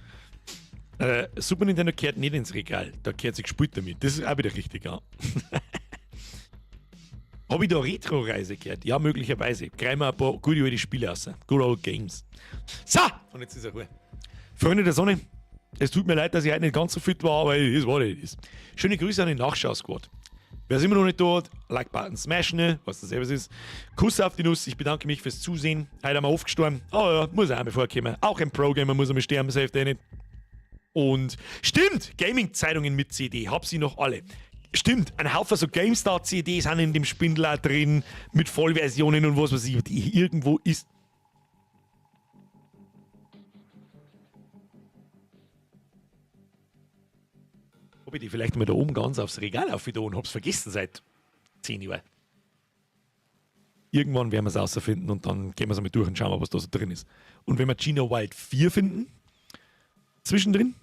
S1: Super Nintendo kehrt nicht ins Regal, da kehrt sich gespielt damit. Das ist auch wieder richtig, ja. Hab ich da Retro-Reise gehört? Ja, möglicherweise. Greifen wir ein paar gute alte Spiele raus. Good old Games. So, und jetzt ist er Ruhe. Freunde der Sonne, es tut mir leid, dass ich heute nicht ganz so fit war, aber es war, es ist. Schöne Grüße an den Nachschau-Squad. Wer ist immer noch nicht dort, Like-Button smashen, ne? Was das selber ist. Kuss auf die Nuss, ich bedanke mich fürs Zusehen. Heute haben wir aufgestorben. Oh ja, muss auch einmal vorkommen. Auch ein Pro-Gamer muss einmal sterben, das hilft eh nicht. Und stimmt, Gaming-Zeitungen mit CD, hab sie noch alle. Stimmt, ein Haufen so GameStar-CDs sind in dem Spindel auch drin, mit Vollversionen und was weiß ich, die irgendwo ist. Hab ich die vielleicht mal da oben ganz aufs Regal aufgetan und hab's vergessen seit 10 Jahren. Irgendwann werden wir's rausfinden und dann gehen wir's einmal durch und schauen mal, was da so drin ist. Und wenn wir Gina Wild 4 finden, zwischendrin,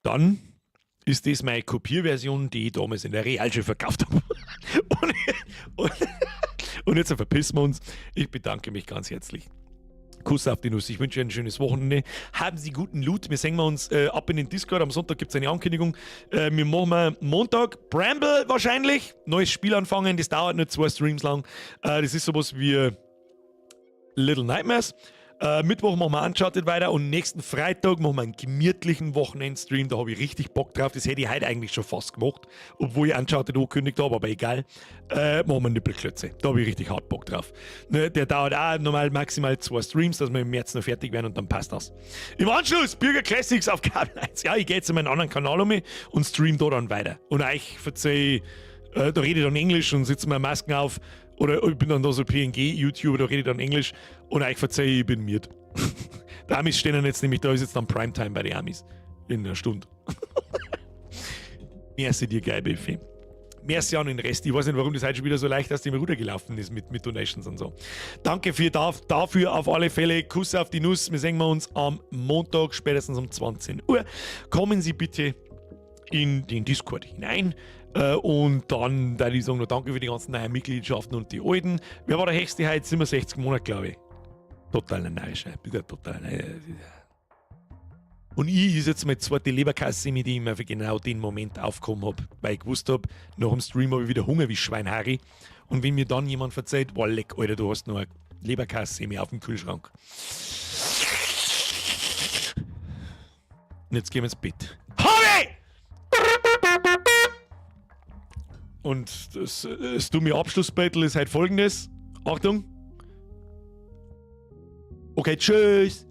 S1: dann ist das meine Kopierversion, die ich damals in der Realschule verkauft habe. Und jetzt verpissen wir uns. Ich bedanke mich ganz herzlich. Kuss auf die Nuss. Ich wünsche Ihnen ein schönes Wochenende. Haben Sie guten Loot. Wir sehen wir uns ab in den Discord. Am Sonntag gibt's eine Ankündigung. Wir machen Montag Bramble wahrscheinlich. Neues Spiel anfangen. Das dauert nur 2 Streams lang. Das ist sowas wie Little Nightmares. Mittwoch machen wir Uncharted weiter und nächsten Freitag machen wir einen gemütlichen Wochenendstream. Da habe ich richtig Bock drauf. Das hätte ich heute eigentlich schon fast gemacht, obwohl ich Uncharted angekündigt habe, aber egal. Machen wir Nippelklötze. Da habe ich richtig hart Bock drauf. Ne, der dauert auch normal maximal 2 Streams, dass wir im März noch fertig werden und dann passt das. Im Anschluss Bürger Classics auf Kabel 1. Ja, ich gehe jetzt in meinen anderen Kanal um und stream da dann weiter. Und euch verzeih, da rede ich dann Englisch und setze mir Masken auf. Oder ich bin dann da so P N G-YouTuber, da rede ich dann Englisch und euch verzeih, ich bin miert. Die Amis stehen dann jetzt nämlich, da ist jetzt dann Primetime bei den Amis. In einer Stunde. Merci dir, geil, Buffet. Merci an den Rest. Ich weiß nicht, warum das heute schon wieder so leicht aus dem Ruder gelaufen ist mit Donations und so. Danke dafür auf alle Fälle. Kuss auf die Nuss. Wir sehen uns am Montag, spätestens um 20 Uhr. Kommen Sie bitte in den Discord hinein. Und dann, da ich sagen, noch danke für die ganzen neuen Mitgliedschaften und die alten. Wer war der höchste heute? 67 Monate, glaube ich. Total narrisch, ey. Bitte total narrisch. Und ich ist jetzt meine zweite Leberkasse, mit die ich mir für genau den Moment aufgekommen hab, weil ich gewusst hab, nach dem Stream hab ich wieder Hunger wie Schwein Harry. Und wenn mir dann jemand verzeiht, boah, leck, Alter, du hast noch eine Leberkasse auf dem Kühlschrank. Und jetzt gehen wir ins Bett. Hobby! Und das dumme Abschlussbattle ist halt folgendes. Achtung. Okay, tschüss.